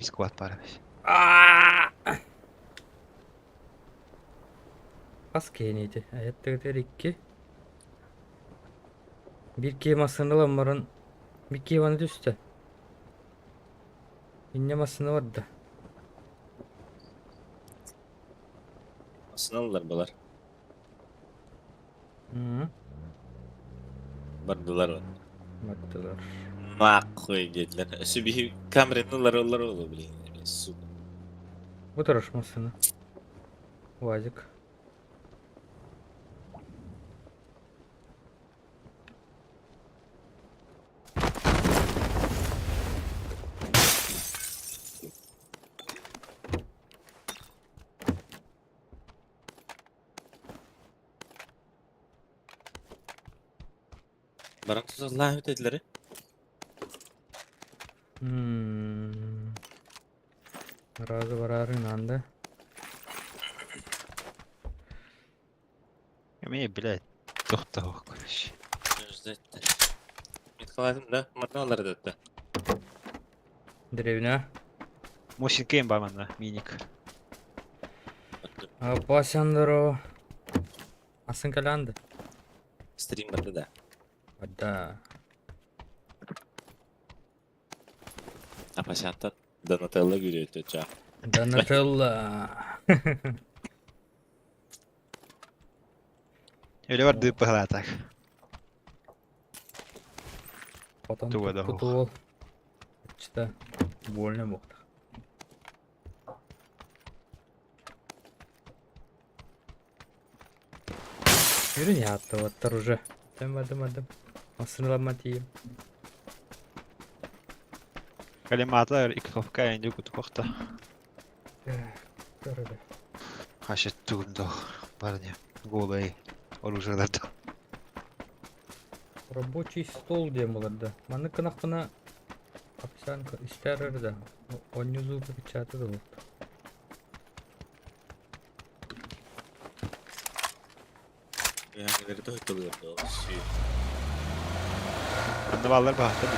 Сквад баар эбит. Хас киһини ити? Айаттыгытыгар икки. Биир киһи массыына ылан баран биир киһи маны түстэ. Инньэ массыына барда. Массыына ыллар балар. Бардылар. Бардылар. Нахуй диэтилэр. Өссө биһи камераны ылар ылар ол блин. Сука. Бу турар массыына. Уазик. Баран туталлаах этилэри. Разы бараары наанда. Эмиэ, блядь, тохтоох, короче. Ждать. Меткалаатым да, манна алар да. Деревня. Мосинкейм бар манна, миник. Пасян здорово. Асын калянды. Стрим барды да. Да. Апасянтан Донателло күүрүөтэ чаа. Донателло. Өлө барды быһалаатак. Потом Туга да туппут уол. Чита больно буолта. Yürü ya attı уже. Дым дым дым. Массыналама тиийим. Калиматлар икровка инди кутукохта. Көрөдө. Хашет тугундо барыня. Голый оружиеларда. Рабочий стол диэн буларда. Маннык гынахпына овсянка истэр да. Онньу зубы печаты да вот. Яңгырды тойтолуорду сүү. Анда баллар баһата бу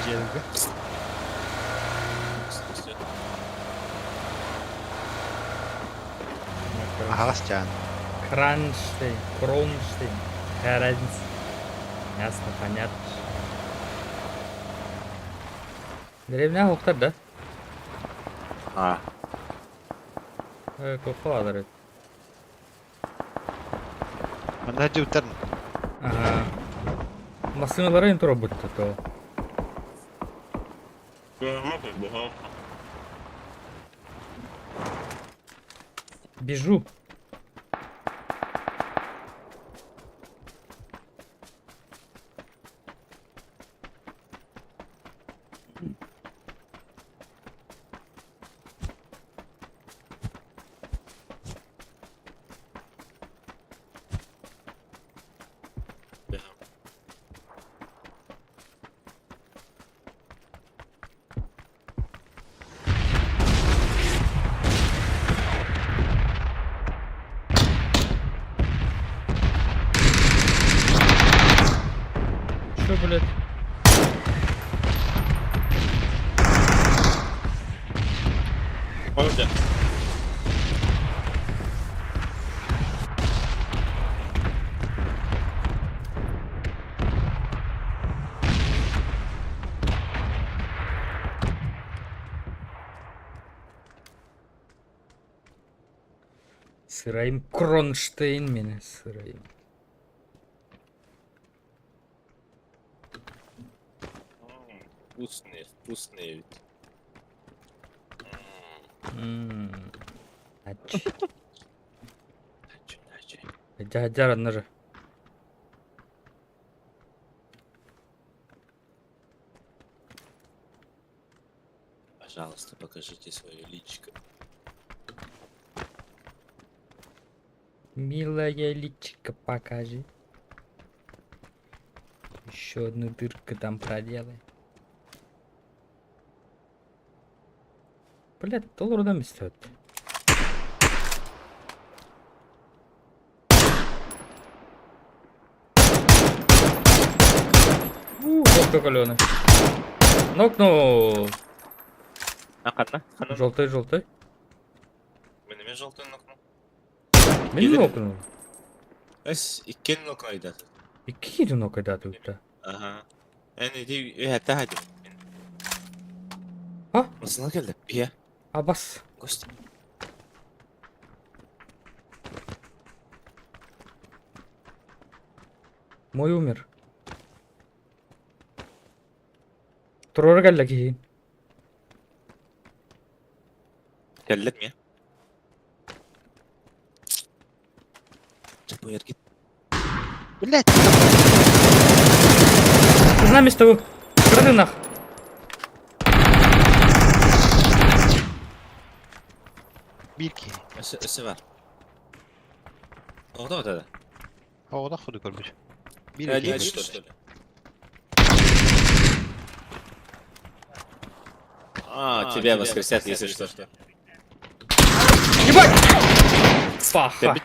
Аһаҕас чаан. Кронштейн, Кронштейн. Какая разница? Ясно, понятно. Деревня охтар да? А, Кохалар. Манна дьуутарын. Ага. Массыналары им турабытта то. Бежу. Что, блядь? Orada. Сырайым Кронштейн мени сырайым. Вкусные, вкусные ведь. Ач. Дача, дача. Дядя же. Пожалуйста, покажите свое личико. Милая личико покажи. Еще одну дырку там проделай. Блядь, доллардан стоит. Ух, каленый. Нокнул. А ханна? Ханна? Желтый, желтый. Мин эмиэ желтый нокну. Мин нокнул. Эс иккен нокайдат. Икки киһи нокайдаатыбыта. Аха. Эн ити үһэтэ хадым. А? Масына келди. Бия. Абас. Кость. Мой умер. Туруора кэллэ киһи. Кэллэт ми? Чапуйар кит. Блять! С нами с тобой. Крады нах. Биир киһи. Өссө өссө бар. Оҕото да. Оҕото ходу көрбүт. Биир Один, киһи. что ли? А, тебя воскресят, если что. Ебать! Паха. Бит.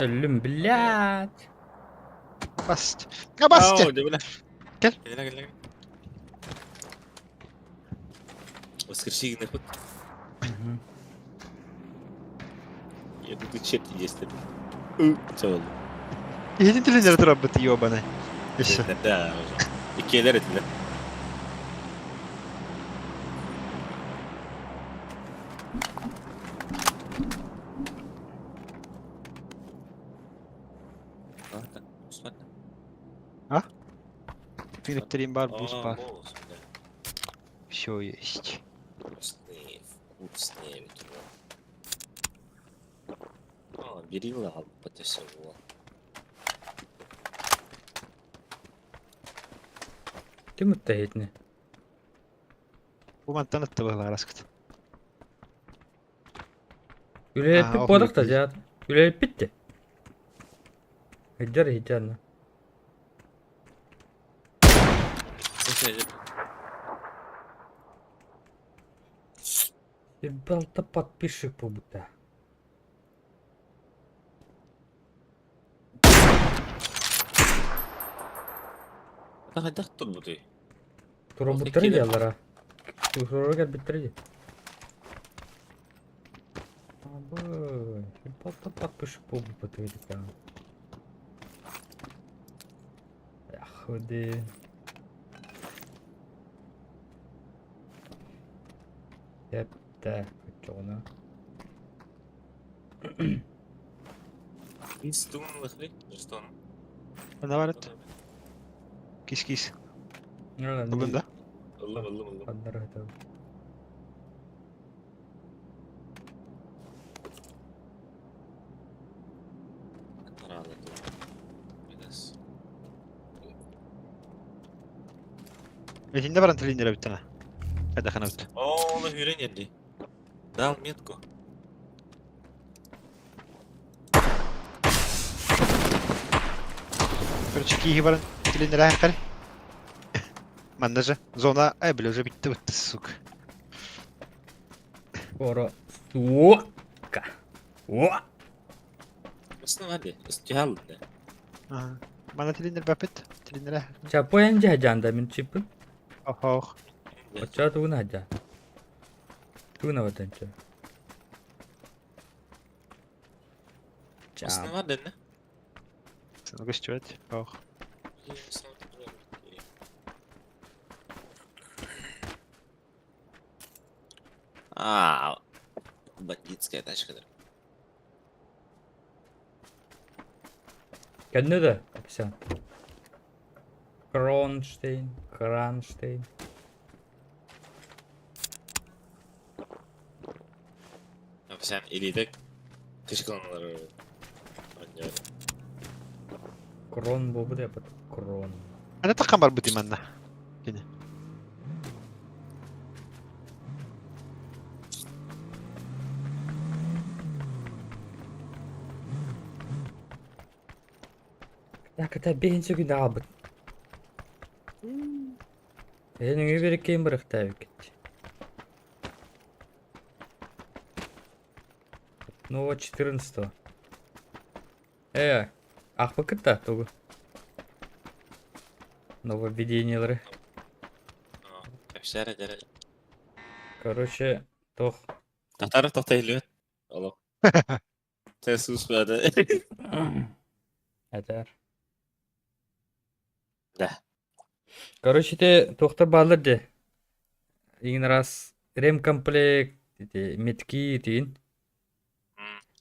Өллүм, блядь. Баст. А баст! Ау, дебиле. Кел. Кел, кел, кел. Воскреси гынапыт. Мгм. Я тут черти есть. Все. Иһитин тилиннэри турарбыт ебаный. Еще. Да, уже. Иккиэлэр этилэр. Филиптерин бар, бус бар. Бус, да. Все есть. Вкусные, вкусные ведро. А, берила это все было. Ким ытта иһитини? Бу мантан ытта быһалаараскыт. Үлэлэппит Аа, буолах да охуй. дьаат. Үлэлэппит де. Өйдөр иһитэ Слушай, Балта подписчик буолбута. это хайдах турбутуй? Туруорбуттара Киирэн. дии аллара. Туруора кэлбиттэрэ дии. Абы, балта подписчик буолбуппут эбит Эх, ходи. Эптэ, оччоҕуна. Инстун лыхли? Что? Ана бар эт. Кис кис. Ылын да? Ыллым, ыллым, ыллым. Аннары хатабын. Таралы Минас. Этинде баран тилиннere бүттена. Кадахана бүт. О, ол хүрен ерди. Дал метку. Короче, киһи баран тилиннere хәккәр. Манна же зона, ай, бля, уже битте битте, сука. Скоро. Сука! О! Основали. Устял. Ага. Манна тилиннер бапыт. Тилиннere. Чапоян жаһаджаанда мин чиппин. Охох. Оччоо тугун хаджа. Тугун абатанча. Чап. Основали, да? Сынгыс чует. Ох. А, бандитская тачка. да. Кэннэ да, капсян. Кронштейн, Кранштейн. Sen elite kışkınları oynuyorum. Крон буолбут эппит. Крон. Ана таккан бар бути манна. Так, это бейінсі күн аҕалбыт. Эһиниҥи береккейин бырахтаабыккыт. Нового 14. Аахпыккыт да тугу? Нововведениелары. Кэпсээр эдэр. Короче, туох Татар тохтойлуот. Олох. Те суспады. Этэр. Да. Короче, ити туохтар бааллар дии. Игин раз ремкомплект, ити метки итиин.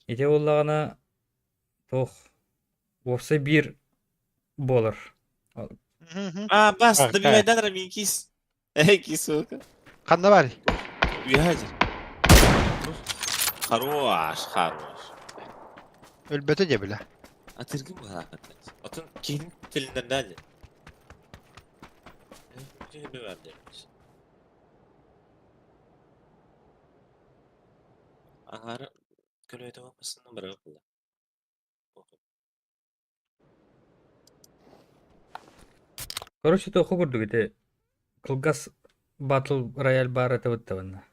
Ити буоллаҕына туох уопсай биир буолар. А, бас, А, добивайдан рамин кис. Эй, кис, сука. Ханна бар? Уйаһадыр. Хорош, хорош. Өлбөтө дьэ бile. Атыргы быһаакат. Отun киһин тилиннэн дали. Аһара көлөтө баппасынан бара була. Короче, туохха курдук ити кылгас батл рояль баар этэ быттабынна.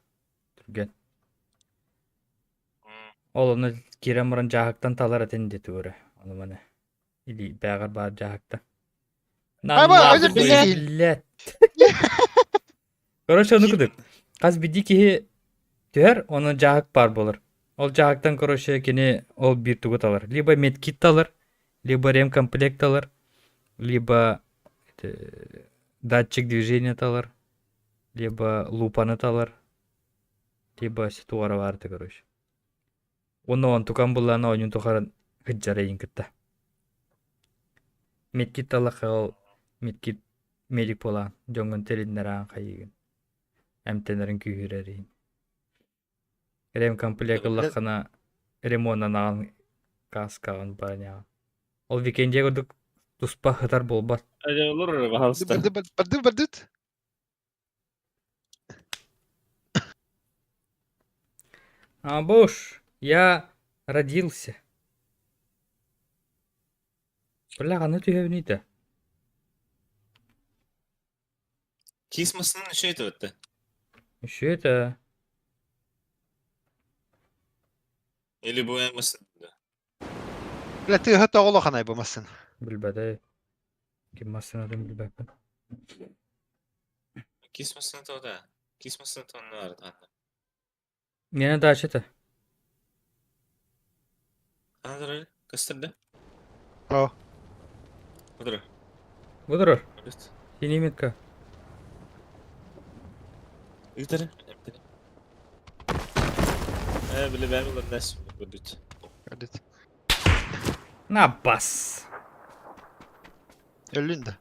Түргэн. Ол ону киирэн баран дьааһыктан талар этин дии тугу эрэ. Ону маны илии бээҕэр баар дьааһыктан. Аба, Нахуй, блядь. Короче, ону кудук. Хас биирдии киһи түһэр, онон дьааһык баар буолар. Ол дьааһыктан, короче, кини ол биир тугу талар. Либо медкит талар, либо ремкомплект талар, либо датчик движения талар, либо лупаны талар, либо ситуара баарты, короче. Уонна онтукан буллаана оонньуун тухары сылдьар эйигин кытта. Медкит талахха ол медкит медик буолаан дьоҥҥун тилиннэрээн хайыыгын эмтэнэрин күүһүрэр иһин. Ремкомплект ыллаххына ремоннанаҕын кааскаҕын броняҕын. Ол Викендия курдук туспа сытар буолбат. Олор пожалуйста. Барды бардыт. А буш, я родился. Бля, ханна түһэбиний да? Кис масынан еще это вот. Еще это... Или буя масын. Бля, тыаһа тоҕо улаханай бу массыына. Билбэтэ. Ким массыынатын билбэппин. Кис массыына тоҕо Кис массыына тоҕо анна. Миэнэ дача этэ. Ана көстөрдө? О. Отыры. Бұдырыр. Синий метка. Ыытары. Э, били бэм ылар көрдүт. Көрдүт. На бас. Өллүн да.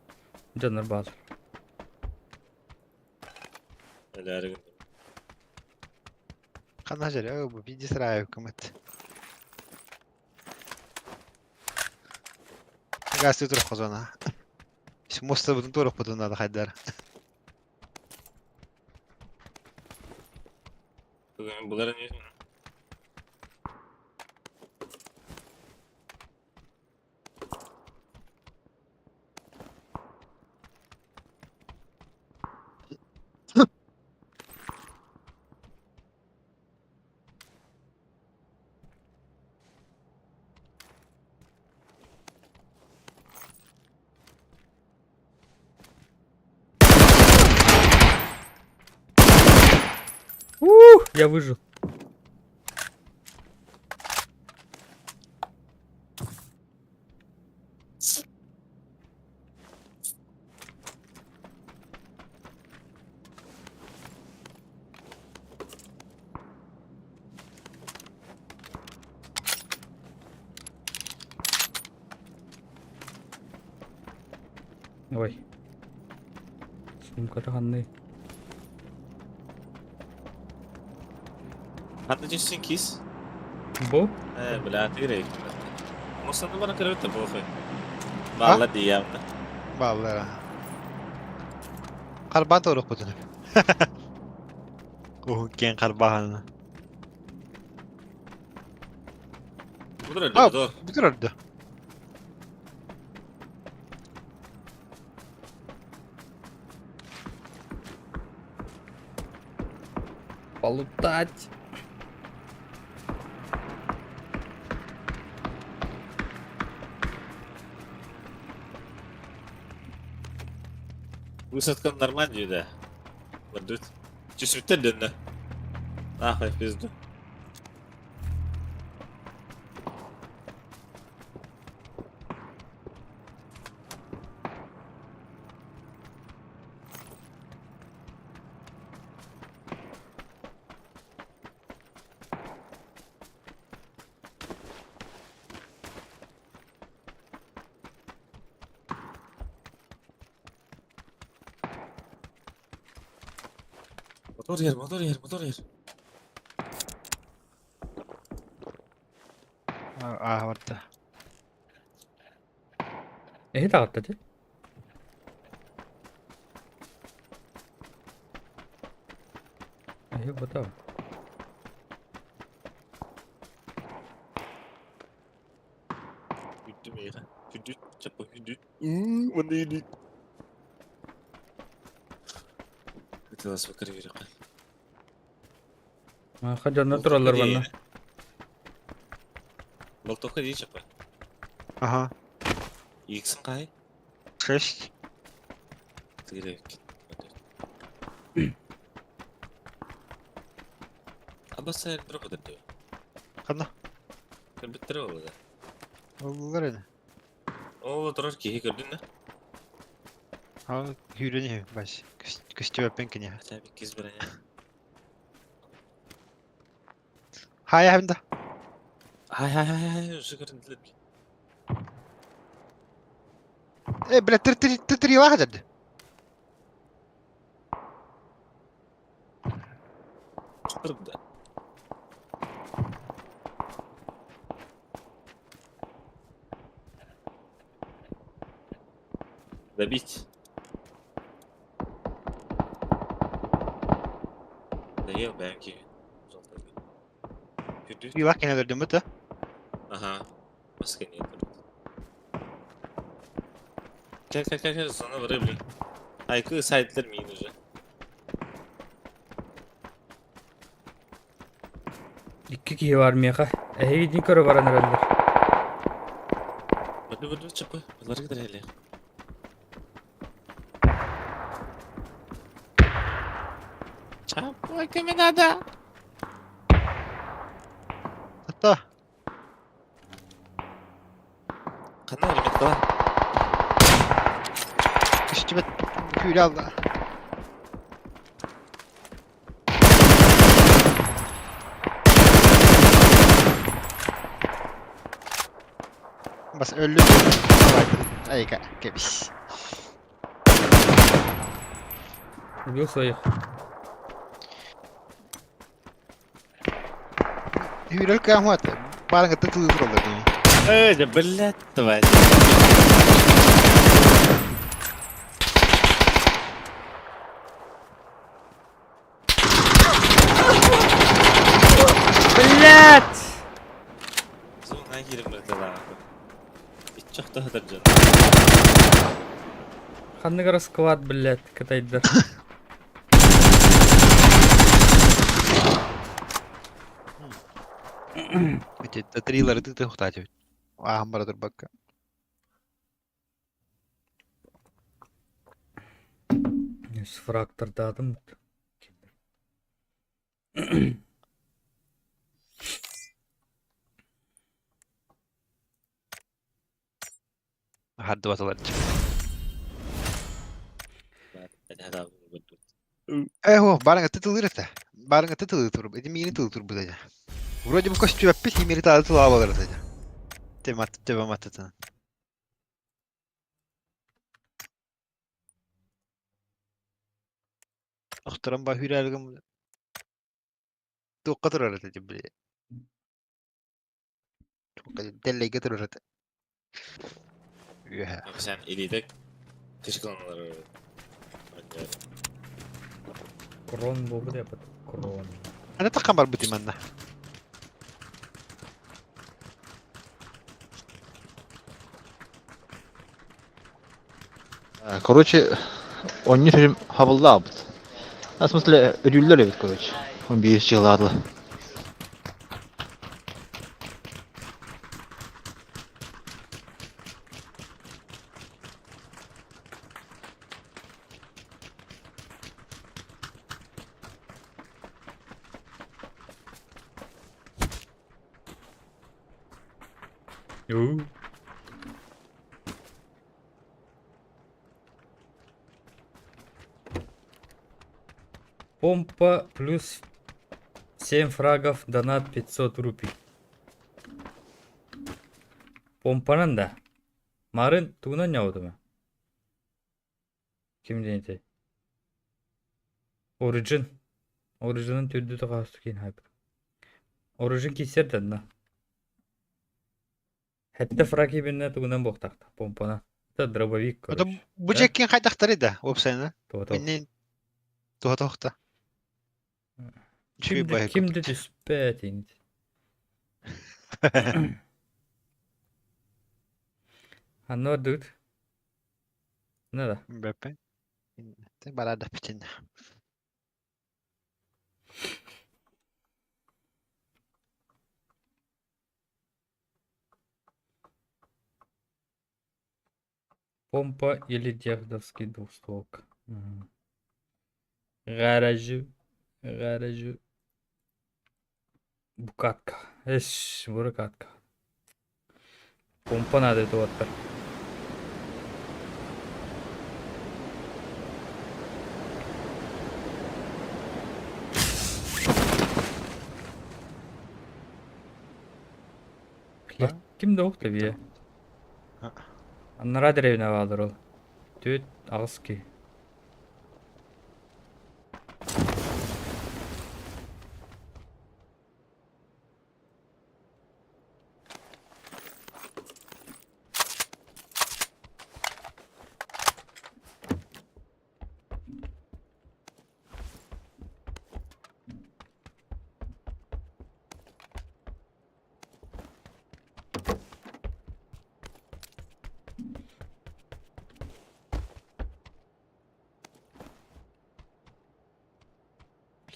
Дьоннор баалар. Элээри Ханна жаря, бу пиздец раю кымыт. Газ турух хозона. Моста бутун турух бутун надо хайдар. Булар не Ух, я выжил. Ой. Сумката ханны. Ханна түссүн кис? Бу? Э, бля, ты Мусаны бара көрөт похуй. Баалла диявда. Бааллара. Карбан торук бутун. Уһун киэн карбаһаны. Бұдыр А, өлді, бүтүр өрдө. Полутать. Высадка в Нормандию, да. Бардут. Түспүттэр дэннэ. Нахуй в пизду. Мотор иһэр, мотор иһэр, мотор иһэр. Ааһа барда. Эһи таҕытта дии. Эһи бата. Күндү миэхэ. Күндү, чаппа күндү. Уонна күндү. Ытыласпакка эрэ Маха дьоннор тураллар манна. Болтовка дии чаппа. Ага. Иксин хай? Шесть. Тыгырек. Абаса элбэр көтөрдө. Ханна? Көрбүттэрэ буолла. Оллар ини. Ол турар киһи көрдүн да? А hűrön иһи бас. Көстүбэппин кини. Хотя бы киз броня. Хай хэмдэ. Хай хай хай хай, уже көрүндүлэр. Э, бля, три три три три лахадад. Турда. Добить. Доел бэйэм киһи. Лах кene дөрдүм бу. Ага. Маска нет. Кел кел кел кел зона вырыбли. Айкы сайтлар мин уже. Икки киһи бар миэхэ. Эһигитин көрө баран эрэллэр. Быды быды чапы. Булар кидер Чапы кеме надо. Hatta Ханна ребятка. көстүбэт күүрэ алла. Бас өллү. Айка, кебис. Убил своих. Hűrөл каамат. Баран гытты тылы туралар дии. Эй, да блядь, тварь. Блять! Зона киирэн бардылар. Иччах хатар Ханнык расклад, блять, кытайдар. Эти трилеры ты хутать. Ааһан бара турбакка. Фрактордаатым. Хардыбатылар. Э, хо, баран гытты тылыр это. Баран гытты тылы тур. Эти мини тылы тур бу Вроде бы көстүбэппит химери таалы тылаа балар это. Темат, темат это. Охторон ба хүрэлгим. Туққа турар это били. Туққа деллейге турар это. Үһэ. Sen elite кышкыланалар. Крон буолбут эпит. Крон. Ана таққан бар бути манна. Короче, он не хабылдаабыт. В смысле, өрүүллэр эбит, короче. Он биир чыгылаадыла. Уу. Помпа плюс 7 фрагов, донат 500 рупий. Помпанан да. Марын тугунан ньаҕытыма? Ким диэн этэй? Origin. Origin'ın төрдү таҕаастык киин хайбыт. Origin киирсэр да онно. Хэттэ фраг ибиннэ тугунан буохтаахта помпана. Это дробовик, Ото короче. бу Да? дьэккин хайдахтарый да, уопсайынан? Туото. Иннин туһа тоһта. Үчүгэй Ким да баһы ким да курдук. түспэт инит. Ханна бардыбыт? Надо. Бэппэ. Барада питин. Помпа или дердовский двустволка. Мгм. Гаражы. Гаражы. Букатка. Эш, буракатка. Помпа надо это Блядь, ким да ух тебе. Аннараа дэриэбинэ бааллар ол. Түөрт аҕыс киһи.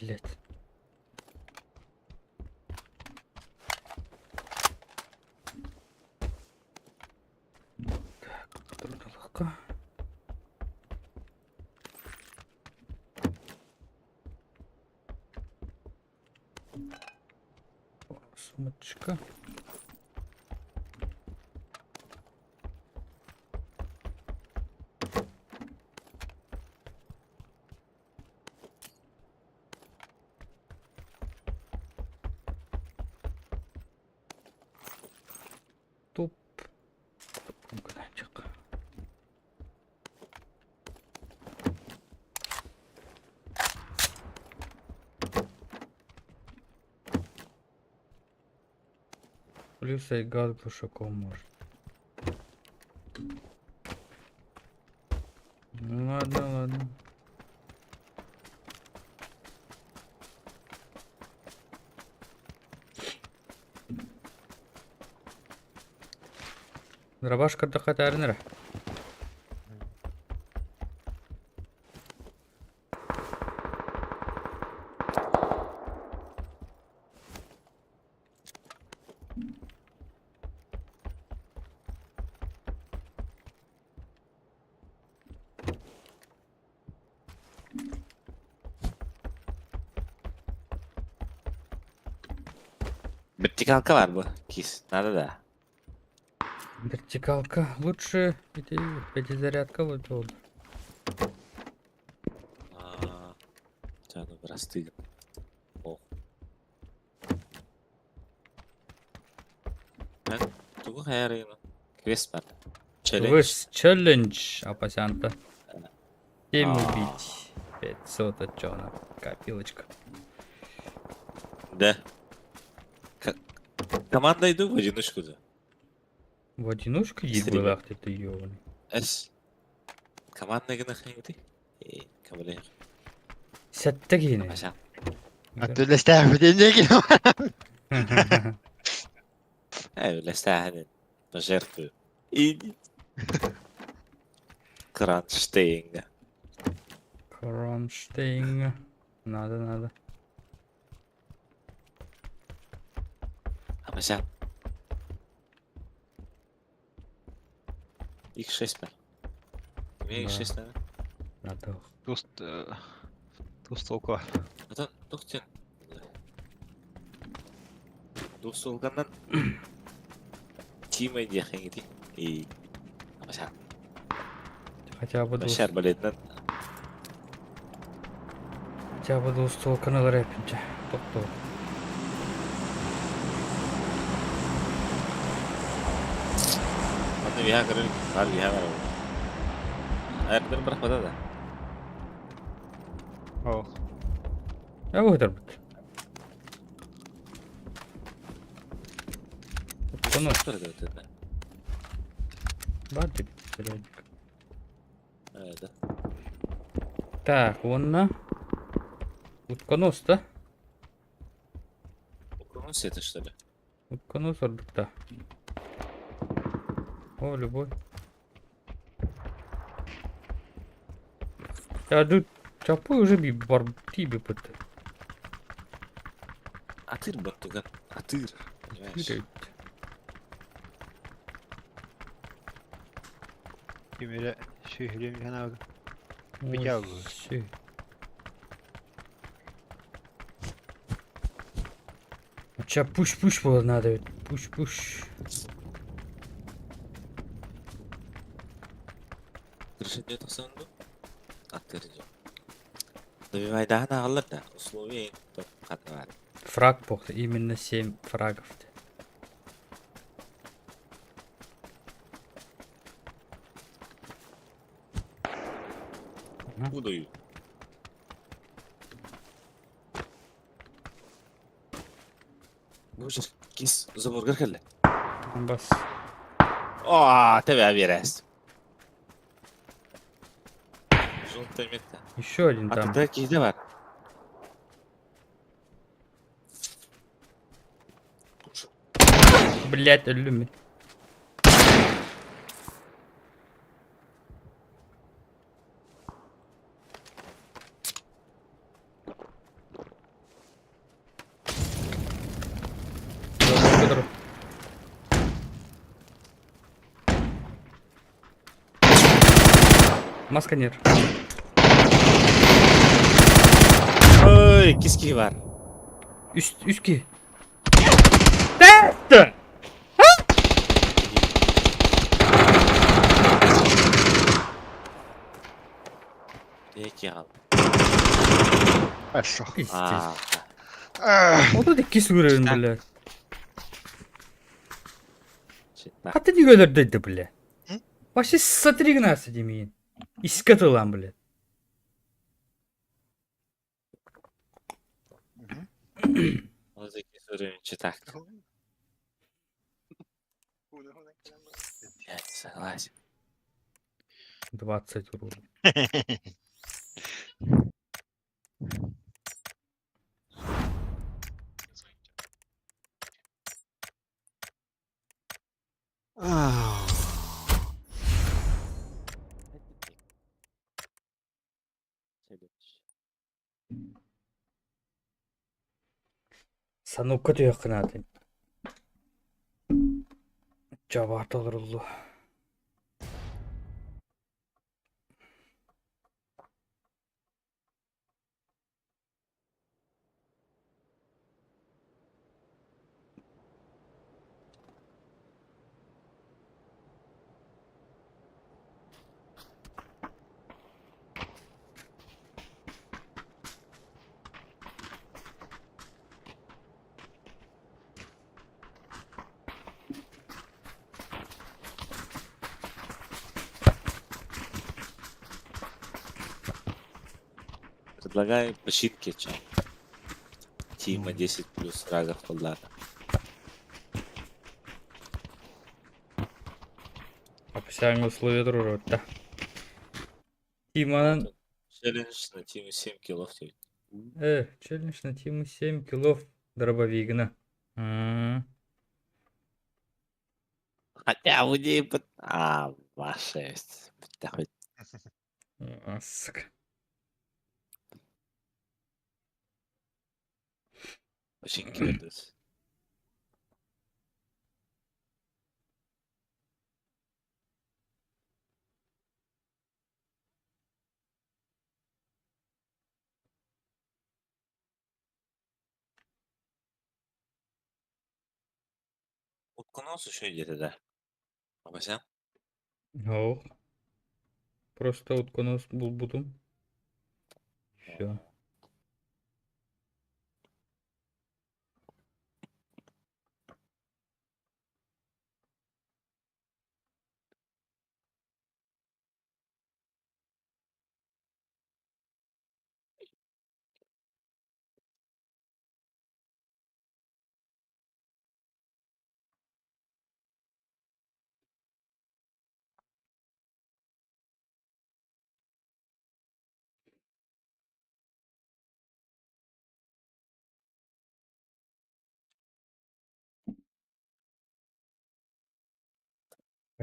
Блять. Так, трудоловка. Сумочка. Топ. Кунчик. Плюс айгаз глушаком может. Ну ладно, ладно. Дробаш кырдахха эрэ. Вертикалка бар бу. Кис. Надо да. Вертикалка. Лучше эти пятизарядка вот была. Аа, Чаны просты. Ох. Мен тугу хайарыйын. Квест бар. Челлендж. Выс челлендж, апасянта. 7 А. убить. 500 отчета. Копилочка. Да. Команда иду в одиночку да. В одиночку ей Стример. было, ты ёбаный. Эс. Команда гына хайгыты. Э, камале. Сэттэ киһини. Апася. Аттыластаах диэн Э, лестаһын. Пожертвую. И Кронштейн. Кронштейн. Надо, надо. Апася. X6 бар. Эмиэ Да. X6 надо. Надо. Туст Тустолка. Атын тух диэн Двухстволганнан. Тима диэххиҥ И Хотя бы Вообще арбалетынан Хотя бы двустволканы ылар эппинчэ. Топтоо. Онно виһа көрөр, бар виһа бар. Айырдар бырахпата да. О. Я выгодырбыт. Ону бар деп сериальник. Это. Так, уонна утконос да? Утконос это что ли? Утконос ордукта. О, любой. Я тут чапы уже би бар тиби пыт. Атыр баттуган. Атыр. Понимаешь? Кимире сүүһүлүм санаага. Битягу. Ча пуш-пуш было надо. Пуш-пуш. Крыша тохсонду. Атыр жок. Добивайдаһын аҕаллар да. Условия топ хатна бар. Фраг бох, именно 7 фрагов. Удаю. Боже, кис заборгар кэллэ. Бас. Аа, тебе берес. Желтая метка. Еще один А там. тогда киһи бар. Блять, өллүм. Маска нет. Ой, кис киһи бар. Үс, үски. Тәтті! Эки ал. Хорошо. Пиздец. Аа. Вот это кис уровень, Так. блядь. Чита. А ты не өлөрдөйдү, бля. М? Вообще смотри гнаться, Демин. Иске тылан, бля. Ол кис уровень читак. Я не согласен. 20 урона. Санукка түйөккынатын. Жабар толырулу. Предлагаю почитки чай. Тима 10 плюс рагов Холдата. Описание условия труда. Тиманан Челлендж на Тиму 7 килов. Челлендж на Тиму 7 килов дробовигна. М. Хотя бы не... А, ваша хоть А, сука. Очень кидают. Утконос еще где-то, да. Абасан? Ох. Просто утконос булбутум. Все.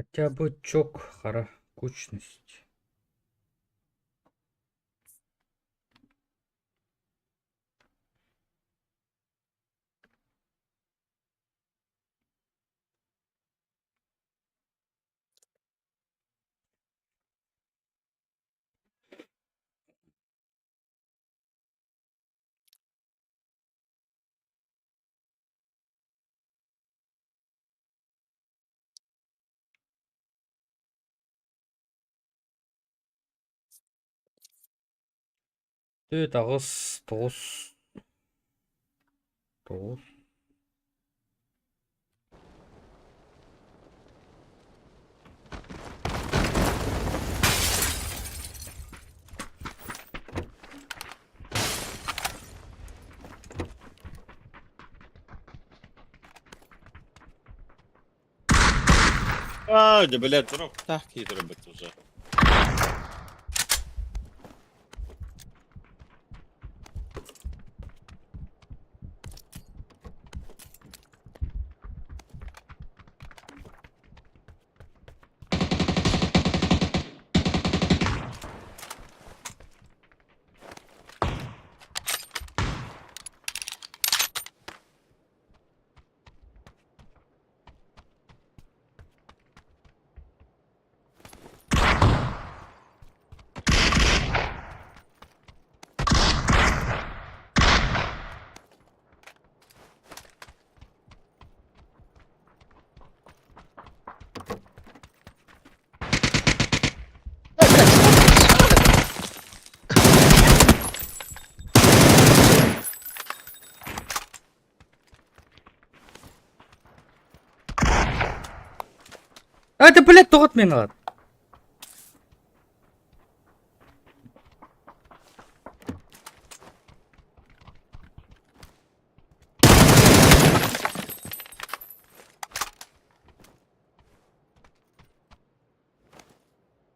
Хотя бы чок хара кучность. Түөрт аҕыс тоҕус тоҕус А, да, блядь, дроп так робить уже. А это, блядь, тоҕо минут.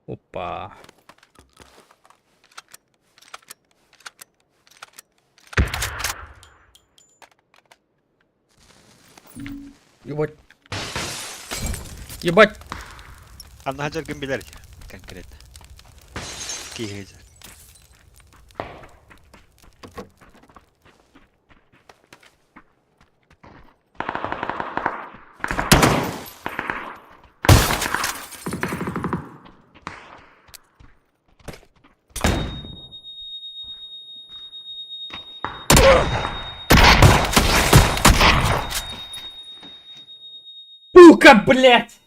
Опа. Ебать. Ебать. Анна хажар ким билэр конкретно. Киһи. Сука, блядь!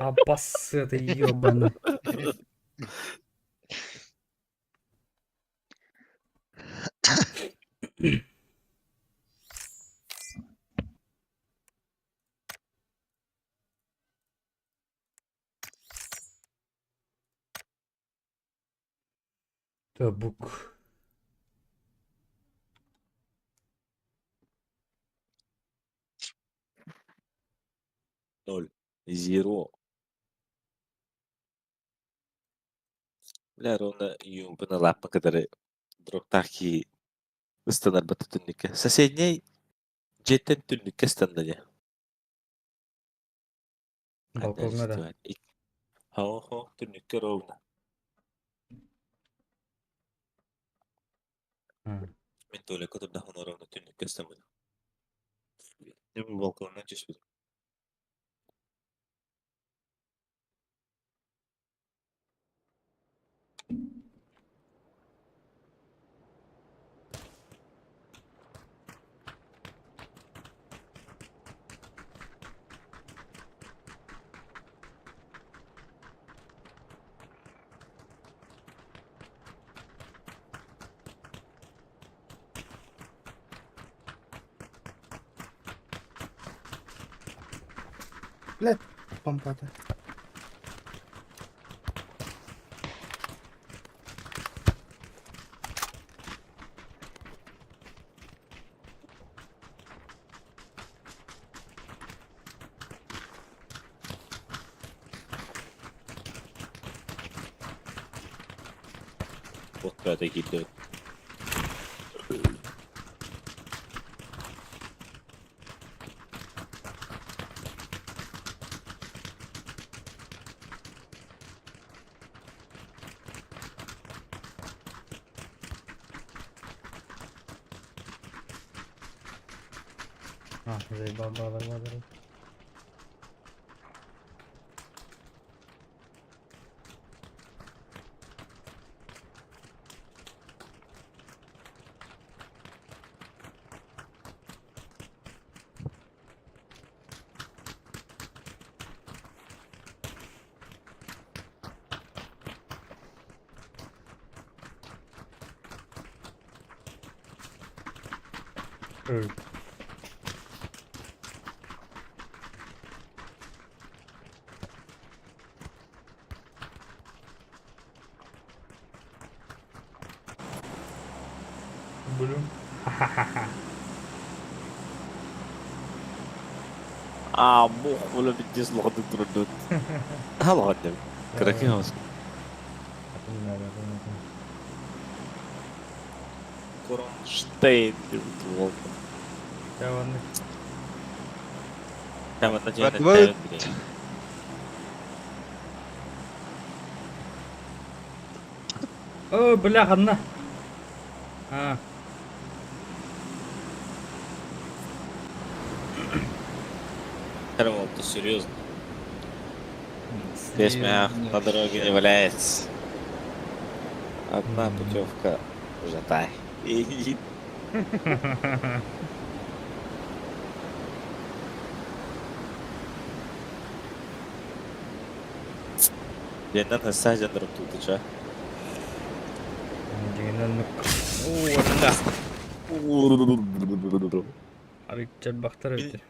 Абассы ты ебаный. Табук. Ноль. Zero. Бля, ровно юмпына лаппа, который дроптахи ыстанар бата түннүккэ. Соседней дьиэттэн түннүккэ ыстанна дии. Балконга да. Хо-хо, түннүккэ ровно. Мин туалекка турдахпына ровно түннүккэ ыстаммытым. Дьэ балконунан түспүтүм. Блядь, помпата. Вот это киирдэ. А, заебал, балар, балар. Блин. А, мух, бля, пиздец, лоходы трудут. А, лоходы. Красиво. Кронштейн, волк. Там это Вот. О, бля, ханна. А. ты серьезно? Весь мях на дороге не валяется. Одна путевка в Жатай. И Дьэннэн саадьан тутуча. Оо, да. Арыйчарбахтар эбит.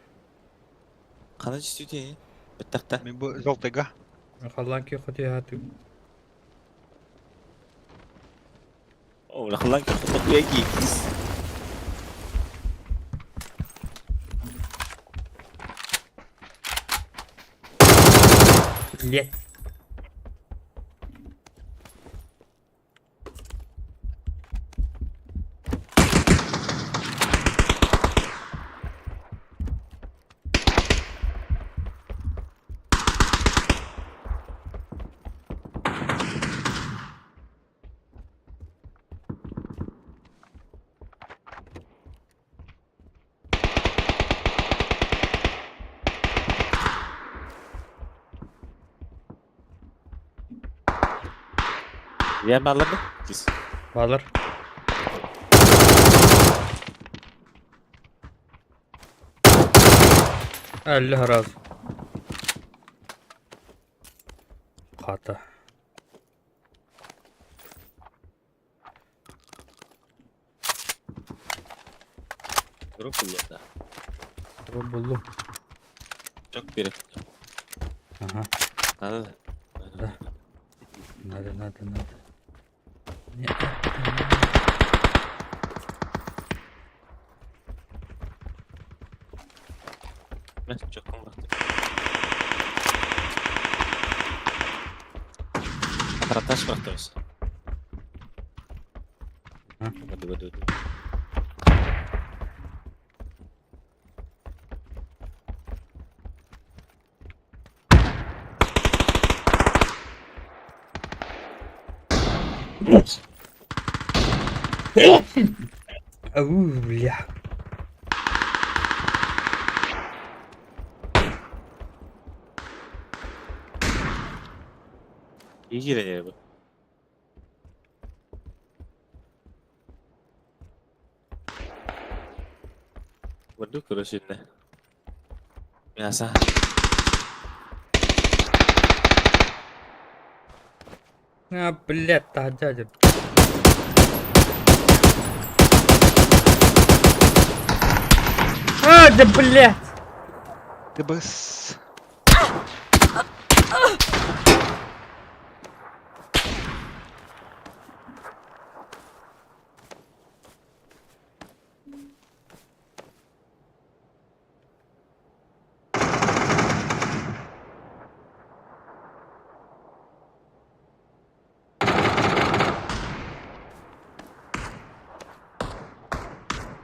Хана түстүтэ. Баттахта. Мин бу желтыйга. Халлаан күөх хотуйаатыы. О, лахлан көхтөкүйэ киис. Блять. Yer barlar mı? Кис. Балар. Әллі раз. Қата. Grup buldu. Буллум. Çok bir. Ага. Надо. Да. Надо, надо, надо. Не, Ben çok baktım. Taş bıraktınız. Hı. Hadi hadi hadi. Ау, бля. İyi giren bu. Waduh, terusin deh. Biasa. А, блядь, та дядя. А, да блядь! Ты бас.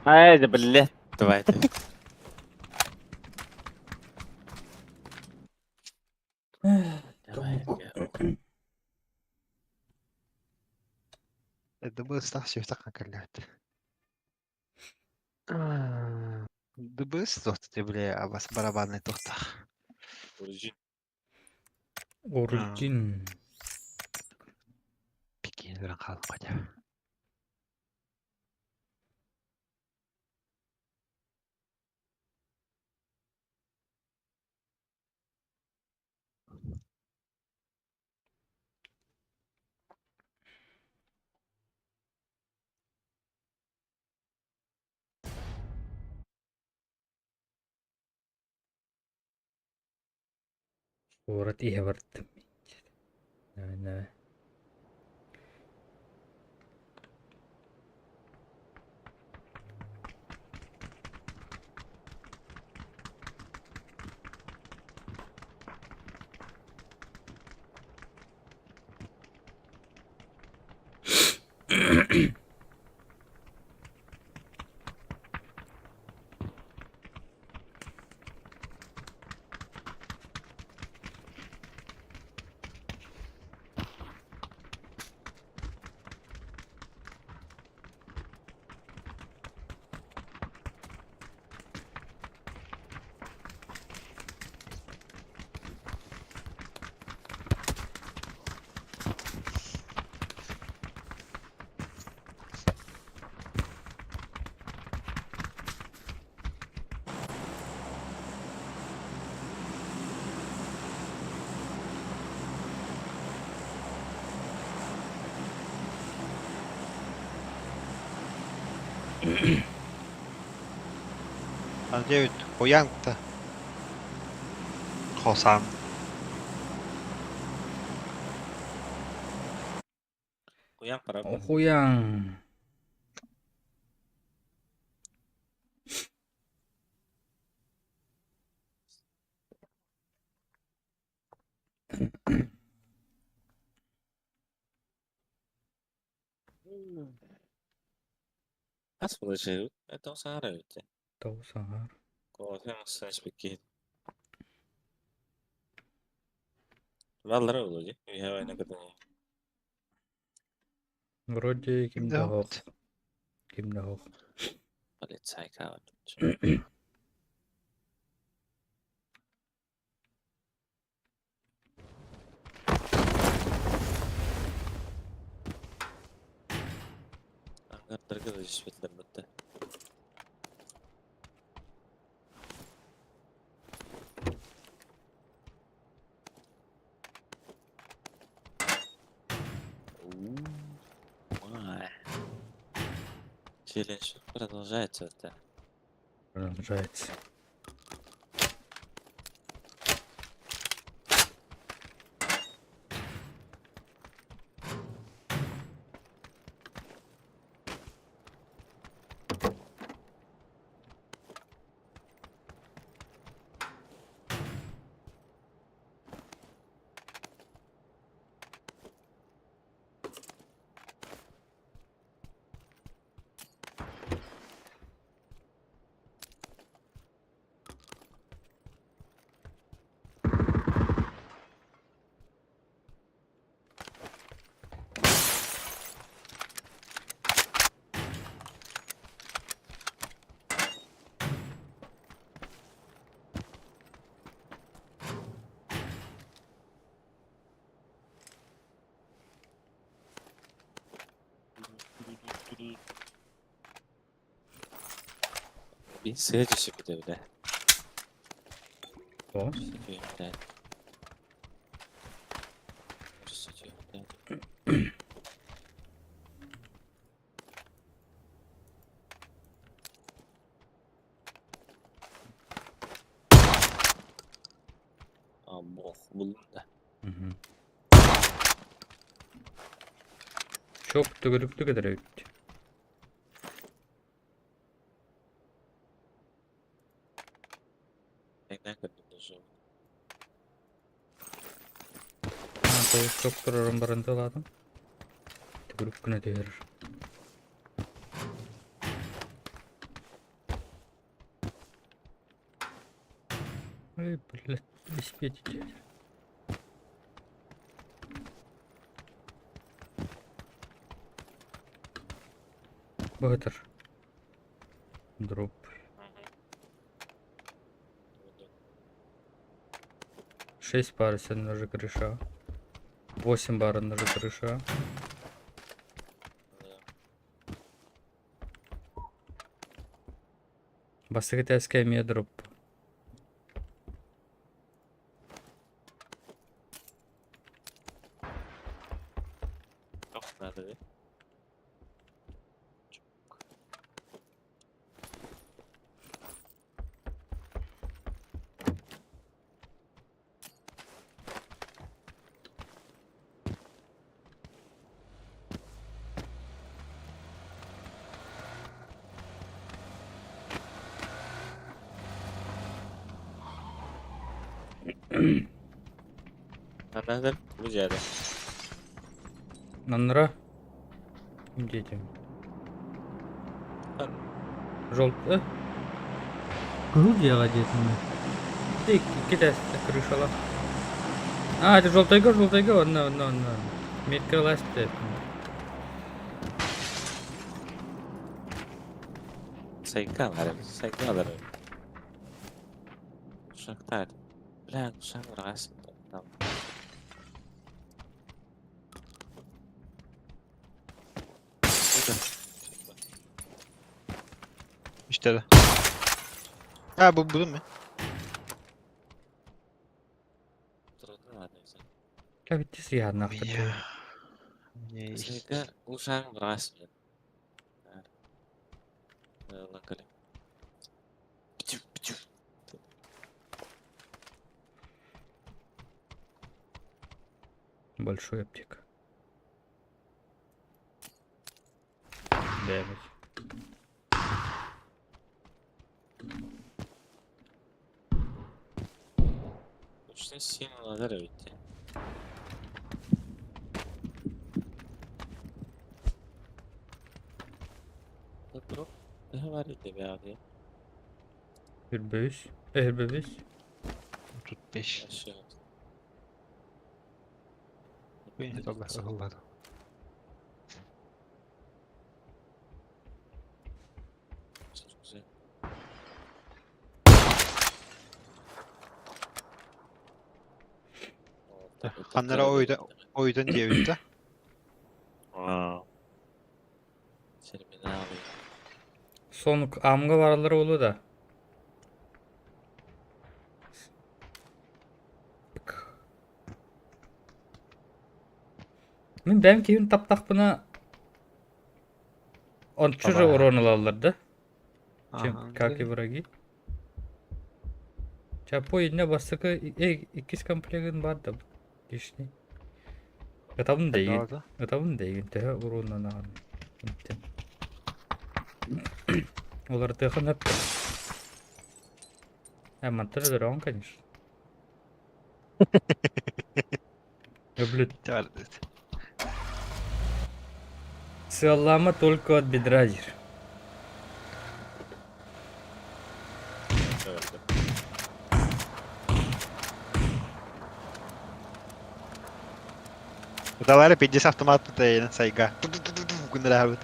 Ай, да блядь, давай. Давай. ДБС сүһтэх кэллэт. ДБС туохта бile абас барабанный туохтах. Origin. Origin. Пикин өрөн хаалан хотя. Куорат иһэ бардым. Нэ. Надеют Хуянг-то. Хосан. Куян пора. Хуян. Хас булачы. Это сара өтө. Тоусаар. Кофе массаж бики. Валлара болду. Үйе айна кытын. Вроде ким Да. да хох. Ким да хох. Полицай кават. Аңгардыргы да жишпетлер бітті. Ой. Челлендж продолжается это. Продолжается. Bir sığır düşüp bir de bir de. О. Сөтүйімді. Сөтүйімді. А, бох, булдум да. Чок төгүрүктүк этэр эбит. Тэҥнээн көрдүм да суох. Чок турарын баран тылаатым. Төгүрүк гына түһэр. Ой, блядь, велосипед. Быһытыр. Дроп. 6 пар ножи крыша. 8 бар ножи крыша. Бастакы этээскэ эмиэ дроп. Туох наада Ханна бу дьиэҕэ? Наннара детям. Желтый. Кыһыл дьиэҕэ диэтим мин. Икки этээсте крышалаах. А, это желтайга, желтайга, онно, онно, онно. Метка ылаасты. Сайга алар, сайга алар. Ушактар. Бля, ушак ыргас. Там. İşte. Ha bu buldun mu? Кэбитти сыйааннаахтар. Ya. Сайга ушак ыргас. Лакали. Пчу, пчу. Большой аптека. Девять. Точно сильно надо идти. Төһө баар эбит abi? Hürböğüs. Hürböğüs. 35. Aşağı. Allah Allah. Çok güzel. Ханнара ойда ойдан диэбитте. Aa. Seni ben alayım. Son амга баралар болу да. Мин бэм киһин таптахпына ончу же Аба. урон ылаллар да, чем Аха. как и враги. Чапо инне бастакы иккис комплегин бар да лишний. Ытабын дейгин. Doğru. Ытабын дейгин төһө уроннанаҕын. Олар тыхын өп. Э, мантыр дрон, конечно. Блин, Doğru. сыаллаама только от бедра диир. Evet. Далары 50 автомат тутайын сайга. Күндөр абыт.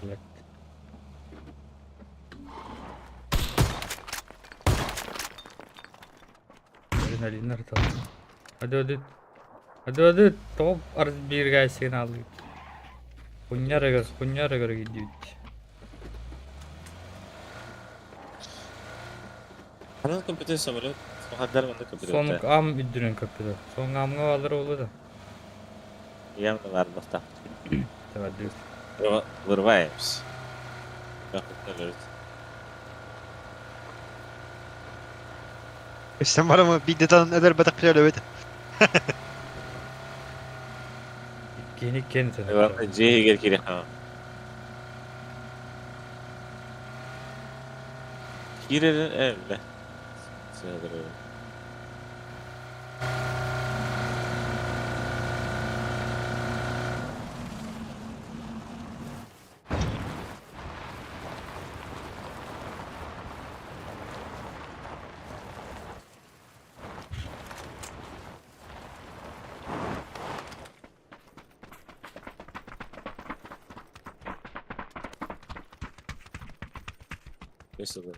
Блядь. Адреналин артал. Hadi hadi. Hadi hadi. Топ арыз бииргэ сигналлыы. Хунньарыгар, хунньарыгар киирдибит. Ханан компьютер самолет. Сахардар манна компьютер. Сонук ам үрдүнэн көппүтэ. Соң амҥа бааллара буолуо да. Явно бар бахта. Тэбэрдибит. Вырываемся. Өссө барамы биирдэ талан өлөрбөтөх өлөбүт. Иккиһин иккиэн ытан. Дьиэ иһигэр киириэххэ. Киирэрин э бля. Весело.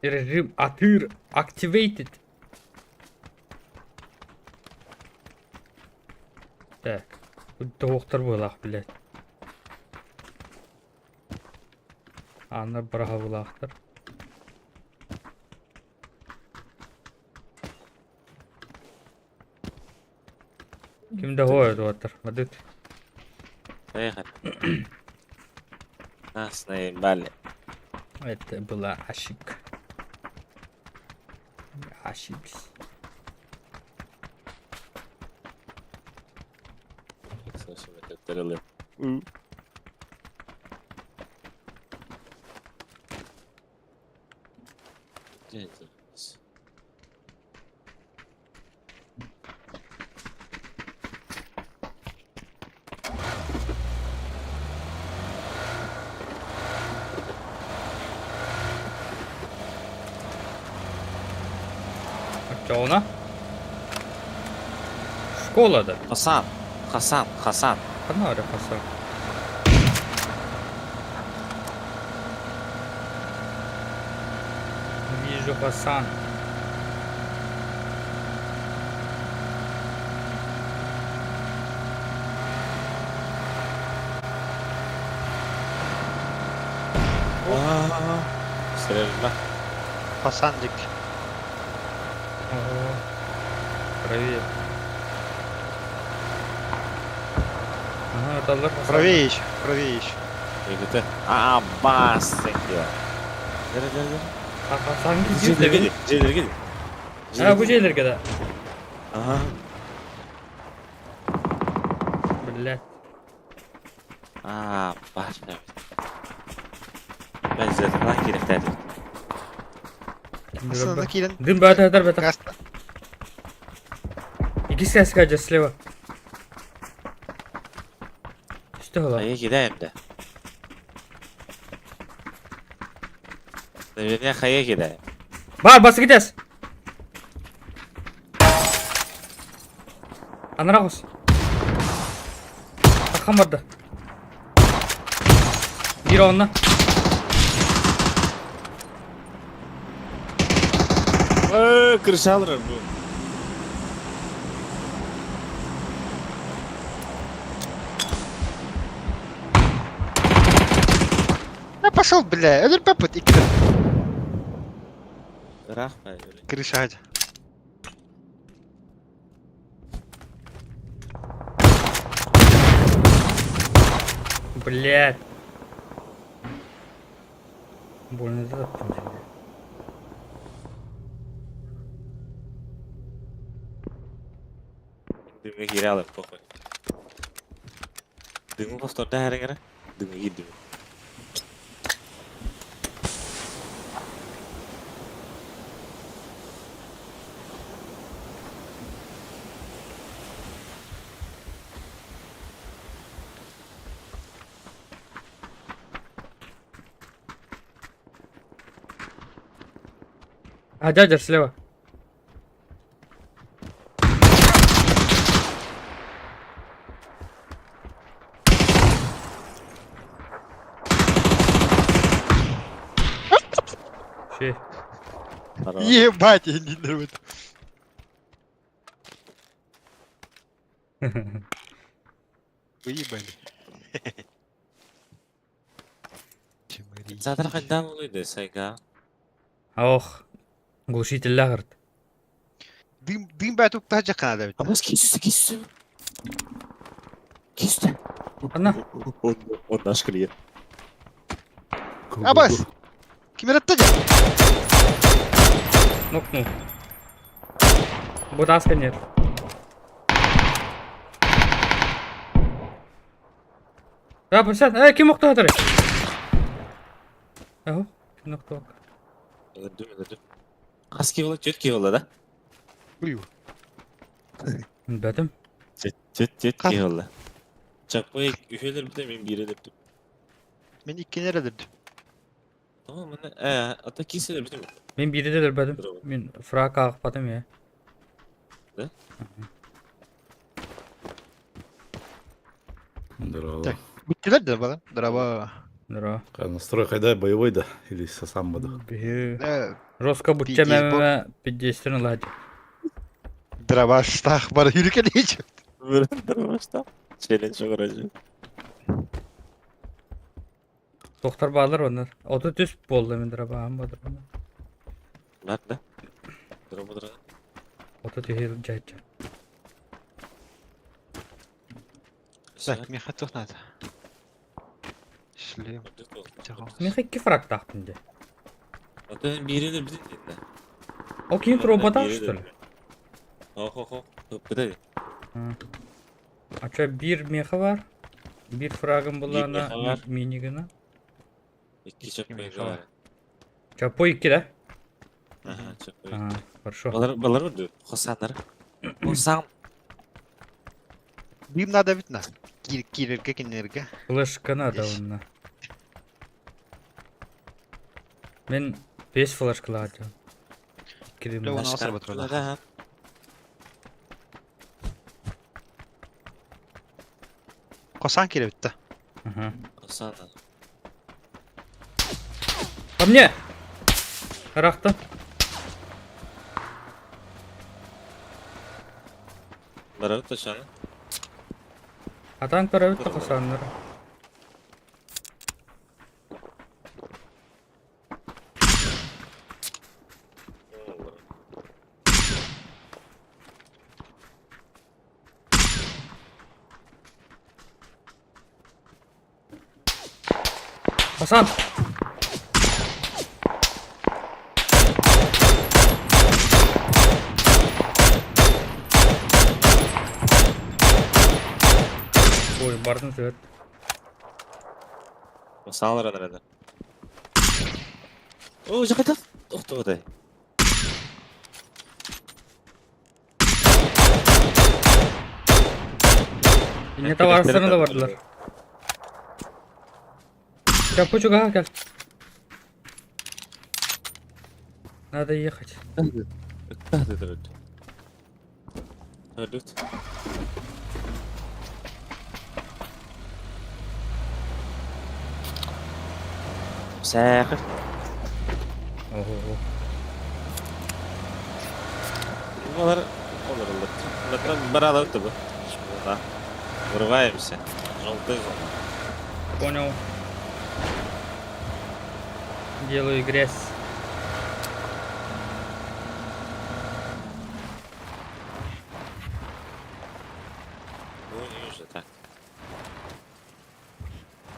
Режим атыыр activated. Так. Тоһуохтар быһыылаах, блядь. Ааннар быраһабылаахтар. Ким да хоойо туаттар. Мадыт. Поехали. Нас наебали. Это была ошибка. Ошибся. Оччоҕуна школа да. Хасан, Хасан, Хасан. Ханна эрэ Хасан? Вижу Хасан. Стрельба. Хасандик. Ого. Правее. Ага, ыталлар Хасан. Правее еще, правее еще. Это а, бас, thank you. Бері, бері, бері. Хасан Дьиэлэргэ киирдэ. дьиэлэргэ А, бу дьиэлэргэ да. Ага. Блядь. А, башня. Мен зертынан кириэхтээдим. Аслана киирэн Дым бата хатар бата. гаста. Иккис кэскэ дьэ слева. Түстэ хола. Хайа кидаем да. Наверное, хайа кидаем. Бар бас китес. Анара хос. Ахан барда. Биир онно. Э, крышалар бу. Я пошел, бля, өлөрбөппүт икки. Ыраах ба. Крыша. Блядь. Больно да там тебе. Дымы киирэ алып похуй. Дымы повторда хәреңәрэ. Дымы киирдим. А, дядя слева. Ши. Ебать, я не нервы. Выебали. Саатар хайдаан улуйда сайга. Ох. Глушитель Дым, дым бә тук та жакана да. Абас кисүсү кисүсү. Кисү. Анна. Он, он наш клиент. Абас! Ким эрэтте дьэ? Нокнул. Бу тааска нет. Да, присядь. Эй, ким охтоотор? Ого, ким охтоок? Өлөрдүм, өлөрдүм. Хас киһи буолла? Түөрт киһи буолла да? Уйу. Бэтим. Түөрт, түөрт Хас? киһи буолла. Чаппай үһү өлөрбүтэ, мин биири өлөрдүм. Мин иккини эрэ өлөрдүм. Tamam маны ээ, ата киһи өлөрбүтүм. Мин биири да өлөрбөтүм. Мин фраг аахпатым ээ. Да? Здорово. Так. Бүттүлэр да балан. Здорово. Здорово. Настрой хайда боевой да или сам буду. Биһи Э, Жестко бучча Пиздец, мэмэ пиздецтен ылаадьы. Дробаштах бар хүрүкэн ич. Дробаштах. Челлендж короче. Тохтар баалар оннор. 33 буолла мин дробаһым бодоруна. Бар да. Дробо 33 дьаачча. Так, миэхэ туох наада? Шлем. Миэхэ икки фрагтаахпын дии. Ата биири өлөрбүтүн диэн да. Ол кини тромботаах что ли? Хо-хо-хо. Ыппыта дии. А чё биир миэхэ бар? Биир фрагым Биир буллаана миэхэ бар. минигына. Икки чаппай миэхэ бар. бар. Чапой икки да? Аха, чаппай. А, хорошо. Балар балар үрдү. Хосаннар. Хосан. Бим надо бит на. Киирэргэ кинилэргэ. Флешка надо Здесь. онно. Мин бес флешкалаатым. Икки Леон алсар батырда. Да. Хосан киирэбит да. Ага. Хосан. Ко мне! Рахта. Барабыт точаны. Атаан көрөбүт да хосааннара. Хасан! Ой, бардын сөт. Саалар анарада. О, жакытат. Тохтодай. Инне табаарыстарына да бардылар. Чапучуга кел. Надо ехать. Өлүт. Сээхэр. Ого. Балар олороллор. Олортон баралар да бу. Да. Вырываемся. Желтый зона. Понял. Делаю грязь. Ну не уже так.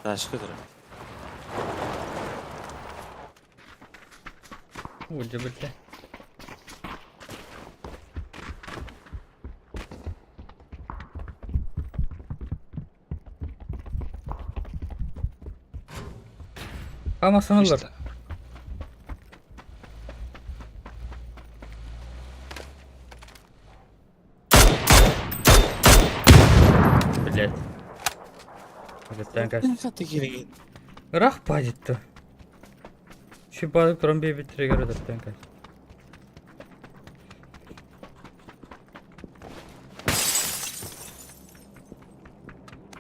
Ташка турар. О, дьэ Хамасаналар. Блять. Ыраах баадьытта. Шибаадык туран биэрбиттэригэр өтөртөн кэл.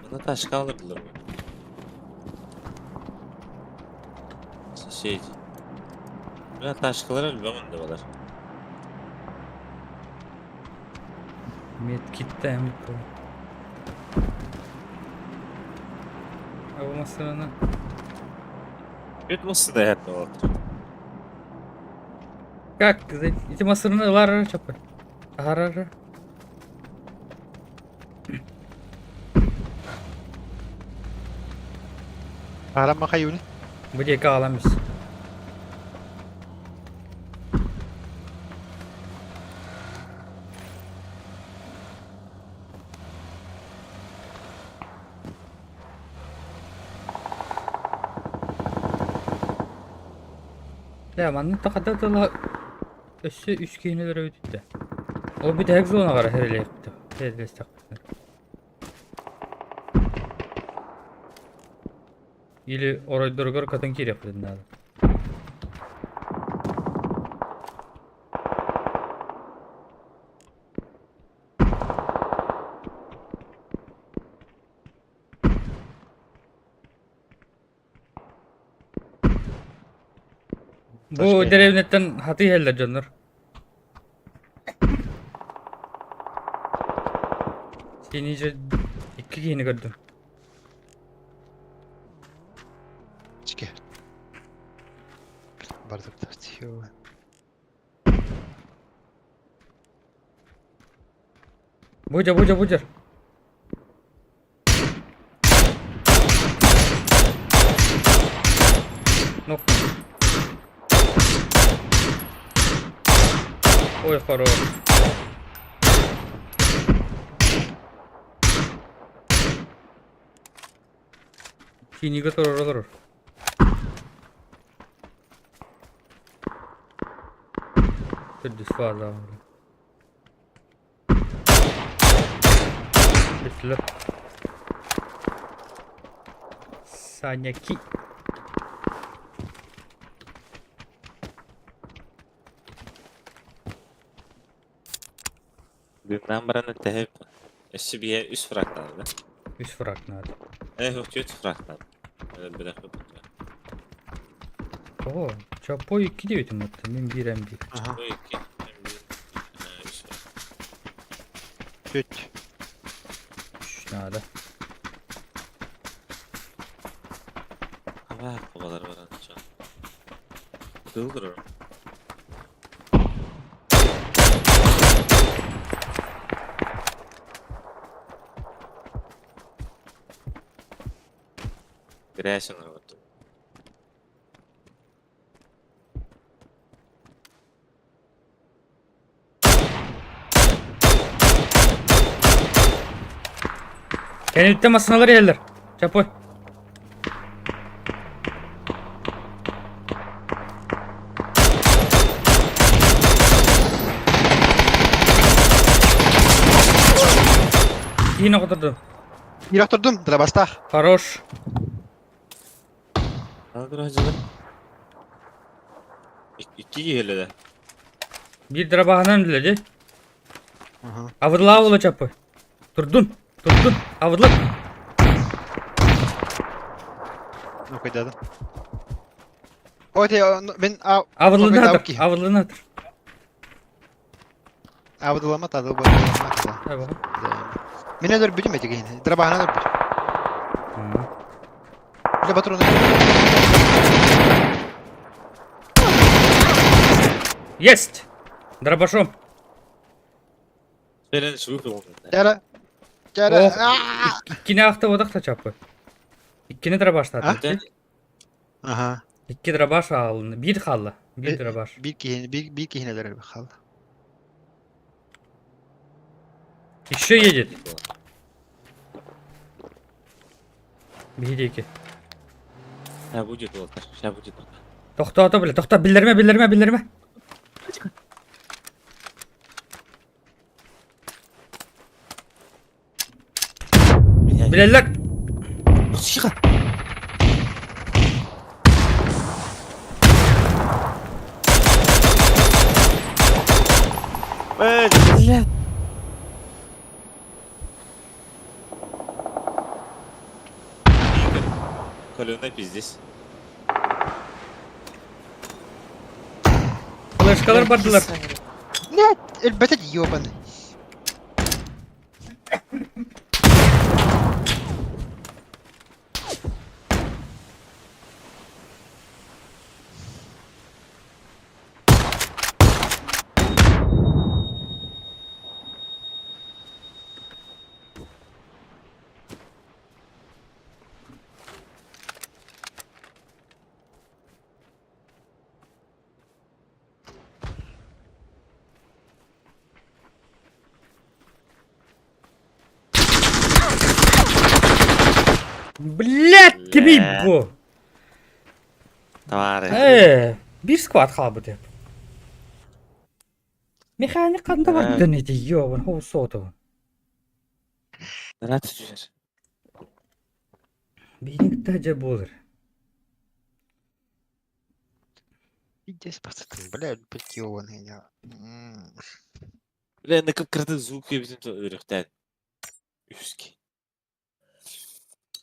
Мына ташка алырдылар бу. Соседи. Мына ташкалар элбэх онно балар. Медкитте эмит буолуо. Бу массыынаны Үт массыына эһэрдэ буолтар. Как? Ити массыынаны ылар чаппай. Аһарар. Арама хайуни. Бу диэки аҕалан бис. Дьэ, маннык да хата тыла өссө үс киһини өлөрөбүт да. Ол бүтэһик зонаҕа эрэлиэхпит. Эрэлэстэхпитинэ. Или оройдоругар катын киириэхпитин наада. Бу дэриэбинэттэн хатыы иһэллэр дьоннор. Синий же икки киһини көрдүм. Чики. Бардыр. Будя, будя, будя. Ну. Ой, хорош. Кинигэ турар олорор. Төрдүс фаза. Бүттүлэр. Саняки. Дымнан баран тэһип өссө биэ үс фраг наада. Үс фраг наада. Э, үс фраг наада. Бөлөх Оо, Чапой икки диэбитим оттон, мин биир эн биир. Ага. Бу икки, эн биир, үс фраг. Чуть. Үш наада. Аба, кубалар баран чон. Дылдыр. Грязь он вот. Кэнниттэн массыыналар иһэллэр. Чапой. Киин оҕотурдум. Ирак турдум, драбастах. Хорош. Икки киһилэ да. Биир драбаһынан үлэли. Ага. Авыдлаа буола Чапой. Турдун. Турдун. Авыдлап. Ну кайдадын. Ой, те, мен а Авыдлана атыр. Авыдлана атыр. Авыдылама тады бу. Айбаҕа. Мен өдөр бүтүм этигин. Драбахана өдөр бүтүм. Бile патроны. Есть! Дробашом. Берен шуйх Жара. Жара. Ох. Иккини аахта бодахта Чапой. Иккини дробаштаата. Ага. Икки дробаш аалын. Биир хаалла. Биир дробаш. Бир киһини бир бир киһини өлөрөр хаалла. Еще едет. Биһи диэки. Ща будет Волтер, ща будет. Тохтоото бile. Тохто биллэрмэ биллэрмэ биллэрмэ. Билэллэр. Тихо! Э, бля! Игорь, Колюна пиздец. Флешкалар бардылар. Нет, элбэтэ ёбаный. Блять, кимий Бля. бу? Товары. Биир сквад хаалбыт эп. Механик ханна бардын ити, ёбан, хоу соту. Рад түһэр. Биһини кытта дьэ буолар. Пиздец, пацаны, блядь, блядь, ёбаный я. Бля, кып-кыратын звук эбитин өлүөхтээн. Үски.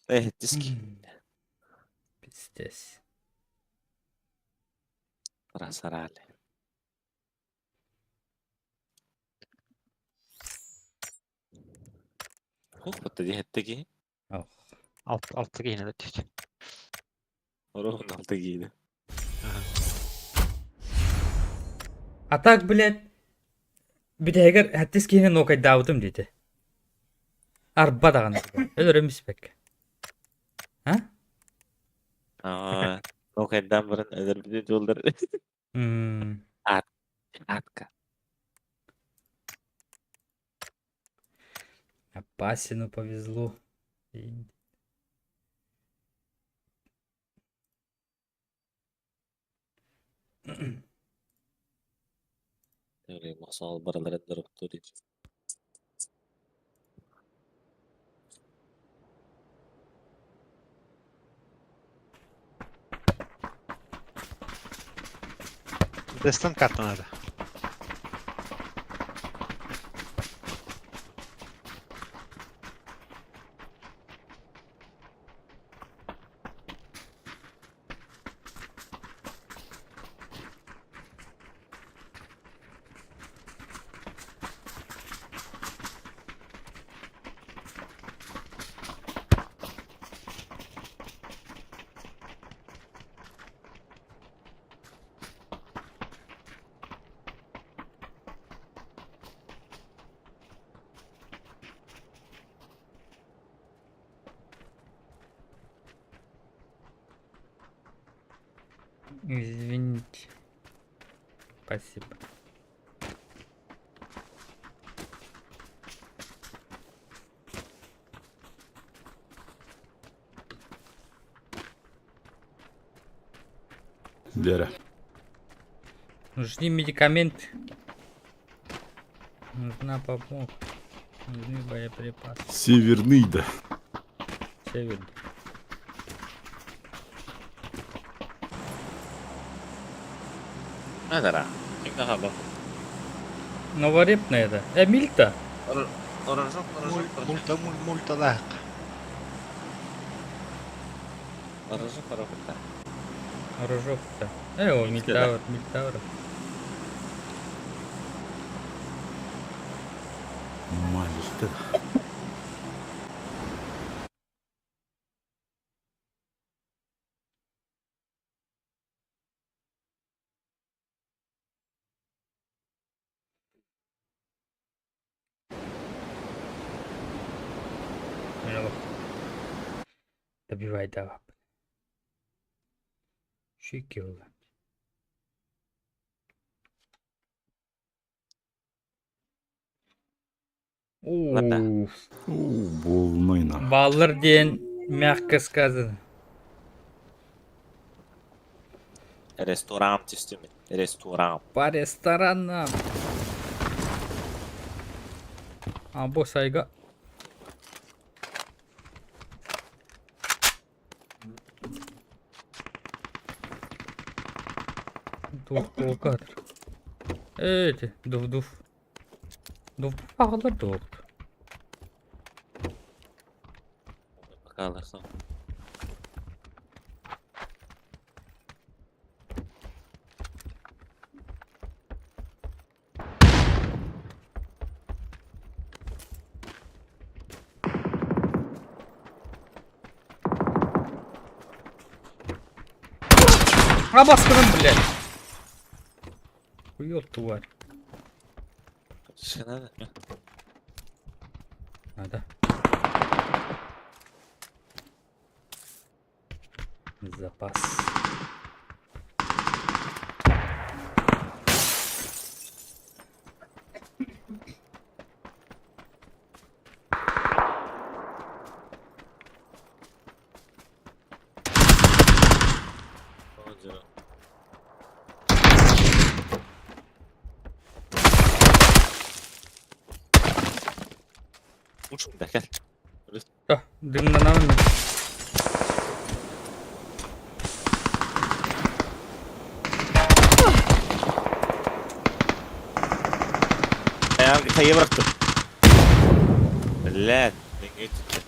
Э, диски. Пиздец. Просрали. Хух, вот диһэттэги. Алты киһини өлөттүт. Ороһун алты киһини. А так, блядь, бүтэһигэр сэттис киһини нуокайдаабытым диэтэ. Арба даҕаны. Өлөрөм испэккэ. А? Аа, нуокайдаан баран өлөрбүтүн туоллар. Атка. Апасину повезло. Мохсоҕол барыларын дороптуур Дестан карта надо. Извините. Спасибо. Дерэ. Нужны медикаменты. Нужна помощь. Нужны боеприпасы. Северный да. Северный. Надара. Кимде хаба? Новорепная это. Мильта. Орожок, орожок, Мульта, муль, мульталаах. орожок, орожок. Рожок-то. О, Мильтавр, Мильтавр. Мальта. Добивай давай. Шики буолла. Ладно. Уф. Уу, буолунай на. Баллар диэн мягко сказано. Ресторан түстүм. Ресторан. По ресторанам. А бу сайга. Туох туокатыр. Эти, дув-дув. Дув аҕалар дуох. Бакаларсан. А баскырын, блядь. Хуёт тварь. Надо. Надо. Запас. Uçun da gel. Да, дымнанамын мен. Хайа бырахтым. Блядь, мен өтүттэ.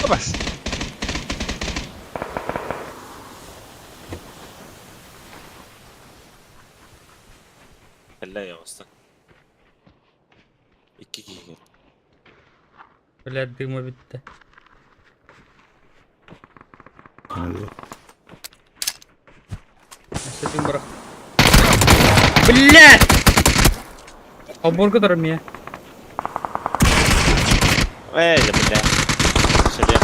Бас. Эллэ оҕуста. Икки киһи. Блядь, дыма бүттэ. Өссө дым бырах. Блядь! Оборга турар мия. Эй, бля. Шелех.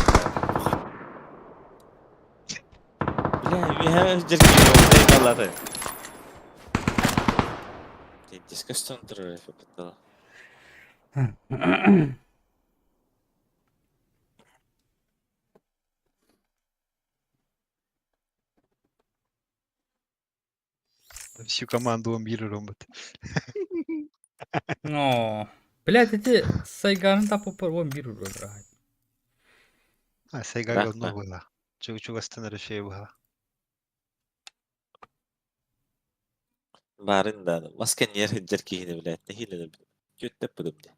Бля, я дерги. Дискастон турар попытала. Всю команду он ромбот. О, блядь, эти Сайганы тапы он бир урод. А, Сайга говно было. Чугастан решей было. Барын да, маска нер хиджер кихини, блядь, нехиле да. Күттеп будум де.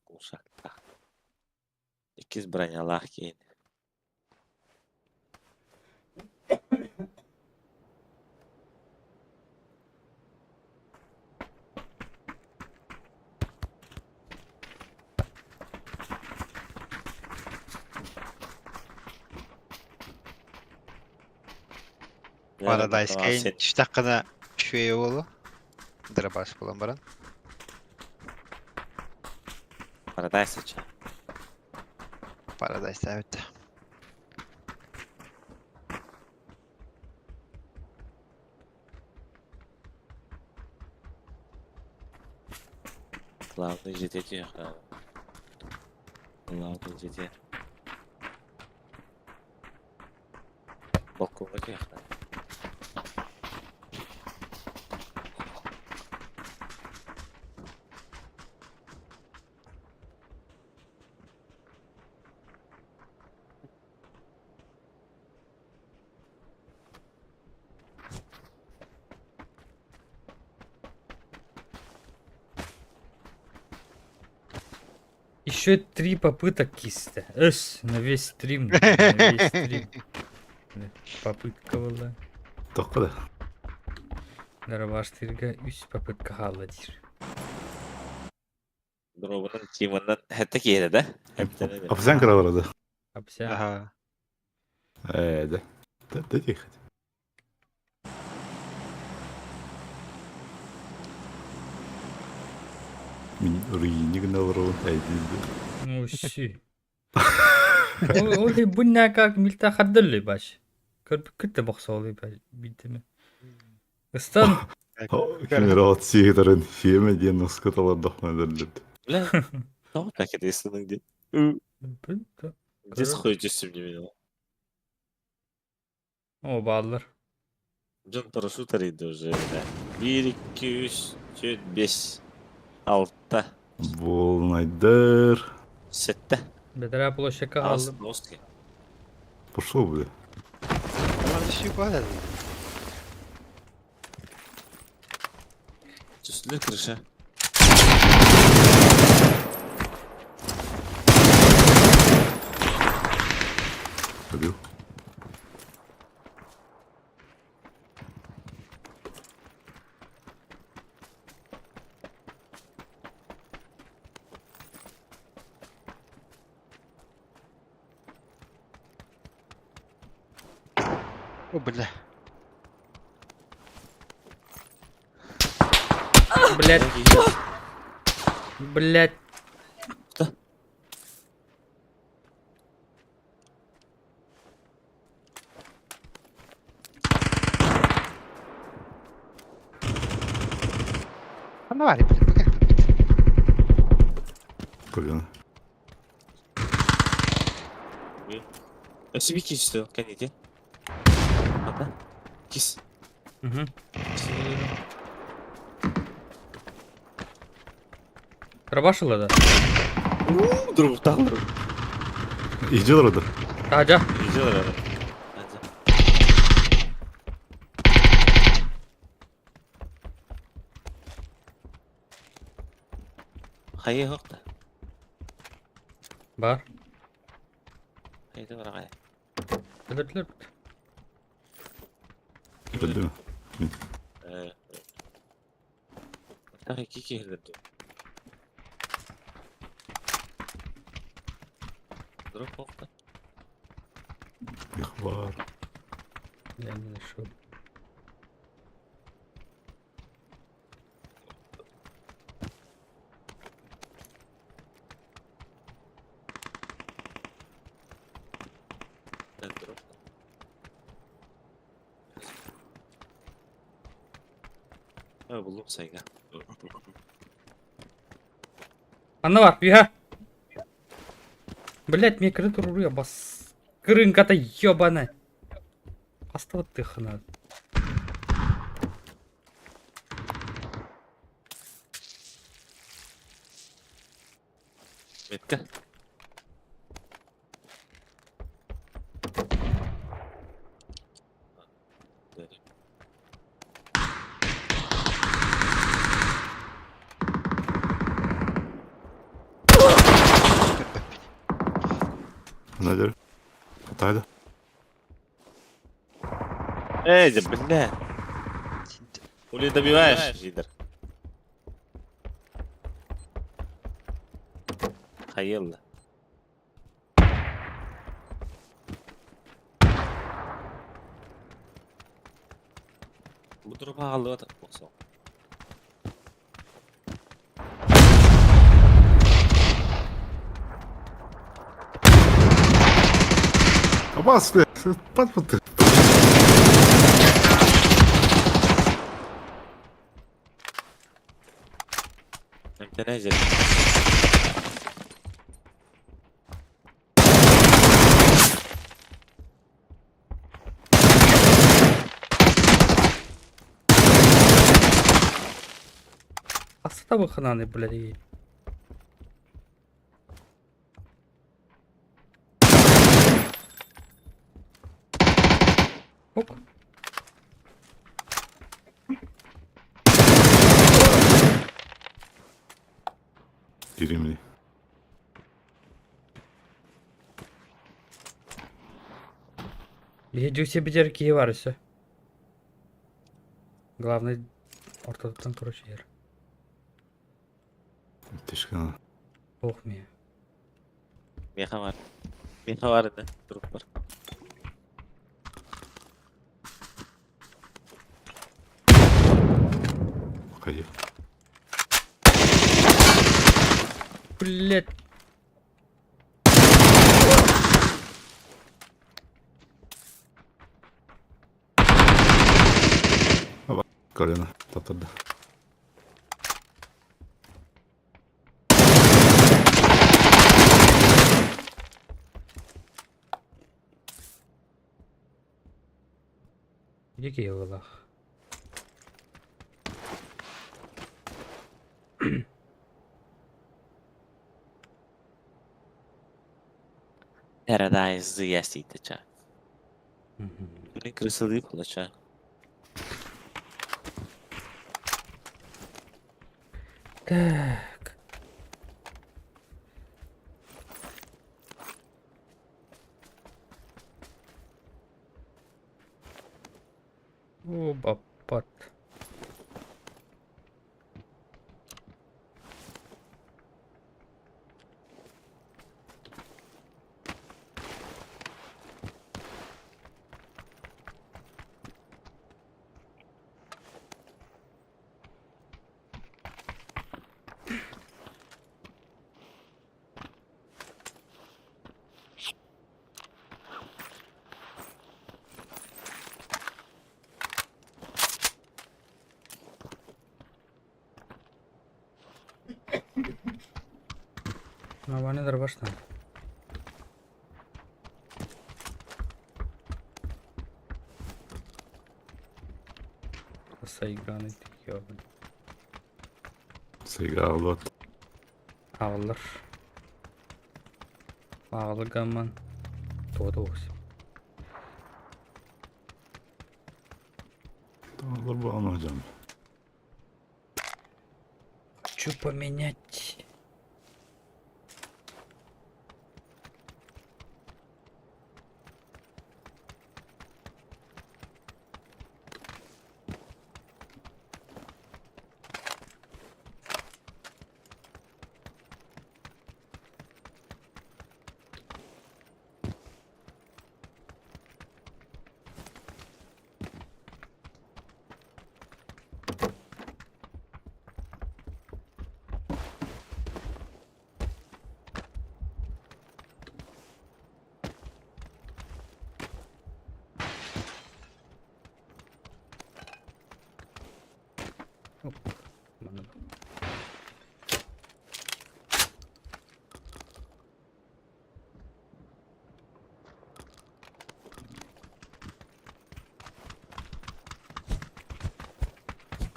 Ушакта. Иккис бронялах кейин. Paradise Kane түстаққына шуе болу. Дырабаш болан баран. Paradise ача. Paradise evet. Главный жетети. Главный жете. Балконга кехна. Еще три попыток кисти. Эс, на весь стрим. На весь стрим. Попытка была. Тоққа да. Дарабаштырга үс попытка хаалла диир. Дробунан Тимоннан хәтта киһи да? Апсян кыра барады. Апся. Ага. Э, да. Да, да, тихо. Мин руиник налрон әйдилdi. Ну си. Ол бунна как милта хаддалли баш. Көрбүк күттэ бохсоолуй бидеме. Ыстан Кемер сиһитарын фиеме диэн ускаталар дохмадырлыт. Бля, тоҕо так это исының де. Здесь хуй жүссүм немен. О баалар. Дьон парашют арыйды уже, бля. 1, 2, 3, 4, 5, 6, Болнайдыр. 7. Бедра площадка Ас, хааллым. доски. Пошел, бля. Алар düşüyor bu Түстүлөр крыша. Убил. О, бля. Блять. Блять. Да. Ханна баар бу кэлбиппит. Блин. Өссө bir kişi кэннити. Ата. Кис. Угу. Дробашила, да? Дробуталлар. Иди да. Таja. Иди Хайы хокта. Бар. Хайы бар агай. Өлөрдүлэр. Öldü mü? Э. Так iki киһилерди. Дроп хокта. Их бар. Я не нашел. Дроп. Ha buldum sayga. Анна бар, бья. Блять, мне крыту рулю, бас. Крынка-то ёбаная. Остала ты хана. Метка. Көрбөппүт. Nedir? Hatayda. Эй, да бля. Ули добиваешь, Жидер. Хайылла. Бу дропа алып атат болсо. Абас, бля. Пат пат. Эмтене жер. Аста бы хананы, блядь. Оп. Girimli. Едюся бедерки бар все. Главный ортодон, короче, ер. Teşekkür Ох мне. Меха бар. Меха бар да. Дроп бар. Хайы. Блять. Колено. Татарда. Дикий ялах. Paradise яситеча. Блин, крысылы плача. Так. О, бапат. Нормальный дробаш надо. Сайганы тикиобын. Сайга албат. Аҕаллар. Аҕалы гамман тоҕо да Олор буолан hocam. Хочу поменять. Оп, манна.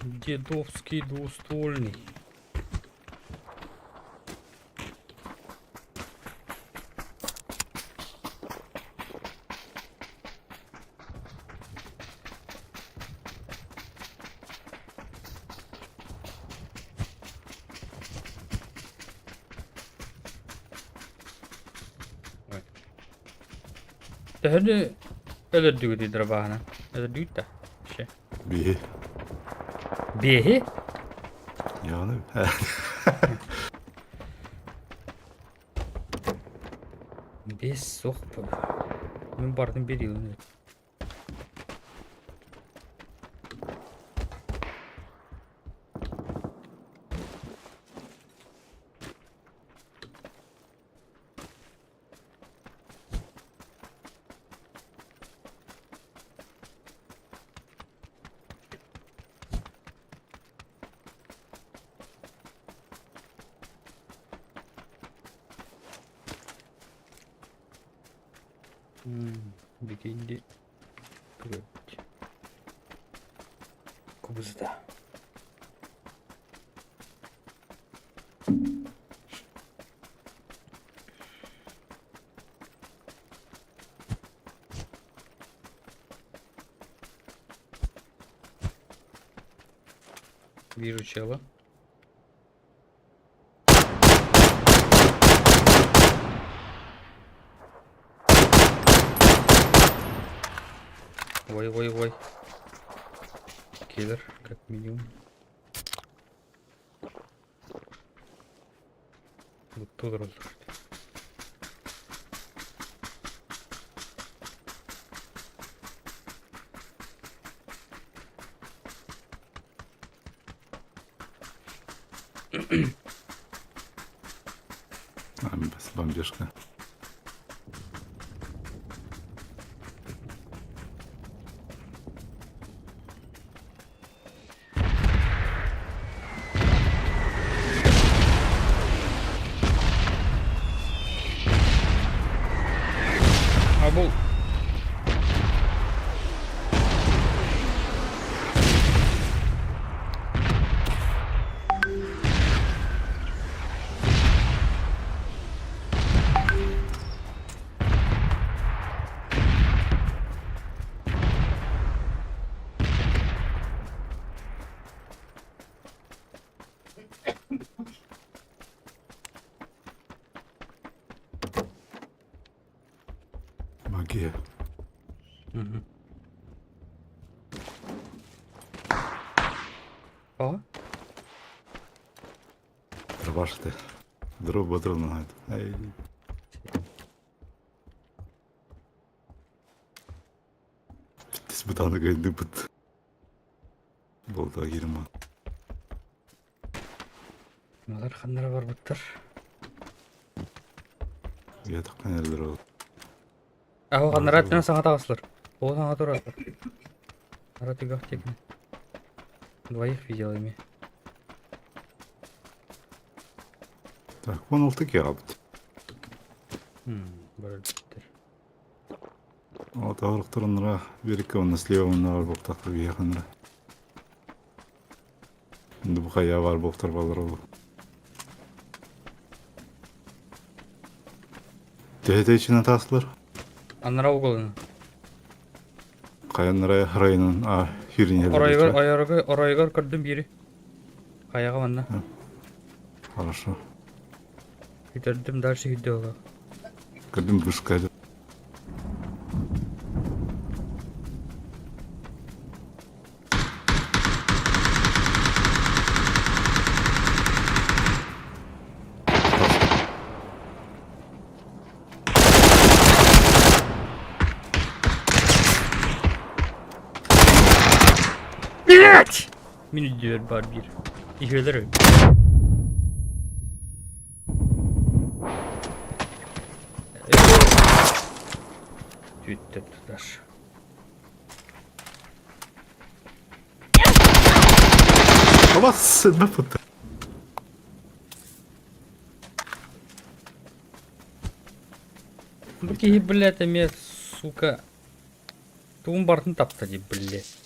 Дедовский двуствольный. Ой. Төһөнү өлөрдүгүт дробаһынан? Өлөрдүгүт да? Вообще. Биһи. Биэһи? Яны. Биэс суох. Мин бардым биир yılın. Бикинди. Кубызда. Вижу чела. Ой, ой, ой. Киллер, как минимум. Вот тут разрушить. Без бомбежка. А бұл Магия. Угу. О, Рубашты. Друг бодру Ай. Биттис бутаны гынды бут. Болда кирма. Малар ханнара бар буттар. Я таккан элдер ол. Аho ханнара түнэ саҥа таҕыслар. Ол саҥа турар. Ара түгэх текин. Двоих видел ими. Так, 16 кебабыт. Барар Вот аҕырыктарыннара биэриккэ уонна слева уонна бар буолтахтар биһиэхэннэрэ. Бу хайа бар буолтар балар ол. Төһөтө ичинэ таастылар? Аннара уголун. Хайаннара районун а хирин Оройгор ойорго оройгор көрдүм бири. Хайаҕа манна. Хорошо. Үтэрдим дальше күйдө ола. Көрдүм бушка. Блять! Мин үрдүбэр баар биир. Иһиэлэр үһү. Түттэ тутар. Бас бапыт. Бу киһи, блядь, эмиэ, сука, тугун барытын тапта дии, блядь.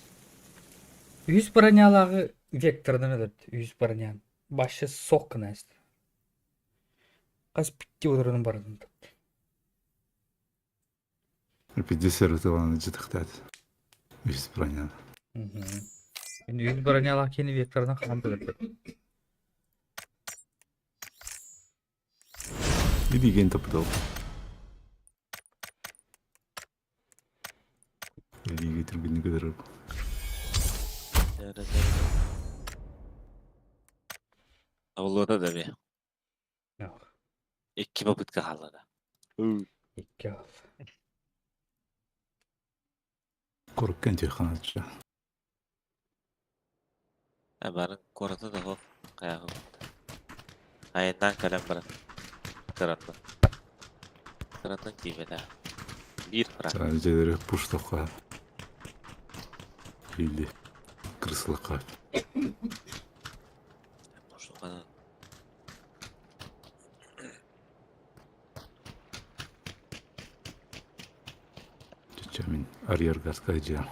Үһүс бронялааҕы векторынан өлөрдө, үһүс броняны. Вообще сок гына эстэ. Хас питти олорон барытын тапта. Пятьдесят ытыланы жытыктат. Үс броня. Үһүс бронялаах киһини векторынан хаһан өлөрбөт. Илиигин тапытал. Илиигэ түргэнник ытырып. Олуота да бе. Икки попытка хаалла да. Икки ал. Коруккен түйханачча. Барын куората да хоп хайаҕа Айаннаан кэлэн баран кыранна. Кыраннан тиийбэтэ. Биир фраг. Дьиэлэри пуштахха. Или крыслака. Пуштухана. Чача мин арьергарска дьиэ.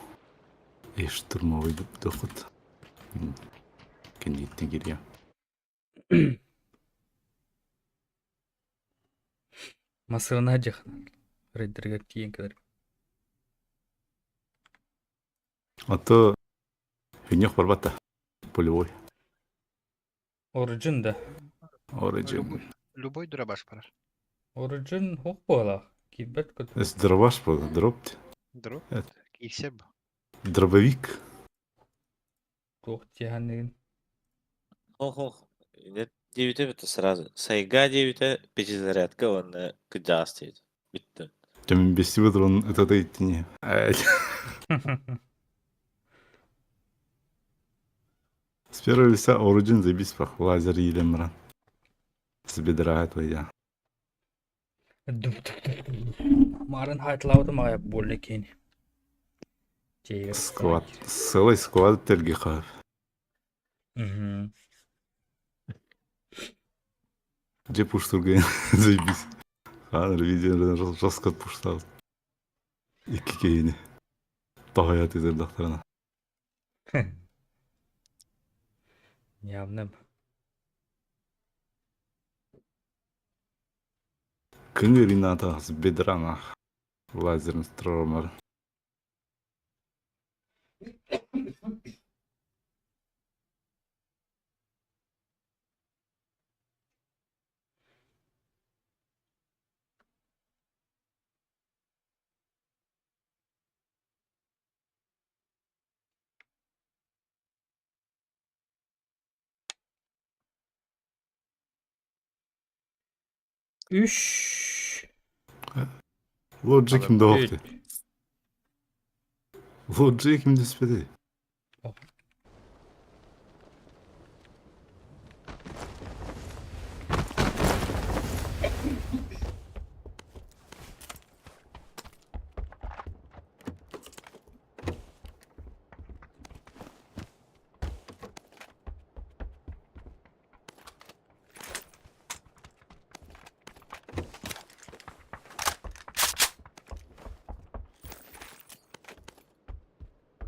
И штурмовой доход. Кэнниттэн кириэ. Массыына дьахнар. Рейдергер тиийэн кэлэр. А то хүннэх барбата. Полевой. Origin да. Origin. Любой, любой дробаш барар. Origin хух буолаах. Киирбэт кут. Эс дробаш был, дроп. Дроп. Это. Киирсэр бу. Дробовик. Туох тиэхэннигин. Хох-хох. Диэбитэ бүтэ сразу. Сайга диэбитэ пятизарядка уонна кыдьаас диэбитэ. Бүттүм. Тем бести он это идти. С первого лица Origin заебись пах, лазер елемран. С бедра твоя. Марын хайтылаабытым аҕай буолла киин. Чэйигэр Сквад. Целый склад тергихав. Где пуштурга? Заебись. Ханыр видео жестко пуштал. Икки кейини. Тоһойо тизердахтарына. Явным. Күн Рената с бедрана. Лазерный стромер. Үш. Лоджи кимде Үт. оқты? Лоджи кимде түспеді?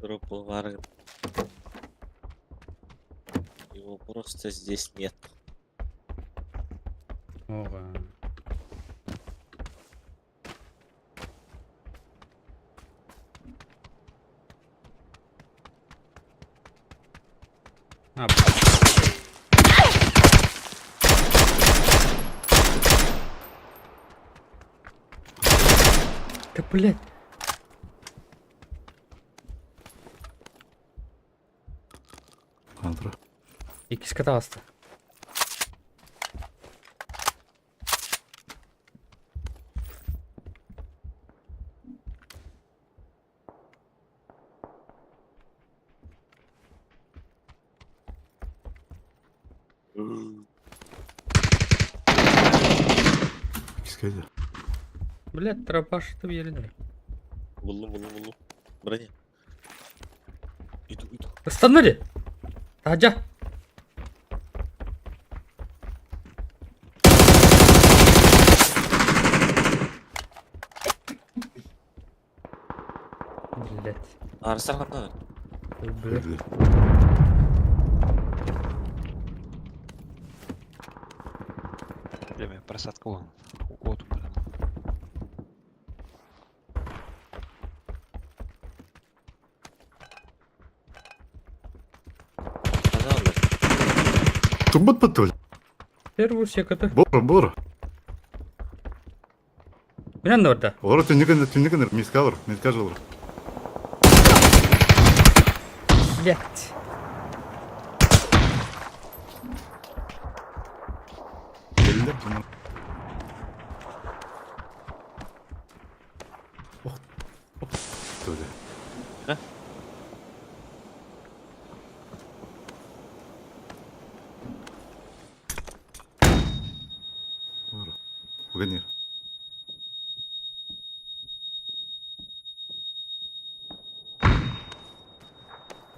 Дроп баар. Его просто здесь нет. Ого. А, Да блять. Контра. Иккис катаҕаста. Иккискэ дии. Блять, тропашты биэрин. Буллум, буллум, буллум. Броня. Иду, иду. Ыстанна дии. Таһдьа. Блять. Арсар ханна. Өлбүрэ. Өлдө. Время просадка вон. Вот у меня. Ханна олор. Турбут баттыл. Первую секата. Бор, бор. Минан да барда. Олар түннүгін түннүгін миска олар, миска жолар. Блять. Келдер бұны. Ох, ох, төле. Ха? Олар. Угонир.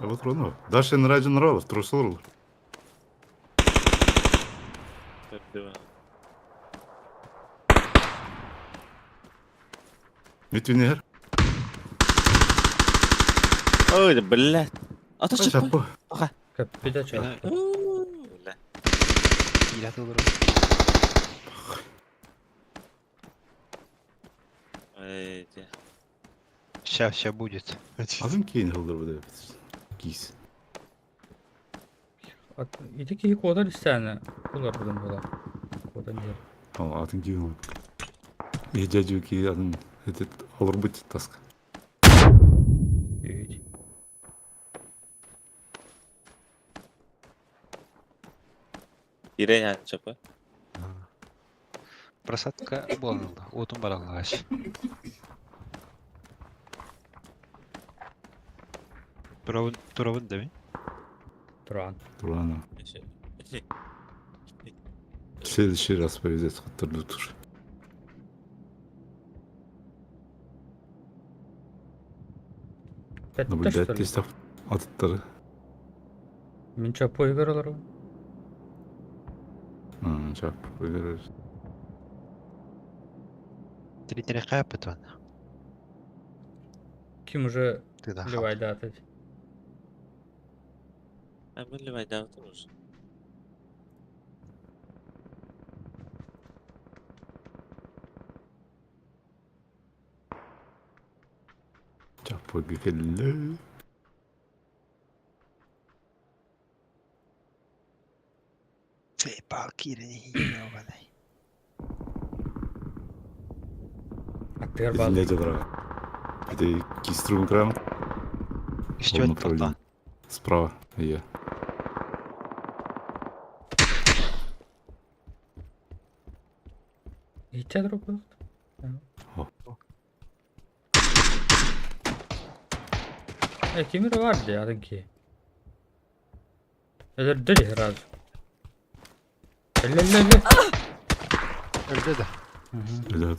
А вот ровно. Дальше на нравилось, трусыл. Көрдүм. Бүтүнер. Ой, блядь. А то что? Чапы. Капида чё. Бля. Киирэ тылырым. Эй, де. Ща, ща будет. Азын кейін хылдыр бұды. Кис. Ити киһи куотар истээнэ уларбытым була. Куотан диэн. Ал атын кейін. Ежажу ки атын этот олар бут таска. Үт. Ирен чапы. Просадка буолла. Уотун бараллааш. Туравын, туравын дemi? Туран. Турана. В следующий раз повезет хаттырды тур. Пятта Наблюдать что ли? тестап аттары. Мин чапы игр олору. Чап. Выиграешь. Тренер капытван. Ким уже Ты да. ливайдатать. А мы ливай да тоже. Чап келле. Цепал киирени хиинованай. Аттыгар баал. Извиняйте, дорога. Это киструм крам. Үстүбэт направление. Справа. Я. Иччэ дроп. О. Э, кимир бар дии, атын киһи. Өлөрдө дии сразу. Өлө-өлө-өлө. Өлдө да. Өлө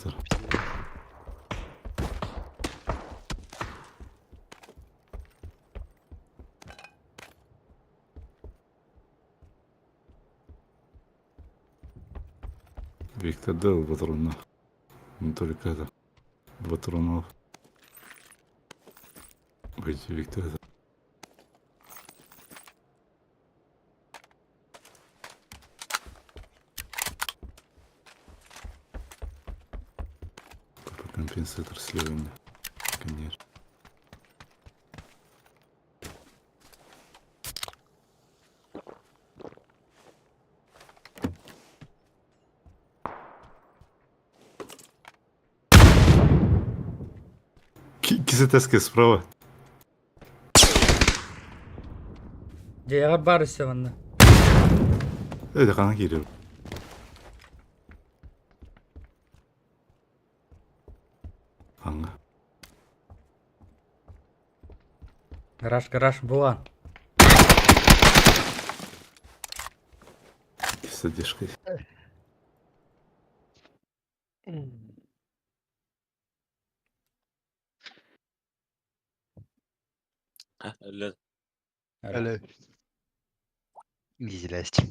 Виктор дал патронов. Не только это. Патронов. Быть Виктор это. Сытар слева. Конечно. Кисетески справа. Дьиэҕэр баар өссө манна. Это хана киирэр. Аңа. Гараж, гараж буолан. С задержкой. А, өлө. Алло. Излезть.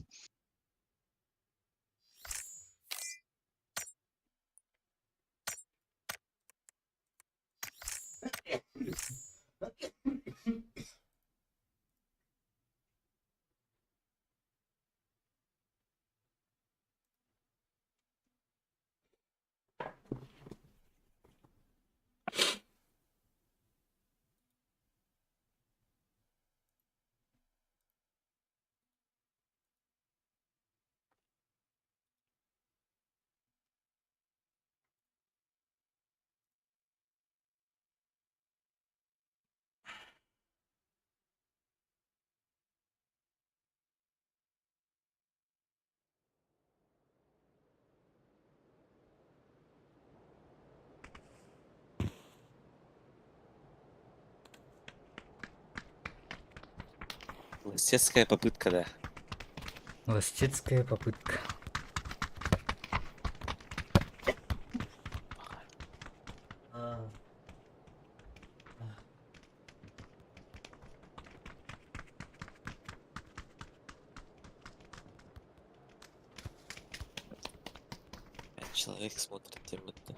Ластецкая попытка, да. Ластецкая попытка. Человек смотрит тем будто.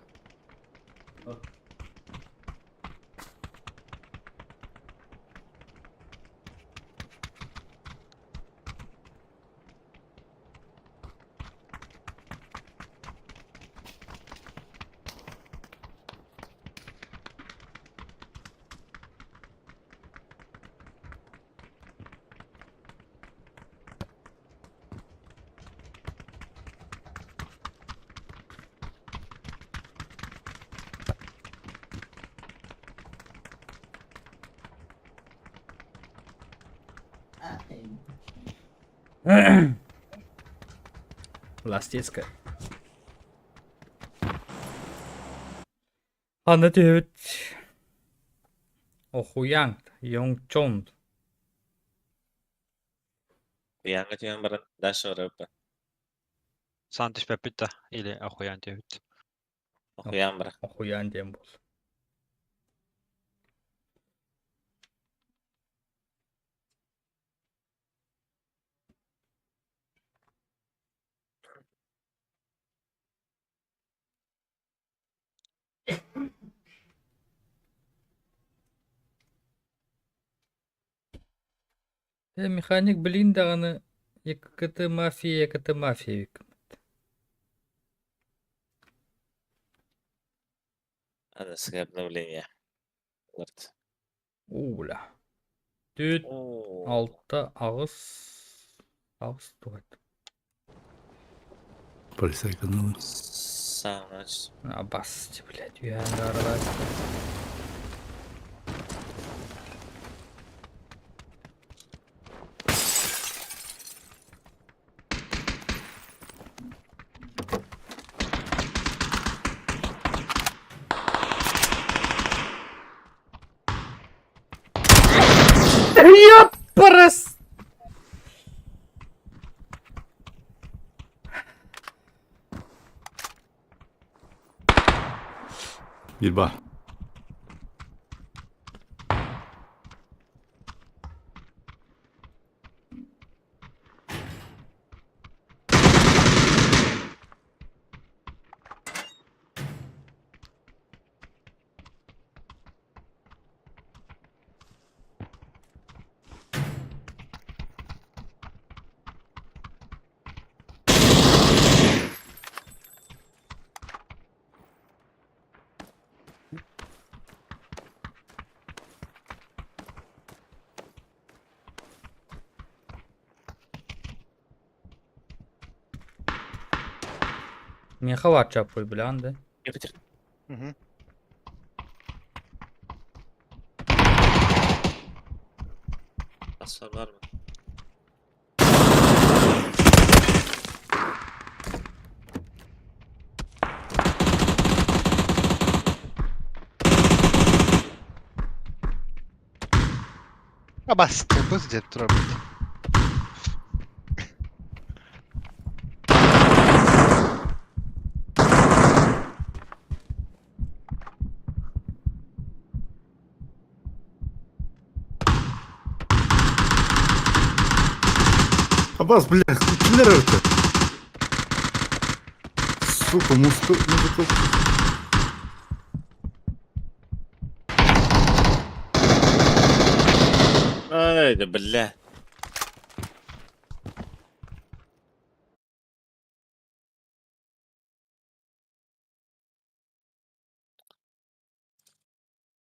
Ластецкая. Ханна түһүбүт. Охуян, Йонгчон. Яңа түһэн баран дальше барабыт. Сан түспэппит да или охуян түһүбүт. Охуян бар. Охуян диэн буол. Э, механик блин даҕаны ЯКТ мафия, ЯКТ мафия эбиккин. Аныгы обновление. Вот. Уу, бля. Түөрт, О, алта, аҕыс, аҕыс туһат. Полисай каналы. Сам А, бас, блядь, үһээн аралаас. Ёпарас! Билба. Миэхэ баар чаппый билэҕин да? Мгм. Aslan var mı? Абас, бу сидят турар. Абас, бля, кимдер это? Сука, музыка, музыка. Ай, да бля.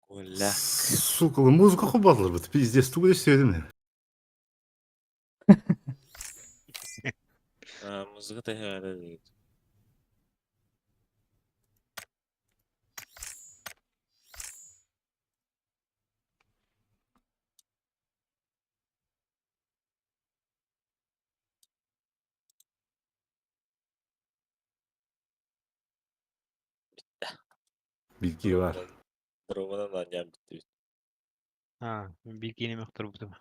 Бля. Сука, музыка хубалар бит. Пиздец, тугу сөйдім. А, музыка да değil. Bilgi var. Romanın annem bitti. А, билгини мөхтөр бутум.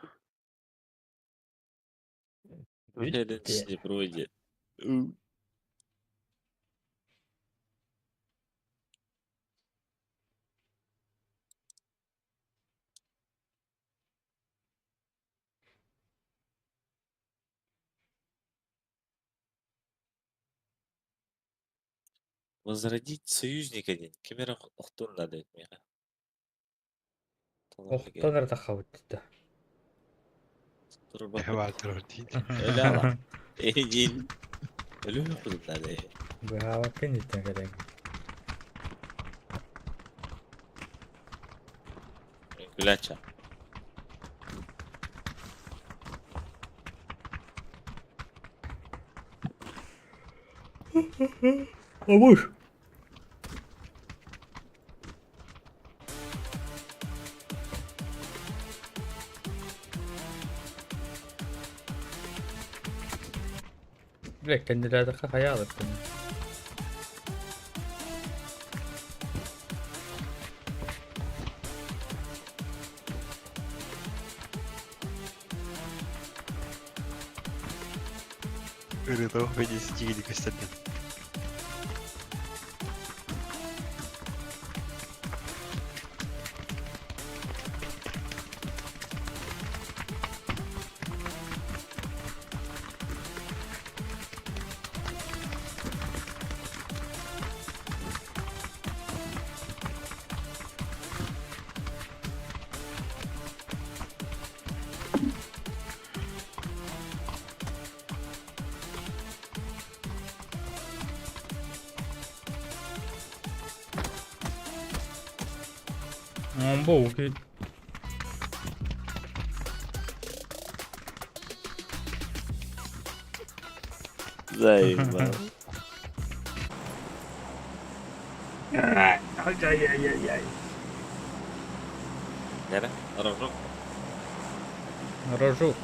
Bitti. Вроде. Возродить союзника день. Кемера охтун надо меха. Охтон эрэ таххабыт да. Баар турар диит. Öyle Eğil. Ölü mü kızım nerede? Быһаабаккын иттэн кэлэн. Gülaça. Обуш! Бля, кандидатка хаялыптын. Ырытов 10 көстөрдүм. Бу ки Заебал. Nere? Рожок. рожок.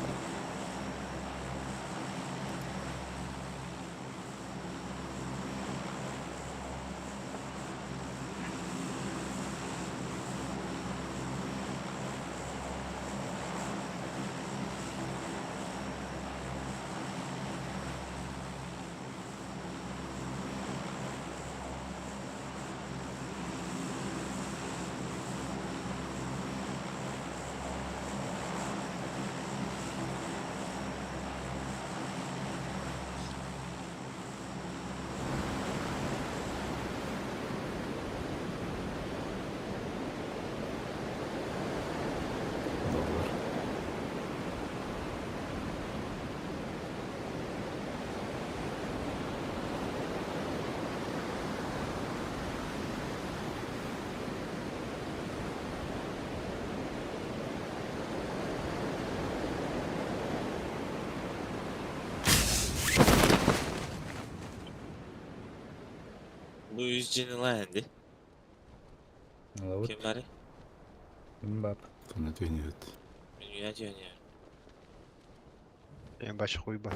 Бу үс дьиэни ылаайан дии. Ылабыт. Ким барый? Мин бап. Тона түһүнүбүт. Мин үйэ түһүнүө. Я бачу хуй ба.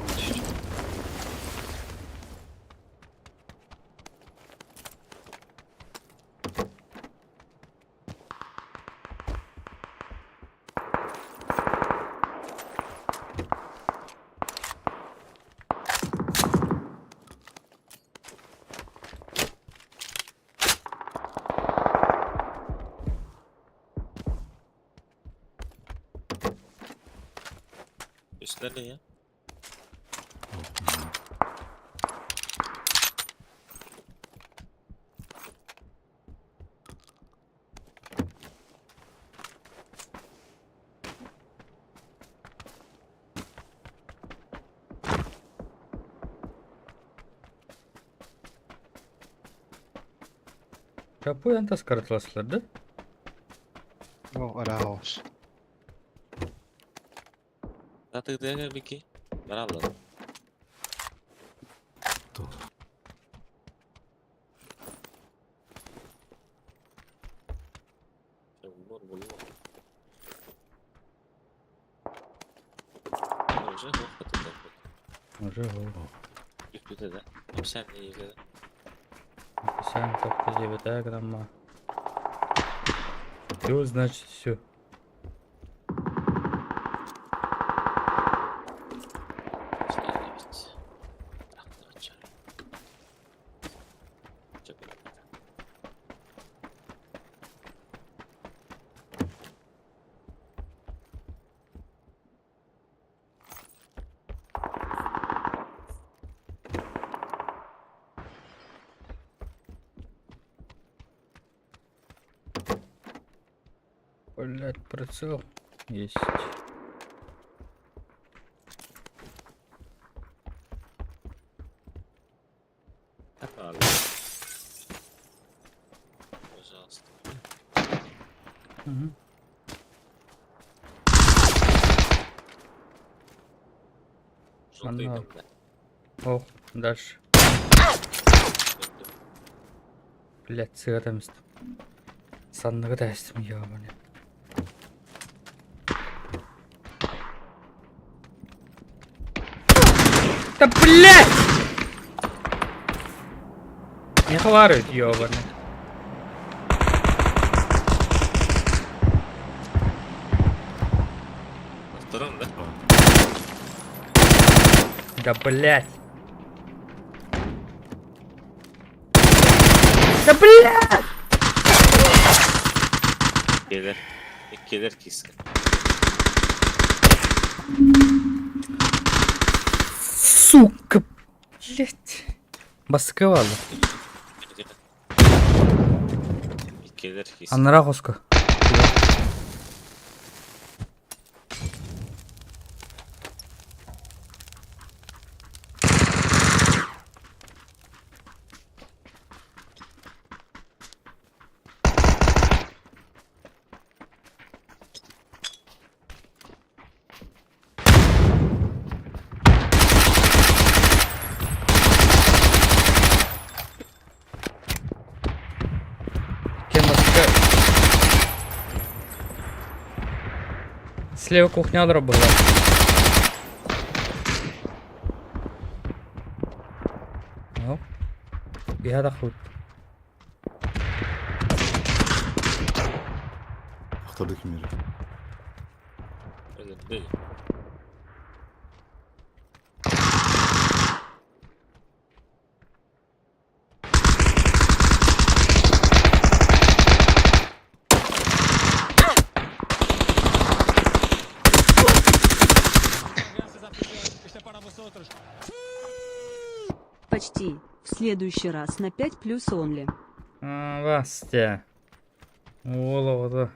Üstler ne ya? Чапу эн таскаратыласлар да? О, араос. Татыгдыга бики. Бар алладым. Туох. Bulur bulur. Уже хватит. Уже гол. Үппүтэ да. Sen иилэ. Сам как-то 9 грамма. Все, значит, все. Блять, прицел есть. Пожалуйста. Угу. Желтый Она- там, да. О, дальше. Блять, сыгатам Санныгы да эстим, ёбаный. Да блять! Не хварит, ёбаный. На втором, да? Да блять! Да блять! Келер. Келер киска. Сука! Блять! Баскывалы. Келер киска. Анара хоска. Кем баска? Слева кухня была. Ну. Я дохуй. Охтордук мире. Өлөрдө. Почти. В следующий раз на 5 плюс онли. А, Вастя. Голову да.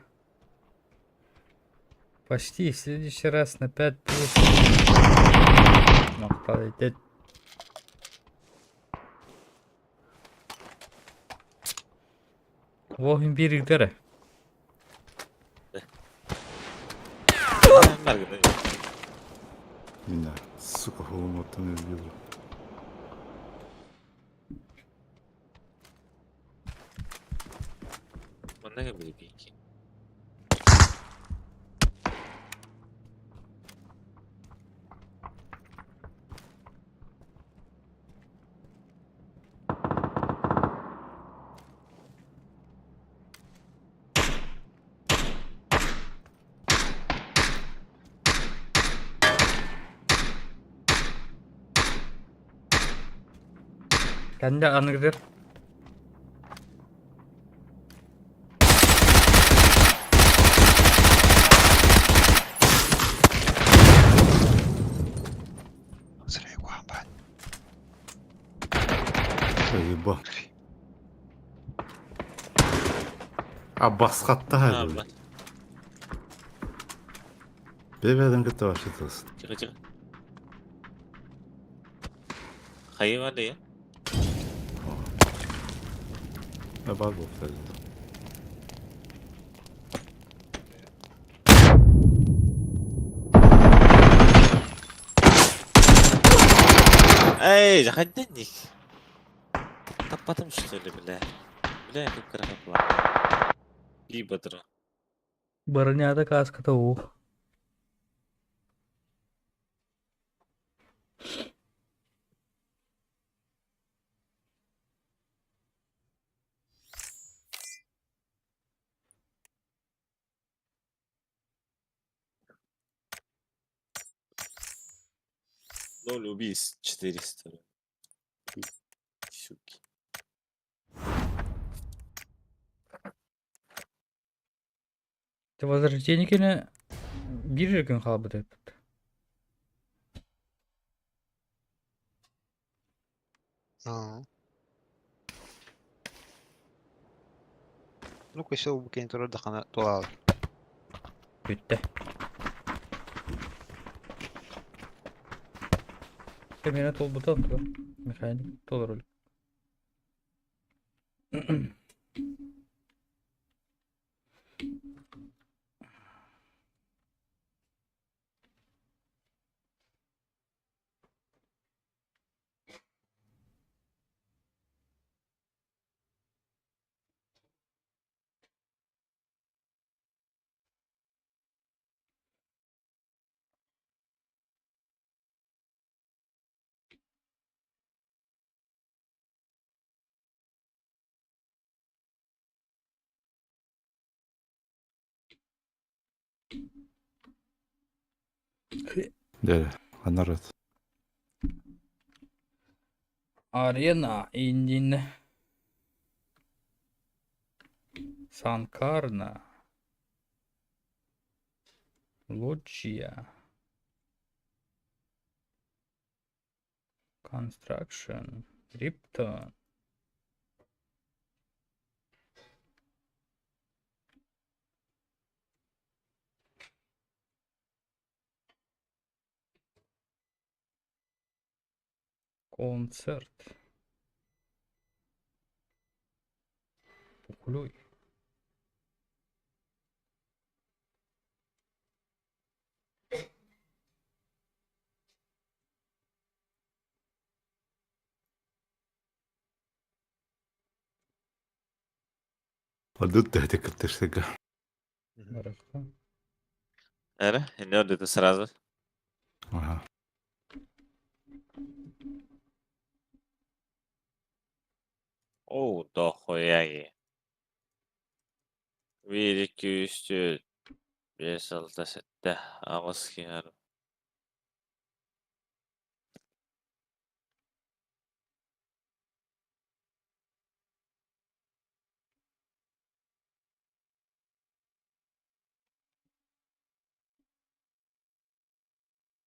Почти в следующий раз на 5 плюс. Махтал Вохин бир дere. Бар гына. Меня, сука, голову оттан убил. Манна кэлбит пики. Кэннэ аныгытыр. Сырай куһаҕан баҕайы. Еба. А басқатта А, бұл. бар. Бебеден кытта вообще тост. Тихо, тихо. Хайы бар да я. Бар болып та. Эй, заходи. Таппатым что ли, бля. Бля, как крахапла. Либо дро. Бронята каската ух. Ноль убийств, 400. Суки. Ты возрождение кene bir күн қалбыт эппит. Ну. Ну, көсө бу кени турар дахана туалар. Бүттэ. Мені толбутан тура. Механик толор өлік. Дere. Анарат. Арена Индин. Санкарна. Лоджия. Construction. Риптон. Концерт. Пухлюй. Падут ты кыттышсыга. Барахта. Эра, не это сразу. Ага. О, дохуяги. 1, 2, 3, 4, 5, 6, 7, 8 киһи.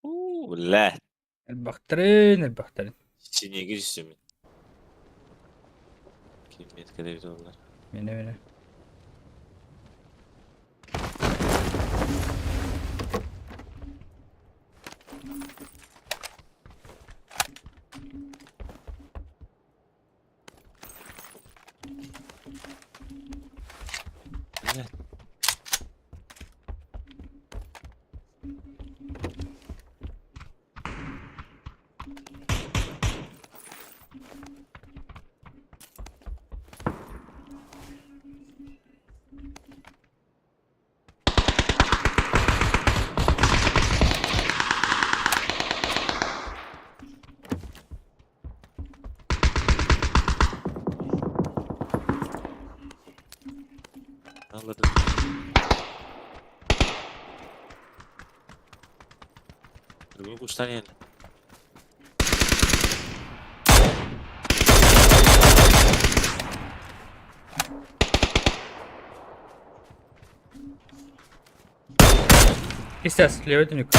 У, бля, Элбахтарын, элбахтарын. синеги жүсүмүн. Ким меткede доллар. Мене, мене. Бля. Бүгүн кустан иһэн. Истэс, левый түнүк.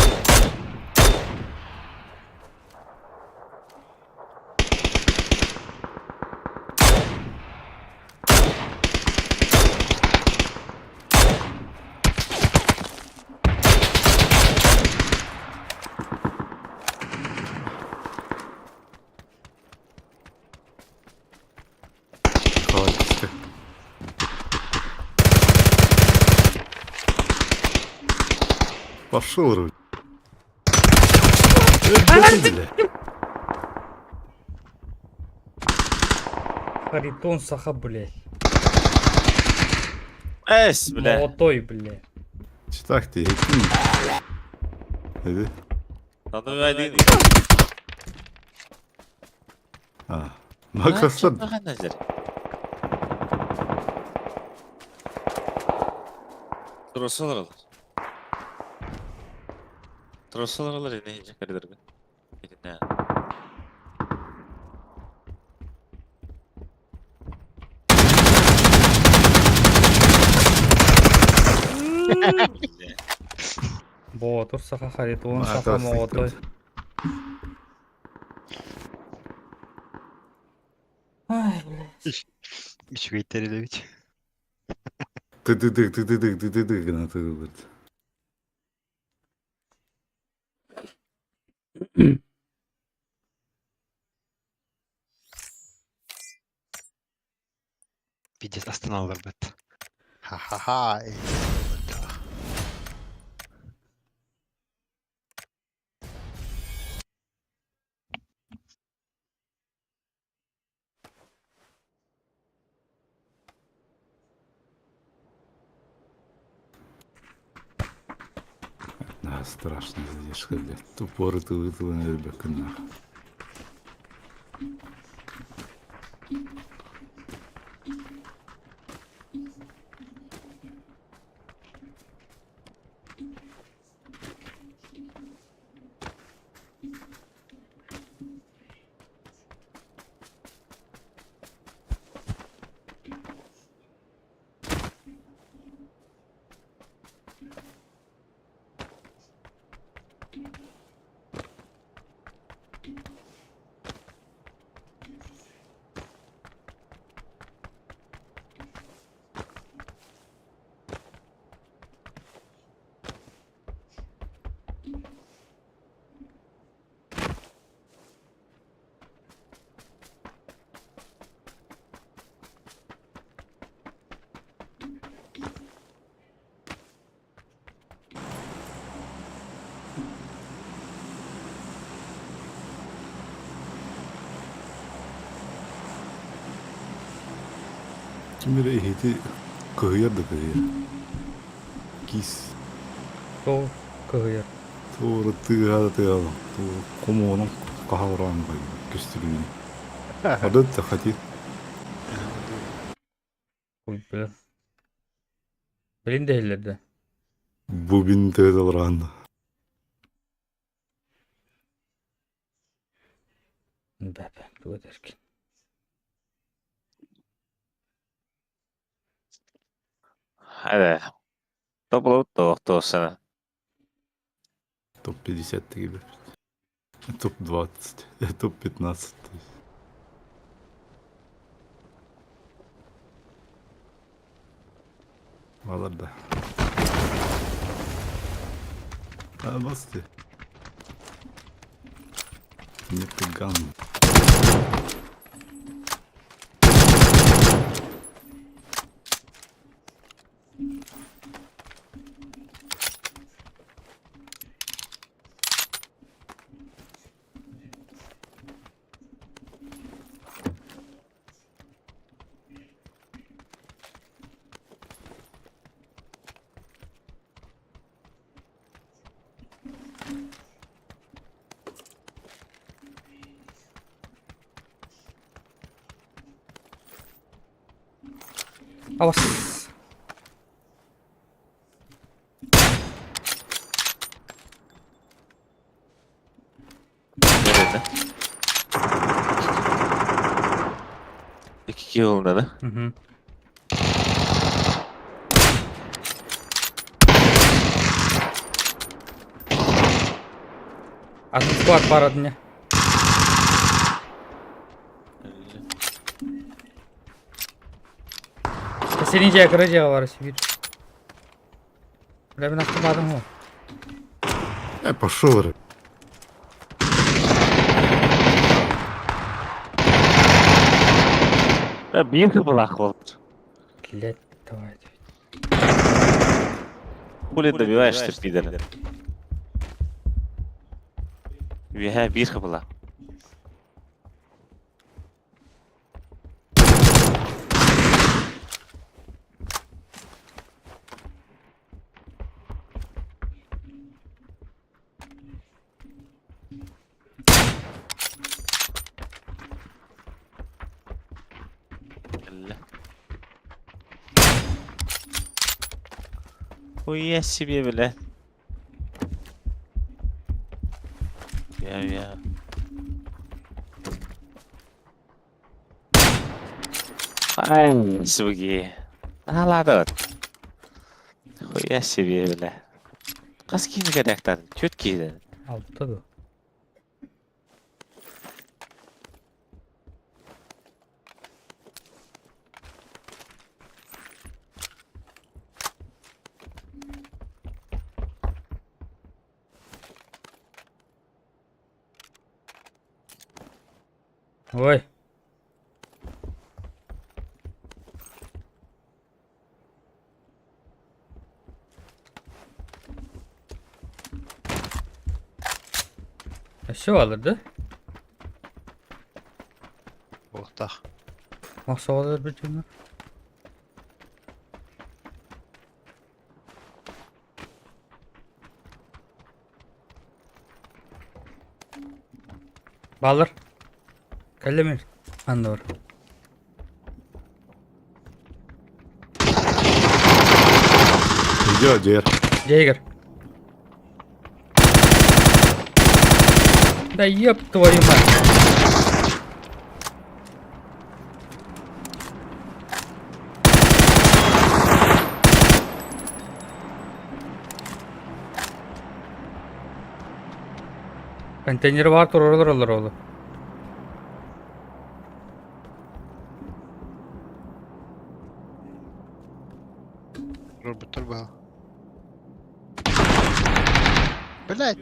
Хааллыска. Пошел, руль. Бля. Харитон Саха, блядь. Эс, бля. Молотой, блядь. Читак ты, этин. Эди. Надо один. А. Макрослар. Тросалар alır. Тросалар alır yine ince karıdır. Yine. Боотур Саха, Харитон Саха, Молотой. Ай, блядь. Үчүгэйдэр эбит. Ты-ты-ты, ты-ты-ты, ты-ты-ты, гына тыгылбыт. Пиздец, останавливает. Ха-ха-ха. Да, страшно задержка, блядь. Тупоры ты вытолы на ребенка нах. Кимире ихити кыһыйар да кыһыйар. Кис. Сол кыһыйар. Туора тыаһа да тыаһа. Хомуонун хаһалараан көстүрүүнү. Адыт да хати. Ой, бля. Билин дэһэллэр да. Бубин тыаһалараан. Бэп, тугу этэркин. Evet. Топ Топ-50 gibi. Топ-20. Топ-15. Балар да. А, басты. Нет, ган. Авас. да? 2 киһи да? Угу. Атын склад баар одне. Сeni дьиэ кыра дьиэҕэ баар сибиир. Бля, мин автоматым хо. Пошел, ры. Биир кыбылаах буолбут. Блядь, давай. Хули добиваешься, пидор? Үөһэ биир кыбылаах. Хуя себе, бля. Я. Ай, суки. А, ладно. Хуя себе, бля. Хас киһини кэтэхтэн, түөрт киһи. Алта ду. Ой. Өссө баалар да? Буолтах. Мохсоҕолор бүтүннэр. Баалар. Кэллэ мин. Анна бар. Идет, дверь. Дьиэгэр. Да еб твою мать. Контейнер баар турар олорор олу. Турбуттар баһа. Блять!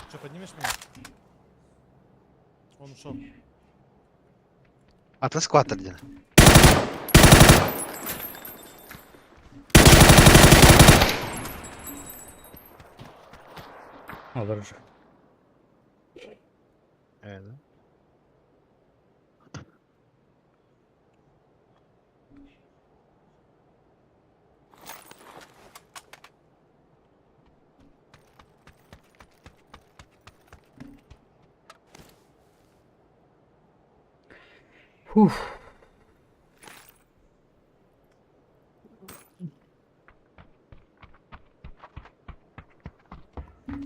Что, поднимешь меня? Он ушел. Атын скваттер диэн. Олор уже. Ээ, да. Фух.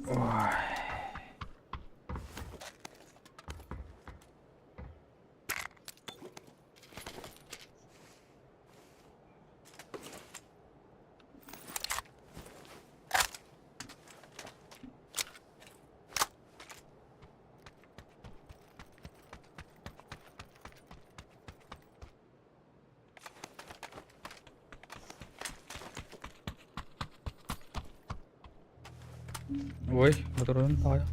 Ой. Ой, моторун аяқ.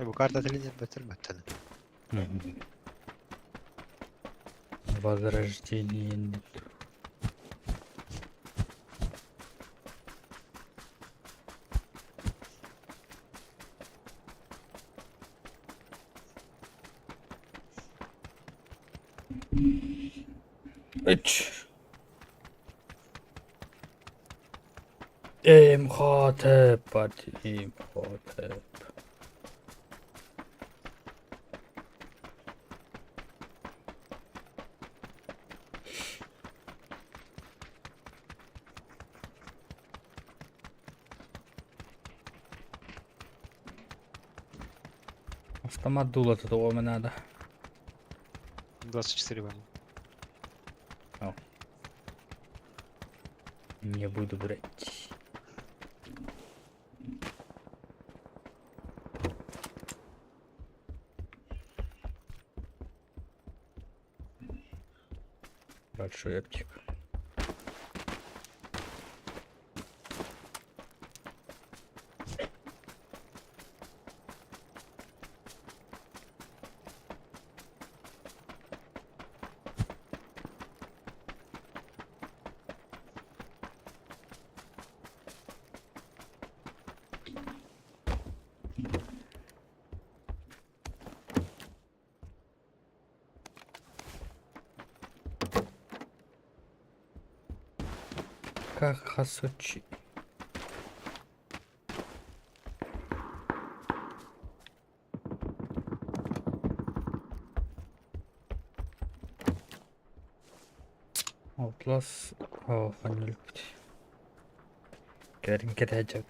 Бу карта теле баттар баттан. Возрождение. Үч. Имхотеп, Имхотеп. Автомат дулата тоҕо надо. 24 вам. Не буду брать. Большой аптек. Как хасучи. Outlast. Oh, ханнылыппыт. Кэлин кэтэһэ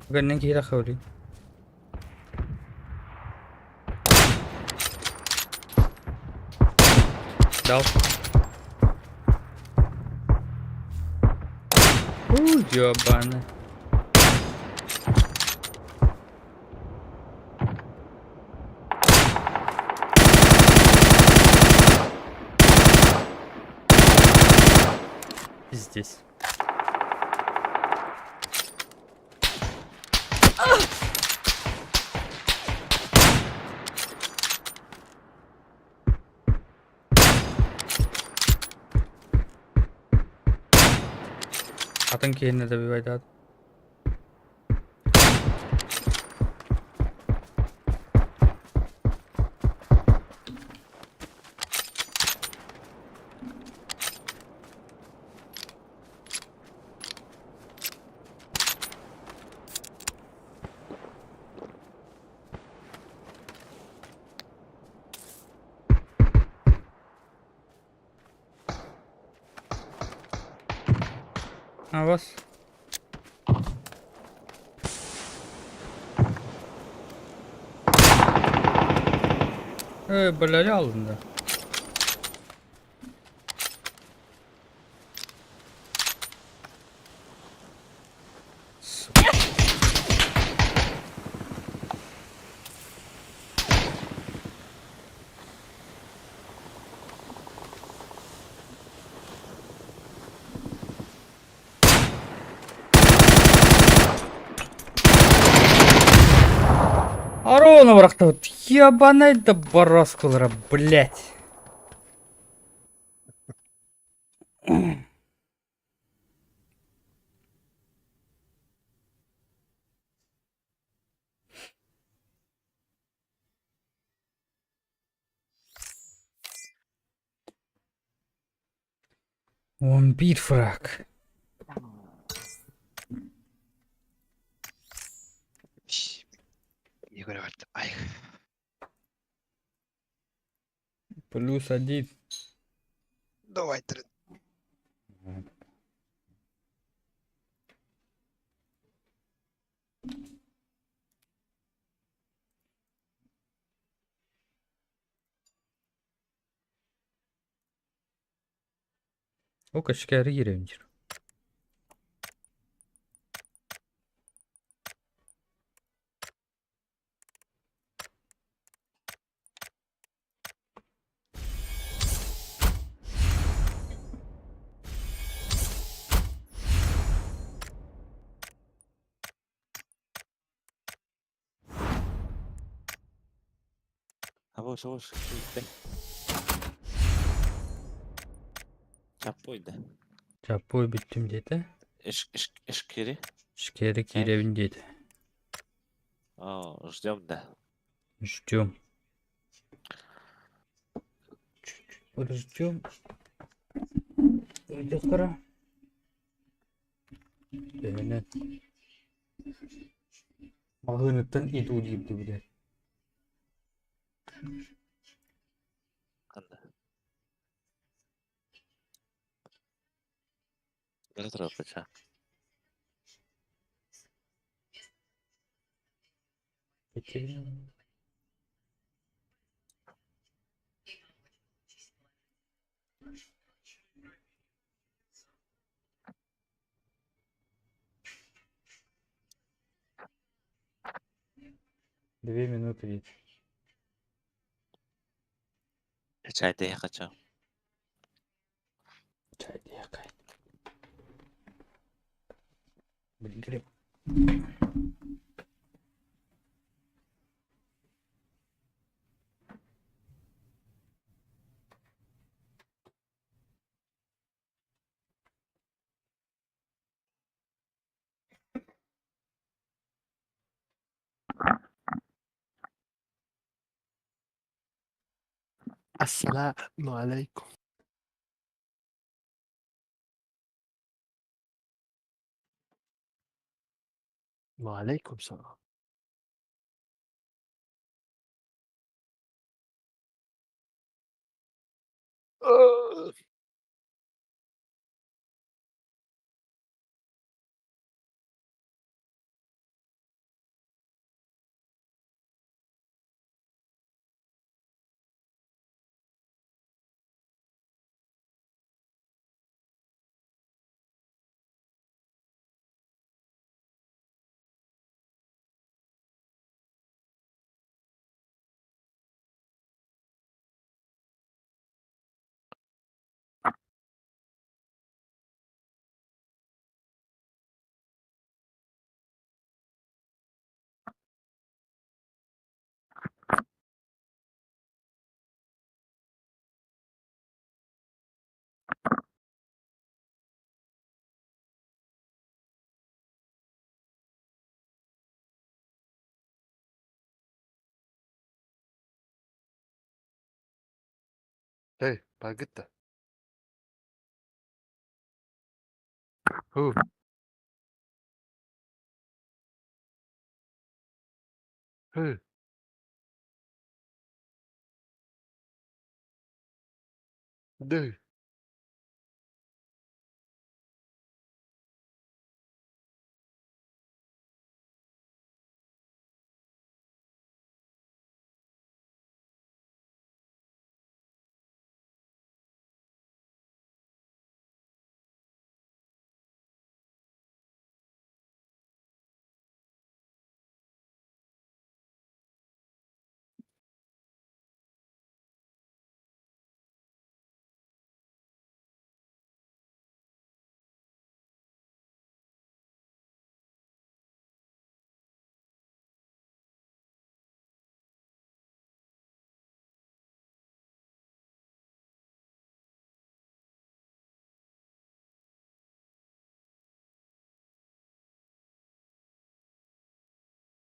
Гэннэн киһи тахсыбытый. Дал. У, ёбаный. Здесь. Атын киһини добивайдаат. А вас? Бля, alındı. Сука. Арона бырахта. Ебанай да бараскалара, блять. 11 фраг. Егор Ай. +1. Давай, трын. О, качкары giremdir. А вот, вот, киирдэ. Чаппуйда. Чаппой бүттүм диэтэ. Ишкири. Шкери киирэбин диэтэ. О, ждем, да. Ждем. Чуть-чуть подождем. Доктора. Дэмэнэ. Маҕаһыыныттан иду диибди билэр. Ханна. Бара турар. Петерин. 2 минуты ведь. Чайда хочу. Чай диэххэ. Блин, Глеб. السلام عليكم. وعليكم السلام. آه. Hey, Bagutta. Who? Who? Do.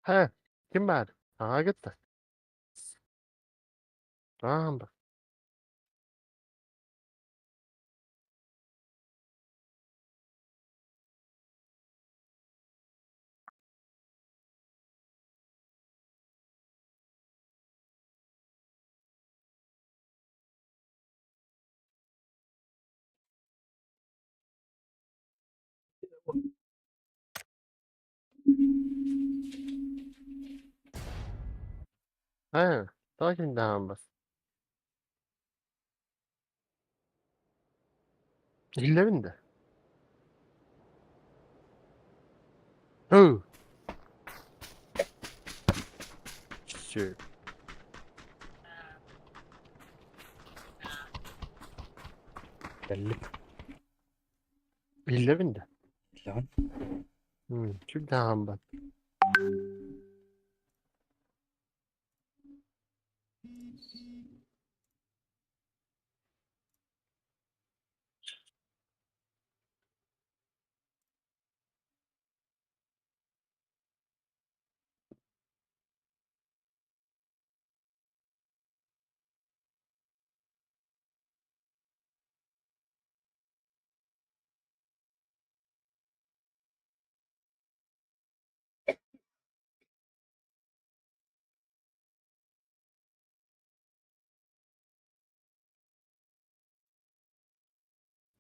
He, kim бар? Ага кетті. Ага, He, тоҕо ким даҕан бас? Иһиллэбин да? Һуу. Сөп. Кэллим. Иһиллэбин да? Иһиллэҕин? Сүрдээҕин бат.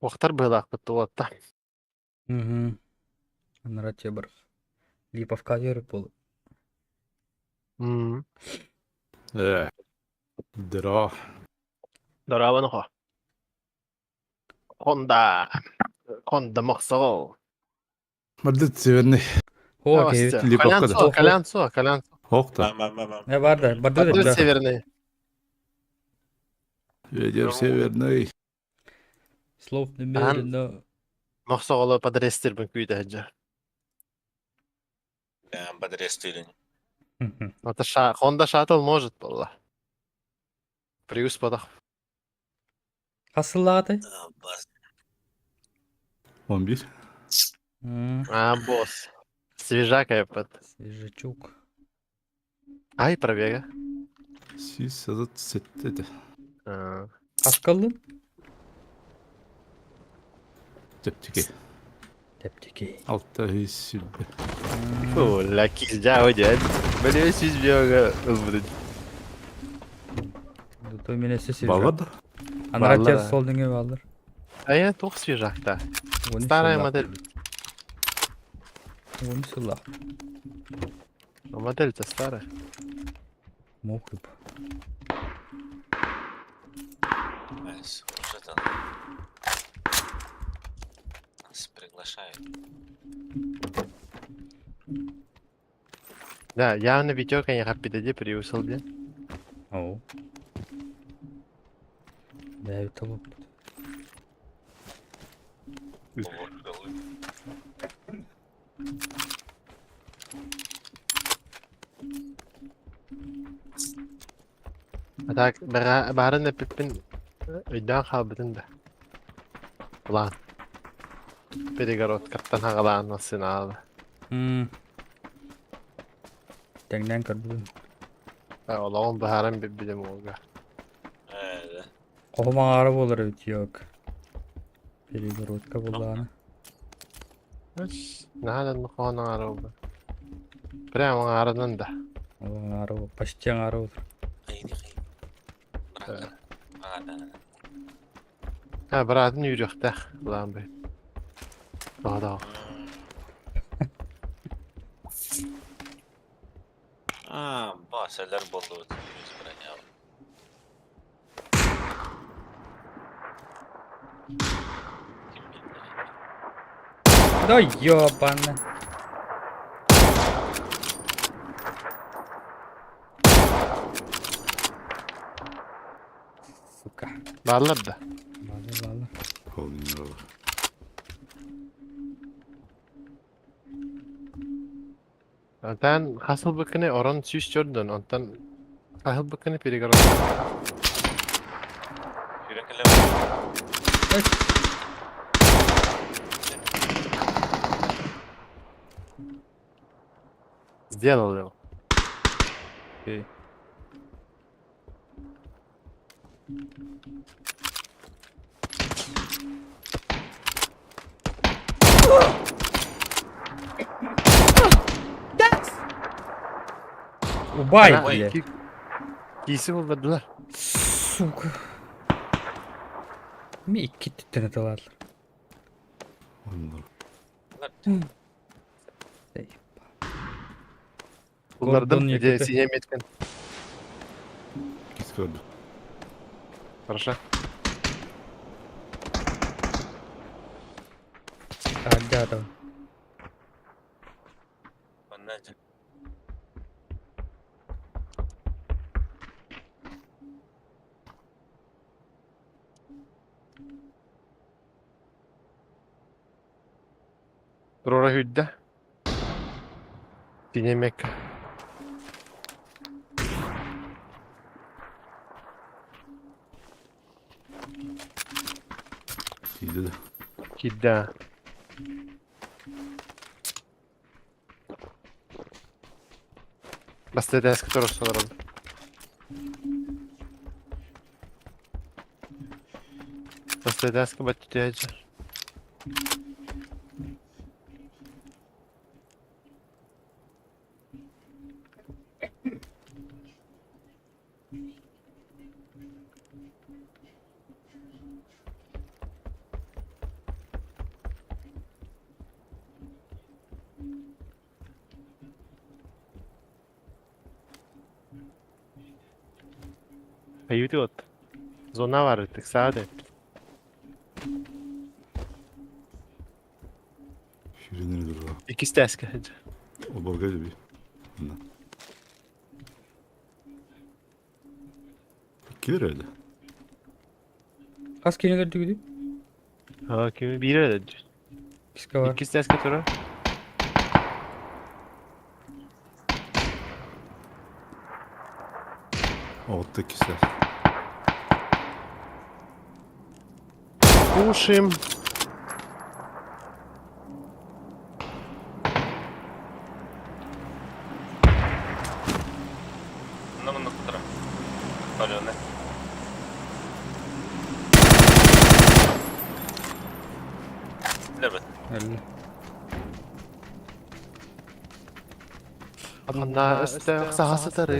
Уохтар быһыылаахпыт уолаттар. Угу. Анараа бар. Липовка диэри буолуо. Э. Дра. Дорообону хо. Honda. Honda мохсоҕол. Мардыт северный. О, окей. Липовка да. Колян суох, Колян суох. Ох та. Не бар да, барды Бардыр да. северный. Ветер северный. Слов немерено. Мохсоҕолу подрестербин күүтэ сылдьар. Подрестилин. Это ша Honda Shuttle может буолла. Prius бодох. Хасылааты? 11. А, босс. Свежак под. Свежачок. Ай, пробега. Сис азат сетте. Аскаллын? Тептики. Тептики. Алта сүлбе. Фу, ля кизжа одет. Блин, сүз бега ылбыт. Дуто мене свежак. Баллада? Анара Баллада. тер сол деңе баллар. А я тух свежак та. Старая модель. Оны сылла. Но модель-то старая. Мохып. Уже там. Нас приглашают. Да, явно Витёк не хаппидади Prius ылден. Оу. Да, это вот. А так, баарын эпиппин өйдөөн хаалбытын да. Улаан. Перегородкаттан хагалаан массынаалы. Тэҥнээн көрбүтүм. Олоҕун быһааран билбитим уолга. Оһом аҥаара буолар эбит yok. Перегородка буллаҕына. Наһаа да хоһоон аҥаара буолла. Прямо аҥаарынан да. Ол аҥаара буол- почти аҥаара буолар. А, быраатын үүрүөхтээх улаан бай. Тоҕо А, басалар болду. Броня. Ким билди? Да ёбана. Сука. Бааллар да. Бааллар, бааллар. Полный Онтон хас ылбыккыны орон сүүс чордун, онтон хас ылбыккыны перегородка. Күрәкеләр. Сделал его. Окей. Убай, бля. Киси булдардылар. Сука. Ми икки түттен аталар. Буллардым, где синяя метка. Скорду. Хорошо. Так, да, там. Рора хүддэ. Синяя метка. Киирдэ да. Киирдэ. Бастыдааска турар Бастыдааска баттытыаджар. Айути от. Зона var artık sade. Ширинер дурла. Икки стяска. Оборга деби. Да. Килер öyle. Хас кинилер түгүдү? Ha kimi bir öyle. Киска бар. Икки стяска тура. Altta kişiler. Кушаем. Әллә. Анна өстө сахасытары.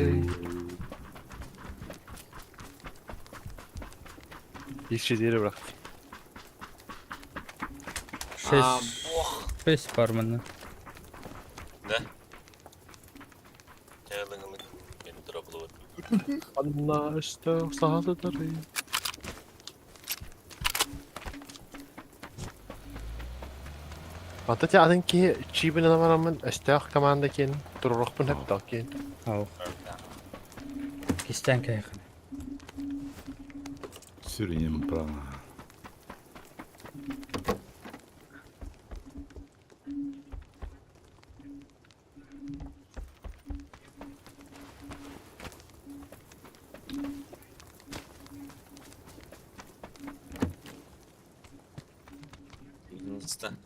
Ишчи бырахты. Шесть. Шесть бар манна. Да? Анна өстө сахасытары. Ата те атын ки чибин аламарамын өстөөх команда кен турурухпун хөптөөх кен. Ау. Кистен кайхана. Сүрүнем прана.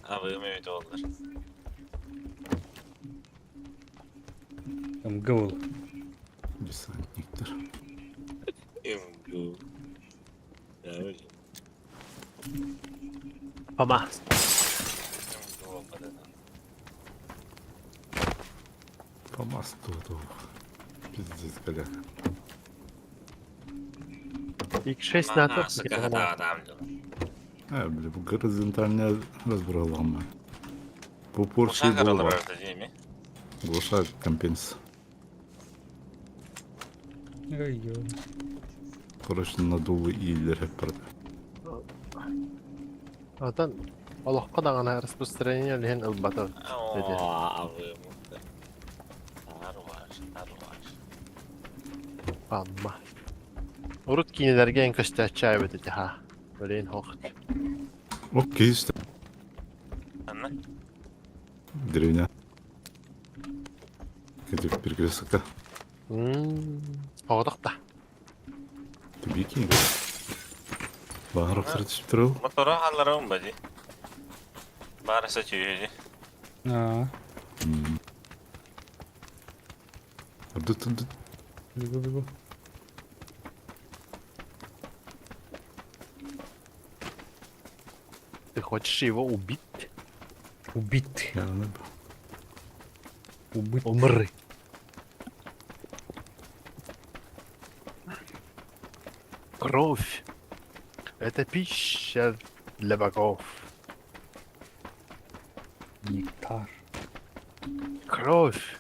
Абы Mehmet oldular. МГУ. Десантниктер. МГУ. Ама. МГУ olmadı. По мосту. Пиздец, бля. X6 НАТО. А, бля, бу горизонтально разбрала Бу порши болба. Глуша компенс. Ой, ё. Короче, надулы ийлер hep барда. Атан Олохко дагана распространение лehen ылбата. Абы Амма. Урут кинилерге көстөөччү эбит ха. Блин хохт. Окей, что? Анна? Деревня. Это перекресток. Оҕотох Тубики. Бааров сыртышып Мотора халларым бади. Барысы чүйеди. Аа. Ардыт. Бегу, бегу. Ты хочешь его убить? Убит. Яғни Убыт. Умри. Кровь. Это пища для богов. Нектар. Кровь.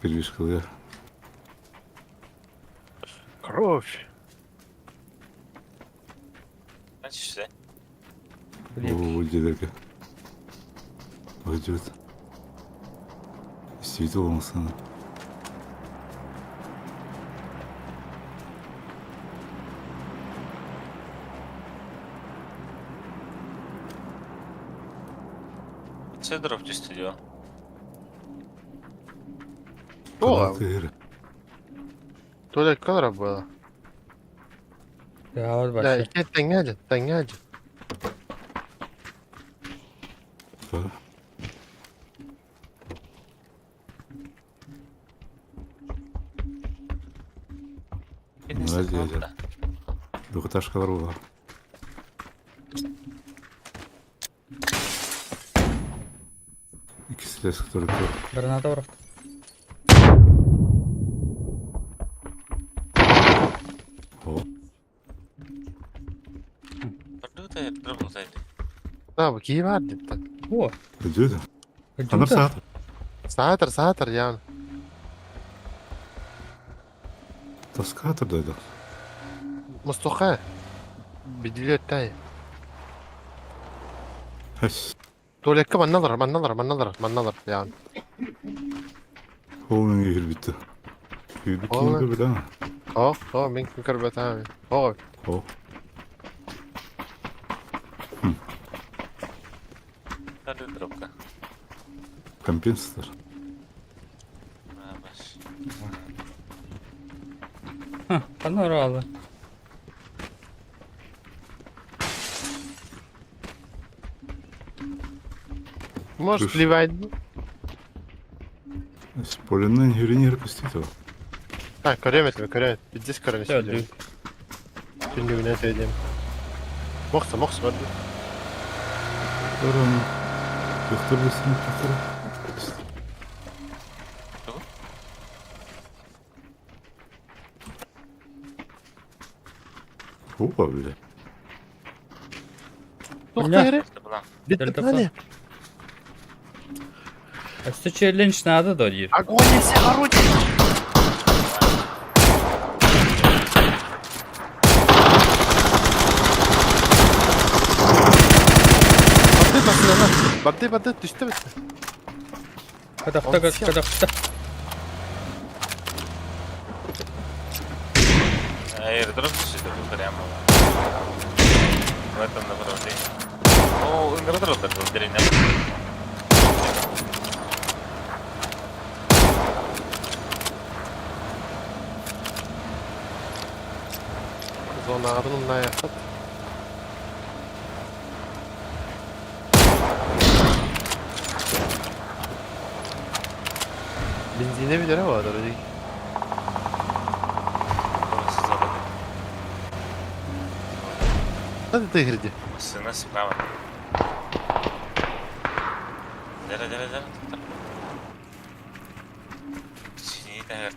Перебежкалыыр. Кровь. Значит, Блин. О, дедерге. Пойдет. Действительно, он сам. Сидоров студио. О, Тыр. Толя колора было. Я вот Да, вообще. икки тэҥҥэ тэҥҥэ Да. Молодец. Двухэтажкалар буолар. Иккис только. Граната враг. О, Да, бу киһи баар диттэн. О, идет. Анар Катюта. саат. Саатар, саатар, ян. Тоска турда. Мустуха. Бидилер тай. Хэс. Туалекка манналар, манналар, манналар, манналар, ян. Ол мен кирбитти. Кирбит Ол- кийинге биле. О, о, мин көрбөтөм. О, О. Дробка. Компенсатор. Ха, понравилось. может Слушай. ливать. Споленный юринер пустить. Так, көрөм этме, көрөм. Здесь көрөм Все, сидим. Түннүгүнэ тедим. Мохса, мохса барды. Көрөм. Доктор бесин доктор. Опа, бля. Доктор, Дельта план. Өссө челлендж надо до диир. Огонь, все орудия! Барды басына. Барды барды түстө бит. Кадахта Он сел. кадахта. Аирдроп сюда прямо. В этом направлении. Ну, аирдроп такой в деревне. Зона адын аяқат. Бензине билere var öyle. Hadi tehirdi. Машина справа. Dere dere dere. Çiğ de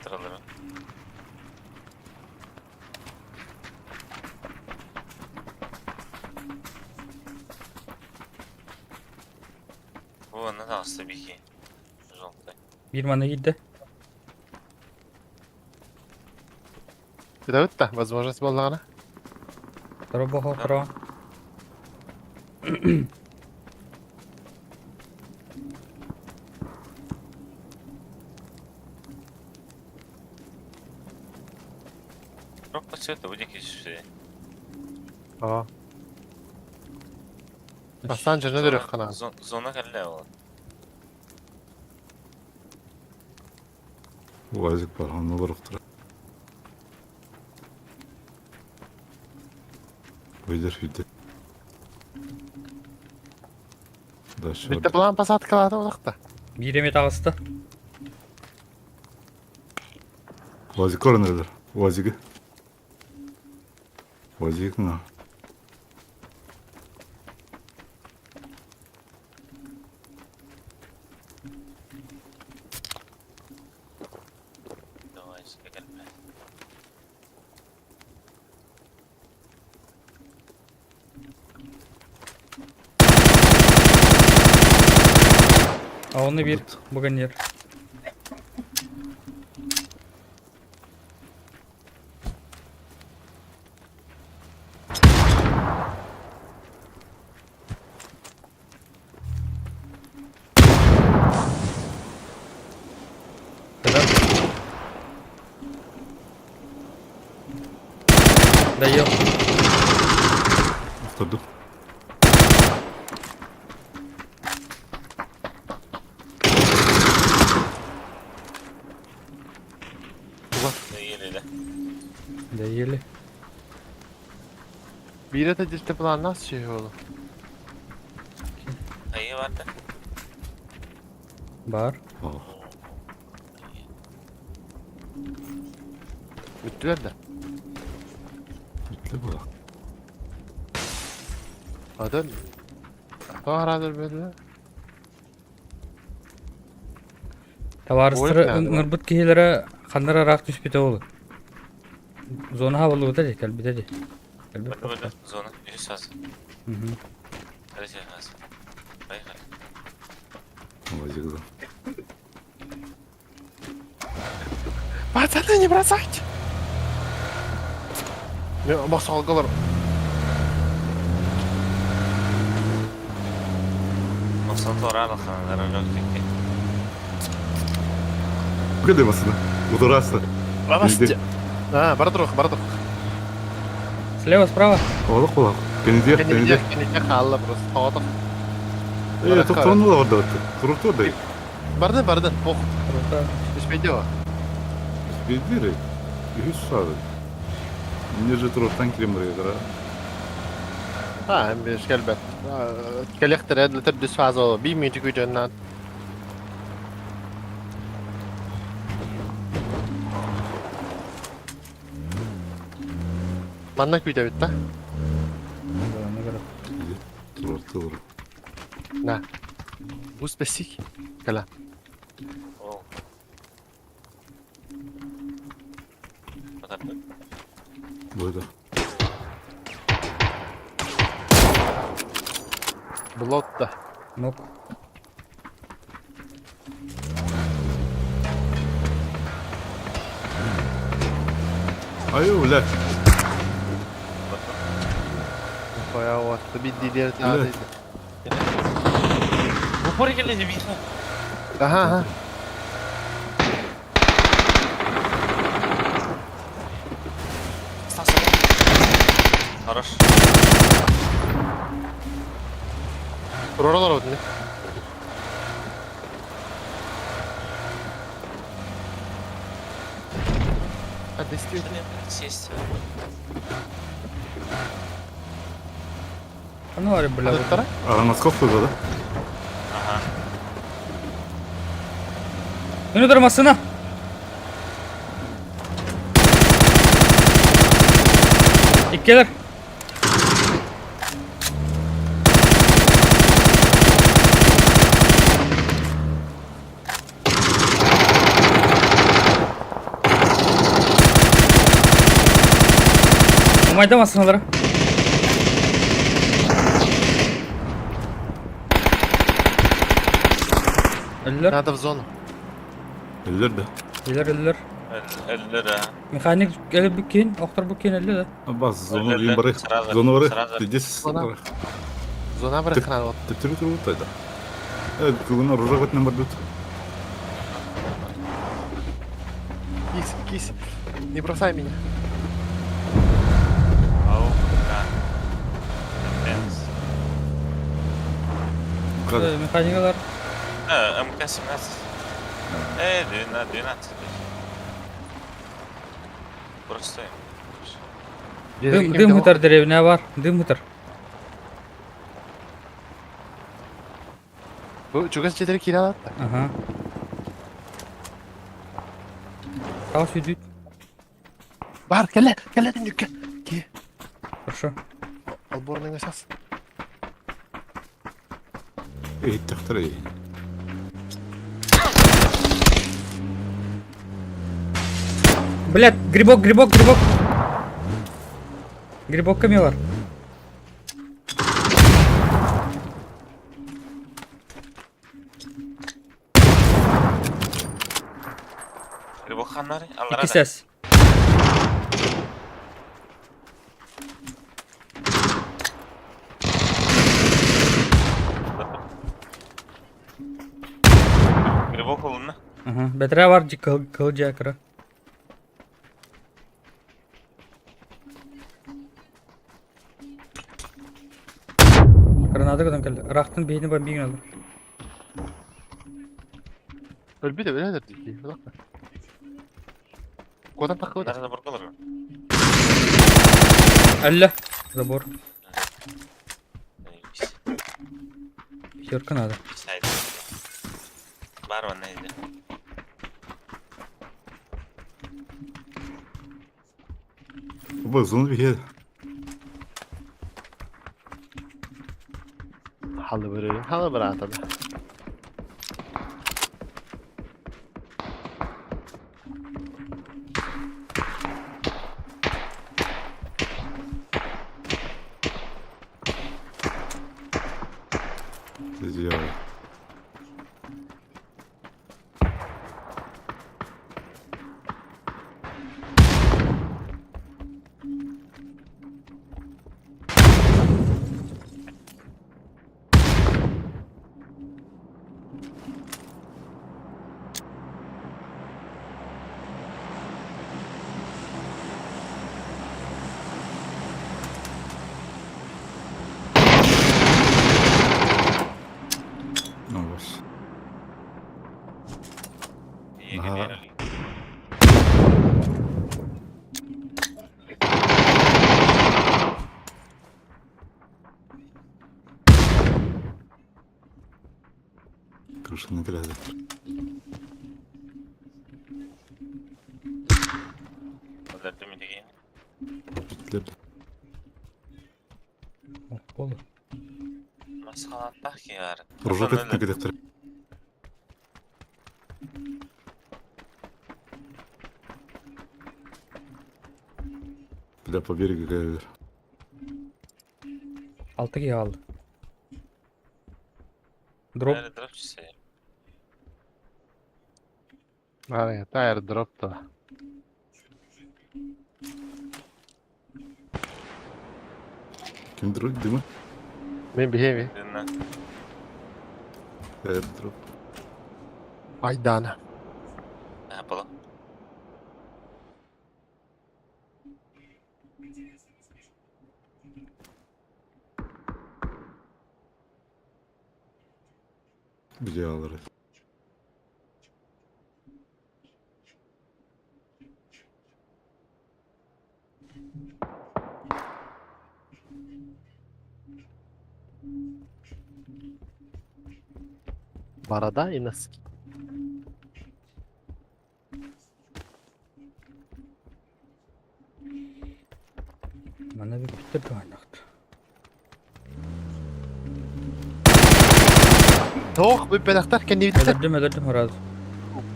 Вон, на беги. Желтый. Биир мана киирдэ. Давид та, возможность боллаҕына. Торобохо про. Дроп по цвету, будет киши. Aa. Бастан жерine dönüyor kana. Зона каллева. Уазик бар, онно барыктыр. Выйдер үйдө. Дальше. Bitti план посадкалаата улахта. Биир эмэ таҕыста. Уазик көрүнэллэр. Уазигы. Уазик на. Давай, кэлбэ. А оны биир буганер. Даем. Вторду. Доели, да? Доели. Биирэ да планнаах сүһү буолу. Айы бар да? Бар. Бүттүлэр да. Бүттү була. Атын. Тоҕо араадыр бөдүлэр? Табаарыстары ыҥырбыт киһилэрэ ханна ыраах түспүтэ ол. Зона хабыллыбыта дии, кэлбитэ дии. Кэлбит. Зона үһүс фаза. Третья фаза. Поехали. Уазик да. Пацаны, не бросайте! Бохсолголор. Кыды басына. Удурасы. Бабасты. А, бара турух, бара турух. Слева, справа. Олох олох. Кенедиэх, кенедиэх. Кенедиэх хаалла просто. Тоҕотох. Э, тоқтону да барда. Турукту да. Барды, барды. Ох. Түспейді Түспейді. Үһүс саады. Мне же туруктан кирем бирге А, биш кэлбэт. Кэлэхтэрэ төрдүс фаза биир мүнүүтэ күүтүөн Манна күүтэбит да? Турур, турур. На. Бус бэсик. Кэлэ. Бойда. Блотта. Нок. Айы, бля. Бая уатты биддилер таады. Упор келе бихе. Аха, аха. Хорош. Туроролор отны. А, действительно. Сесть. А ну, ари, бля. Вторая? А на сколько да? Ага. Ну, тормозына. Иккелер. Умайда массыналара. Өллөр. Надо в зону. Өллөр да. Өллөр, өллөр. Өллөр, а. Механик эле бүккен, оқтар бүккен өллө да. Бас, зону дейін барайық. Зону барайық. Здесь Зона. Зона барайық надо. Төптөрү туруп тайда. Э, бүгүн оружие көтүнөн бардыт. Кис, кис. Не бросай меня. Ау, да. Механикалар. МК-17. Э, 12. Просто. Дым, дым хытар деревня бар. Дым хытар. Бу чугас дьиэлэри киирэ алатта. Ага. Таас үдүт. Бар, кэлэ, кэлэ түннүккэ. Ки. Хорошо. Алборныҥа сас. Иһиттэхтэрэ. Блядь, грибок, грибок, грибок. Грибок камелар. Грибок ханнары? Аллара Икки сес. Грибок олунна. Ага. Бэтэрээ бар кыл кыл дьаакыра. Граната көтөн кэллэ. Ыраахтан биһини бомбиҥ ылла. Өлбүт өлөр дии. Куотан таххыбыт. Забор кылыр. Өллө. Забор. Пятерка надо. Бар манна иде. Бу зон биһиэ. Халыбыры, халыбыраата да. Сделай. Ну, бас. Ага. Крышаны кэлээдэ. Бүттүлэр. Болу. Ружок өттүнэ кэтэхтэр. Бля, по берегу кэлэллэр. Алта киһи хаалла. Дроп. Арай, аэродроп то. Ким дроп дымы? Мен биһиэми. Аэродроп. Айдаана. Билиалары. Борода и носки. Манна бүппүттэр туһаннахт. Тоох бүппэтэхтэр кэннибиттэр. Өлөрдүм өлөрдүм сразу.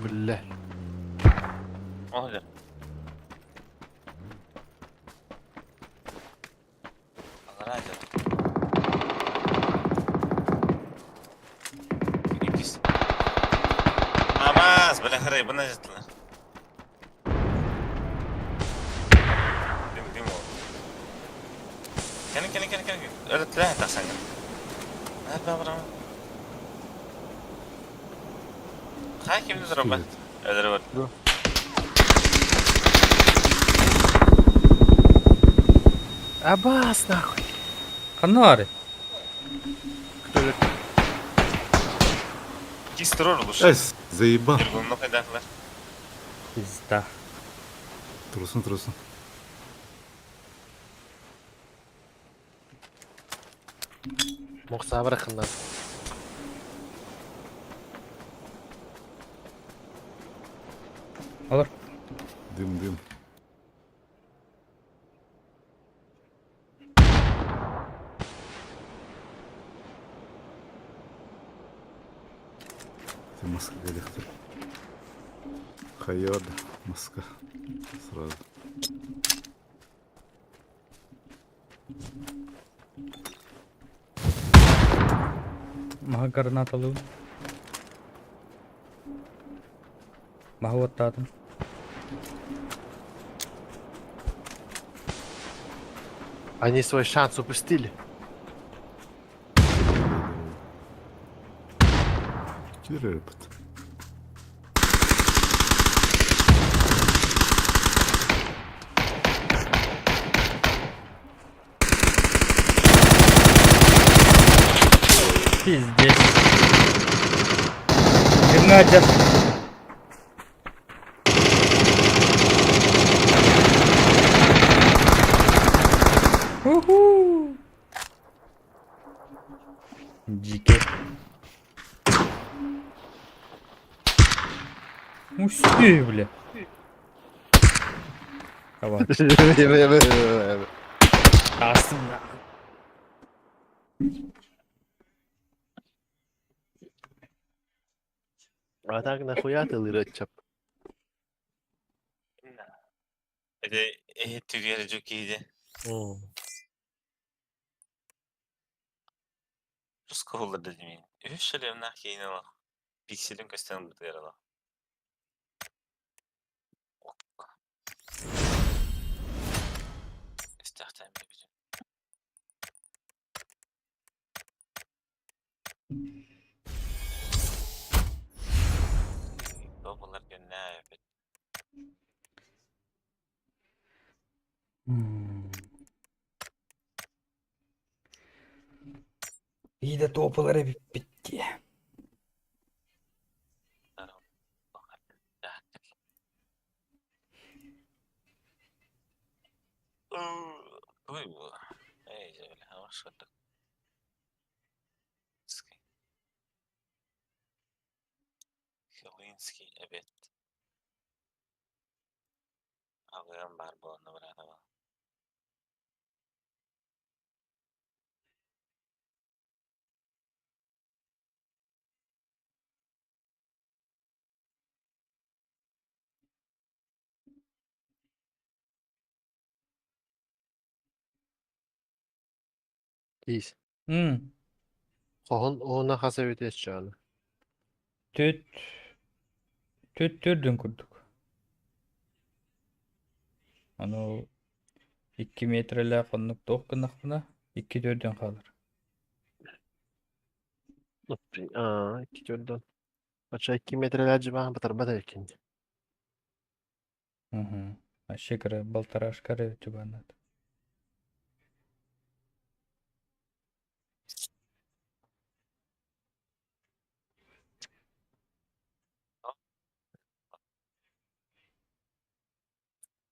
Бля. Амаз, бля, хрей, бына жеттілер. Дим, дим ол. Кәне, кәне, кәне, кәне. Өлі тілә тақсаң. Әп, бұрам. Қай кімді дроп ба? Өлі бар. Абас нахуй. Ханна баар? Кис тұрыр лучше. Эс, заебал. Телефонны қайдақылар. Пизда. Турсын, турсын. Мохсабыр хыннар. Олор. Дым, дым. Ты маска электр. Хайа да, маска. Сразу. Маһа гранаталыыбын. Маһы уоттаатым. Они свой шанс упустили. Киирэр Пиздец. Гимназия. Уху! Дикий. Усти, бля. Давай. Астым. А так нахуя ты лырычап? Эти иһит түгэр дьүкииди. Тус куһуллар да димин. Үһүс шалемнах киин олох. Пикселин көстөн бытыгар олох. Истэхтэн бибитин. Буолар гэннээ эбит. Биир топалар эбиппит дии. Туй бу. Эй, жабele, хамашкаттык. Хелинский эбит. Аҕыам баар буолан быраатаба. Киис. М. Хоһун уһуна хас эбит чааны. Түт түт түрдүн курдук. Аны 2 метрелээх оннук туох гыннахпына 2 төрдүн хаалар. Аа, икки төрдөн. Оча 2 метрелер жыбаан батарбат эбиккин. Угу. Вообще кыра полторашка эрэ чубааннаат.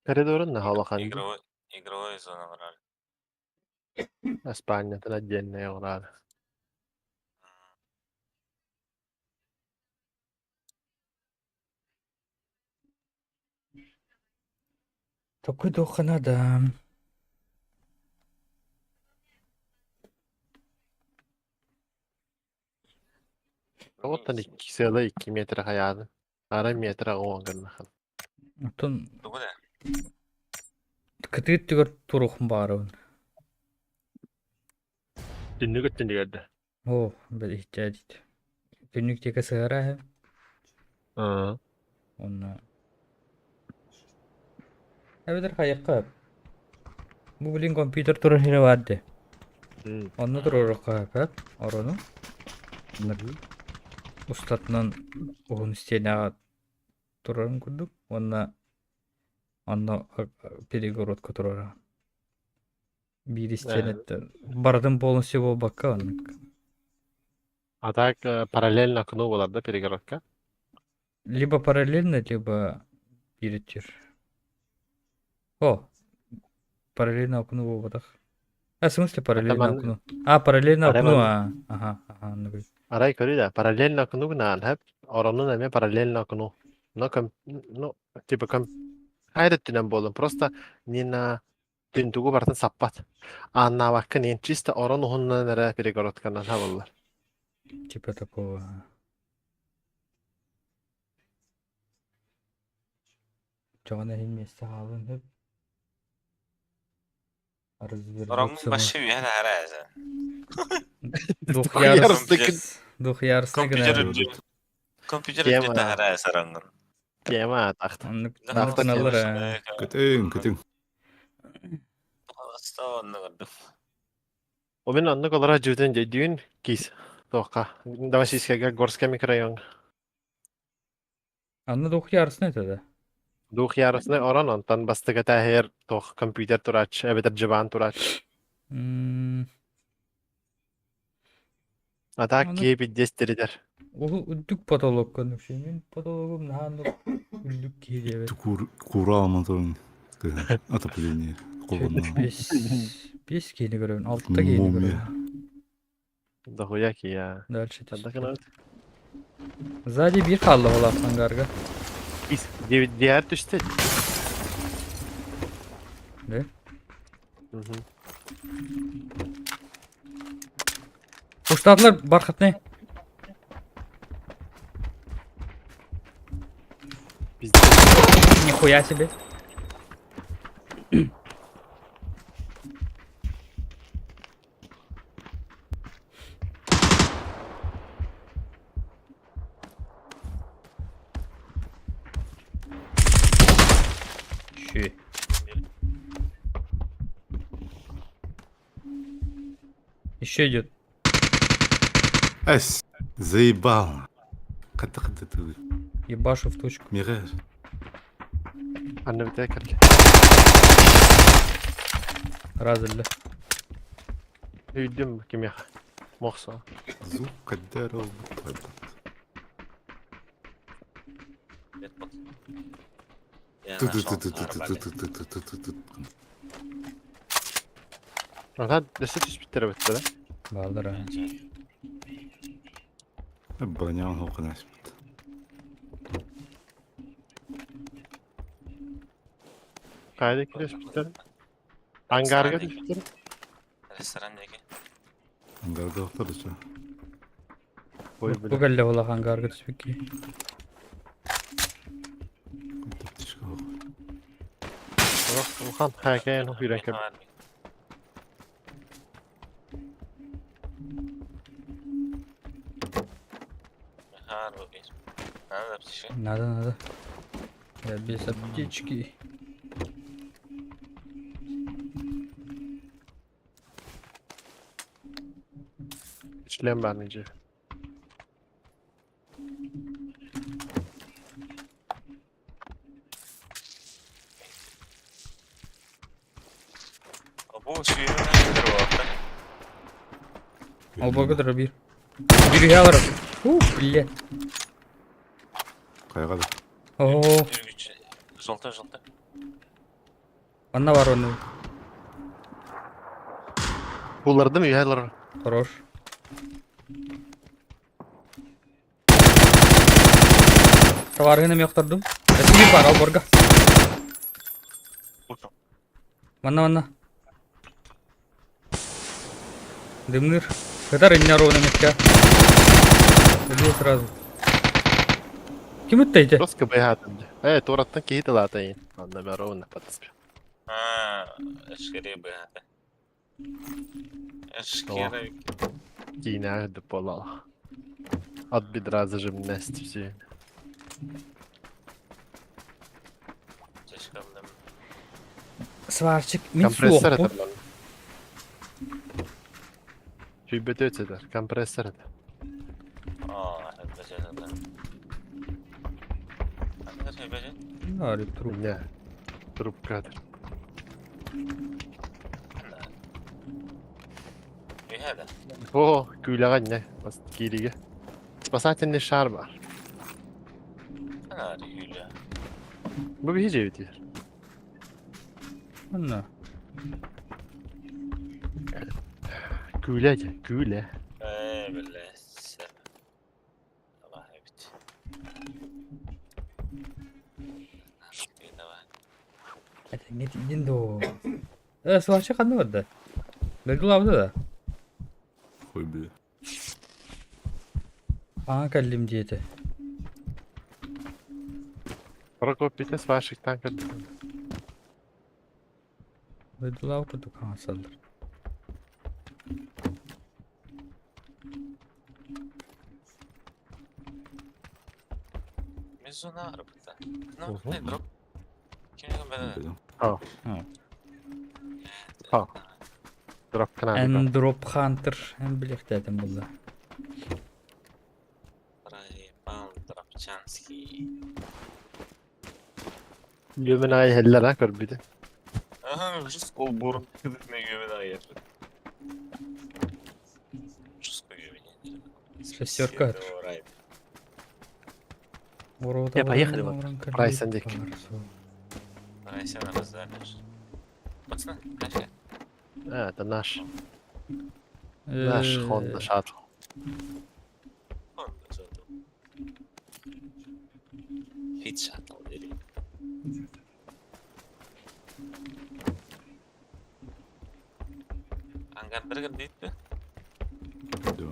Коридорун наһаа улахан дии. Игровой, игровой зона барар. Спальнятын отдельная ураада. Токуйдуохха наада. Оттон икки сыала 2 метр хайааны. Ара метр оҕон гыннахан. Оттон Тугу да? кытыыт түгэр туруохпун баҕарабын. Түннүк өттүнүгэр да. Оо, бэл иһиттээ диит. Түннүк диэки сыһара иһэ. Аа. Уонна эбэтэр хайыахха Бу билин компьютер турар сирэ баар дии. Онно туруоруохха сөп орону. Устатынан уһун стенаҕа турарын курдук уонна онно перегородка туруораҕын. Биир истиэнэттэн барытын полностью буолбакка оннук. А так параллельно окно буолар да перегородка? Либо параллельно, либо биир О, параллельно окну буолбатах. А, в смысле параллельно окну? А, параллельно окну, а. Ага, ага, оннук. Арай көрүү да, параллельно окну гынаан хэп, оронун эмиэ параллельно окну. Но ком... ну, типа ком... Хайда өттүнэн буоллун. Просто не на түнтүгү барытын саппат. Ааннаабаккын иэн чисто орон уһуннан эрэ перегородканан хабыллар. Типа такого. Чоҕун иһин миэстэ хаалын сөп. Ороҥҥун Развернуться вообще үөһэ таһаараа эсэ. Двухъярусный двухъярусный Компьютер гына. үрдүн компьютер Тема. үрдүн таһаараа эсэ ороҥҥун. Тема атахта. Оннук оннук гыналлар ээ. Көтүҥ, көтүҥ. Оннук ордук. У мен оннук олорор дьиэтин дьэйдүүн киис. Туохха. Новосибирскайга Горскай микрорайоҥҥа. Анна двухъярусный это да. Двухъярусный орон онтон бастакы этээһигэр туох компьютер турааччы эбэтэр дьыбаан турааччы. М, А так Аны- киһи пиздец тиритэр. Ол үрдүк потолок вообще. Мин потологум наһаа оннук үрдүк киһи диэбэт. Кура моторун отопление холодно. Бес бес киһини көрөбүн, алта киһини Мумия. көрөбүн. Дохуя киһи. Дальше Ханна түстэ. гынабыт? Сзади биир хаалла ол ангарга. Киис. Диэр түстэ. Да? Мгм. Уштаатылар бархатный. Пиздец. Нихуя себе. Щи. Еще идет. Эс, заебал. Хата хата ты. Ебашу в точку. Мираж. Анна битэ кэллэ. Разылла. Өйдүм кимиэхэ. Мохсо. Звук каддарал. Я нашел арбалет. Ага, өссө түспүттэр эбиттэр. Бааллар. Броня хоқынашпыт. Хайда кириспиттэр. Ангарга түспүттэр. Ресторан диэки. Ангарда охтар ча. Ой, Бу бля. кэллэ улахан ангарга түспүкки. Таптышка хоқ. Улахан хайкайын хүйрэн кэп. Надо аптечка. Надо, надо. Я без аптечки. Член менеджер. Бу сүйүнэн кырбаtta. Ол благодарю бир. Бир ялар. У, бля. Кайгада. О, Үргүч. Желтый, желтый. Анна бар оны. Буллардым үйэлэр. Хорош. Товаргын эми охтордум. Эсиги бар ал борга. Ушел. Манна манна. Дымныр. Кытар инне ровно метка. Убил сразу. Ким өттейді? Просто КБ хатым. Э, тураттан киһи тылаатайын. Анна ровно подспе. А, эшкере бы это. Эшкере. Киинэ деп болала. От бедра зажимность все. Чешкамдым. Сварчик. Мин Компрессор суох. это ман. Чүйбөтө өтөдөр. Компрессор это. А, это это. Это это. Ари труп. Не. Трубка. Это. О, күләгән не. Бас кириге. Спасательный шар бар. Ана Юля. Бу биһи жебитер. Анна. Күлә же, күлә. Э, бля. Алла бит. Этэҥҥэ тиийдин дуо? Э, сварщик ханна барда? Дойдулаабыта да? Хуй бля. Аҥа кэллим диэтэ. Прокопите сварщиктан көрдүм. Дойдулаабыт курдук хаҥасаллар. Мизуна арбыта. Ну, Мгм. дроп. Ким бene? Билем. Ha. Drop кынады. Эндроп Хантер эн билиэхтээтим булла. Проебал Дропчанский. Люмен ай хеллер ha көрбүтэ. Ага, жестко бурун кыдытмай көмөн айыр. Жестко көмөн. Шестерка. Я, поехали вот. Прайсан дик. Райся на базаришь. Пацаны, дальше. А, это наш. Наш Honda Shuttle. Honda Shuttle. Fit Shuttle dedi. Ангардыргын дейт бе? Да.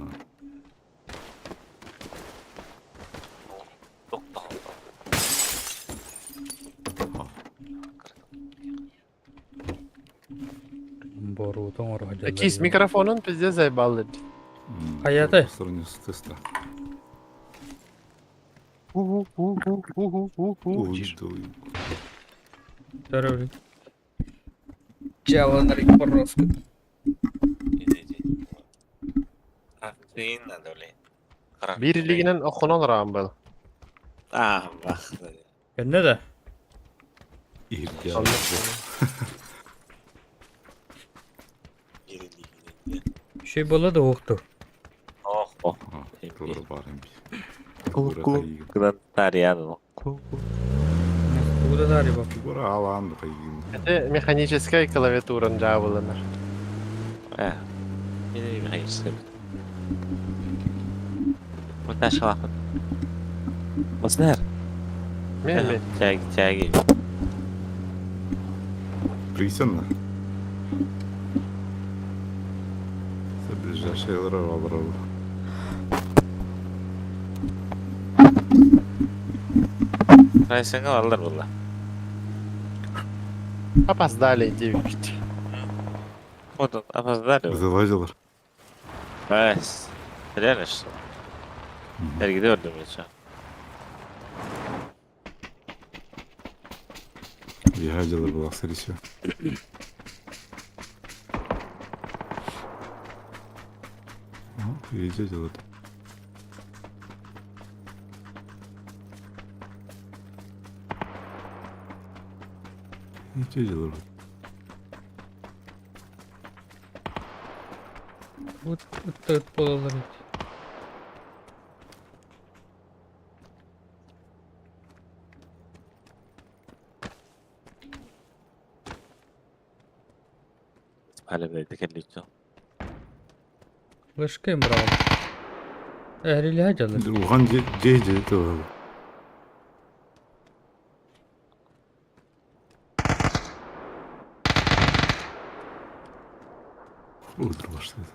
Токтогол. Ha. Боруутун оро Кис микрофонун пиздец заебал. Hayata. По сравнению с теста. Тише. Здорово. Чаланарик по-русски. Иди, иди. Атын надо, блин. Бир илигинен охонон раамбыл. А, бах. Кэннэ да? Ирдя. Şey бола да оқту. Ох, ох. Тылыр бар эми. Ку-ку. Грантариано. Ку-ку. Тугуда да бак. Гора алан кайгын. Это механическая клавиатура жабылынар. Э. Не механическая. Вот наш лапа. Оснер. Мен мен. Тяги, тяги. Присянна. Ближайший алыр. Райсыңа алыр була. Опоздали девять. Вот он, опоздали. Залазилар. Бэс. Реально что? Эргиде өрдүм еще. Ягадилар была, скорее всего. Видите, вот. Видите, вот. Вот вот болалар. Али бейди келличо. Лышкым брал. Эрили хадялар. Уган же же то. Утро баштады.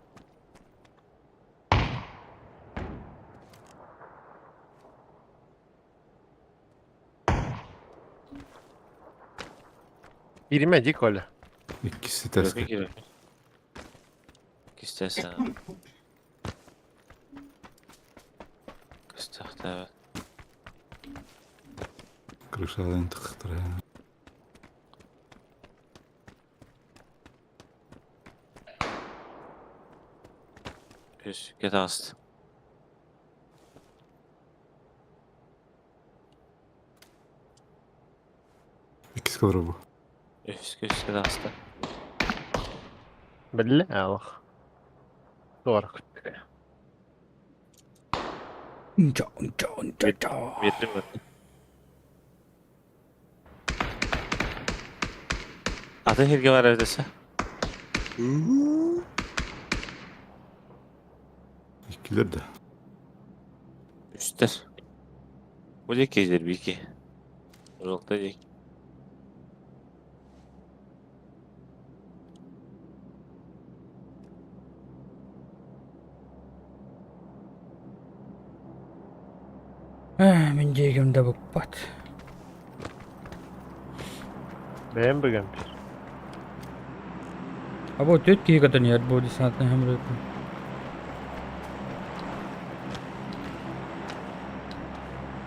Бириме дик Оля. Иккиси тэске. Кистеса. Кистехте. Крышадан тыктыра. Үс кетаст. Иккис кабра бу. Үс үс кетаст. Билле алах. Doğru. Унча, унча, унча, унча. Бердим мен. Аты хирге бар десе. Иккилер да. Үстер. Бу жеке жер бики. Жолта жек. Мин дьиэгим да букпат. Бэйэм быгам. А бу түөрт киһи көтөн иһэр бу десантный самолетун.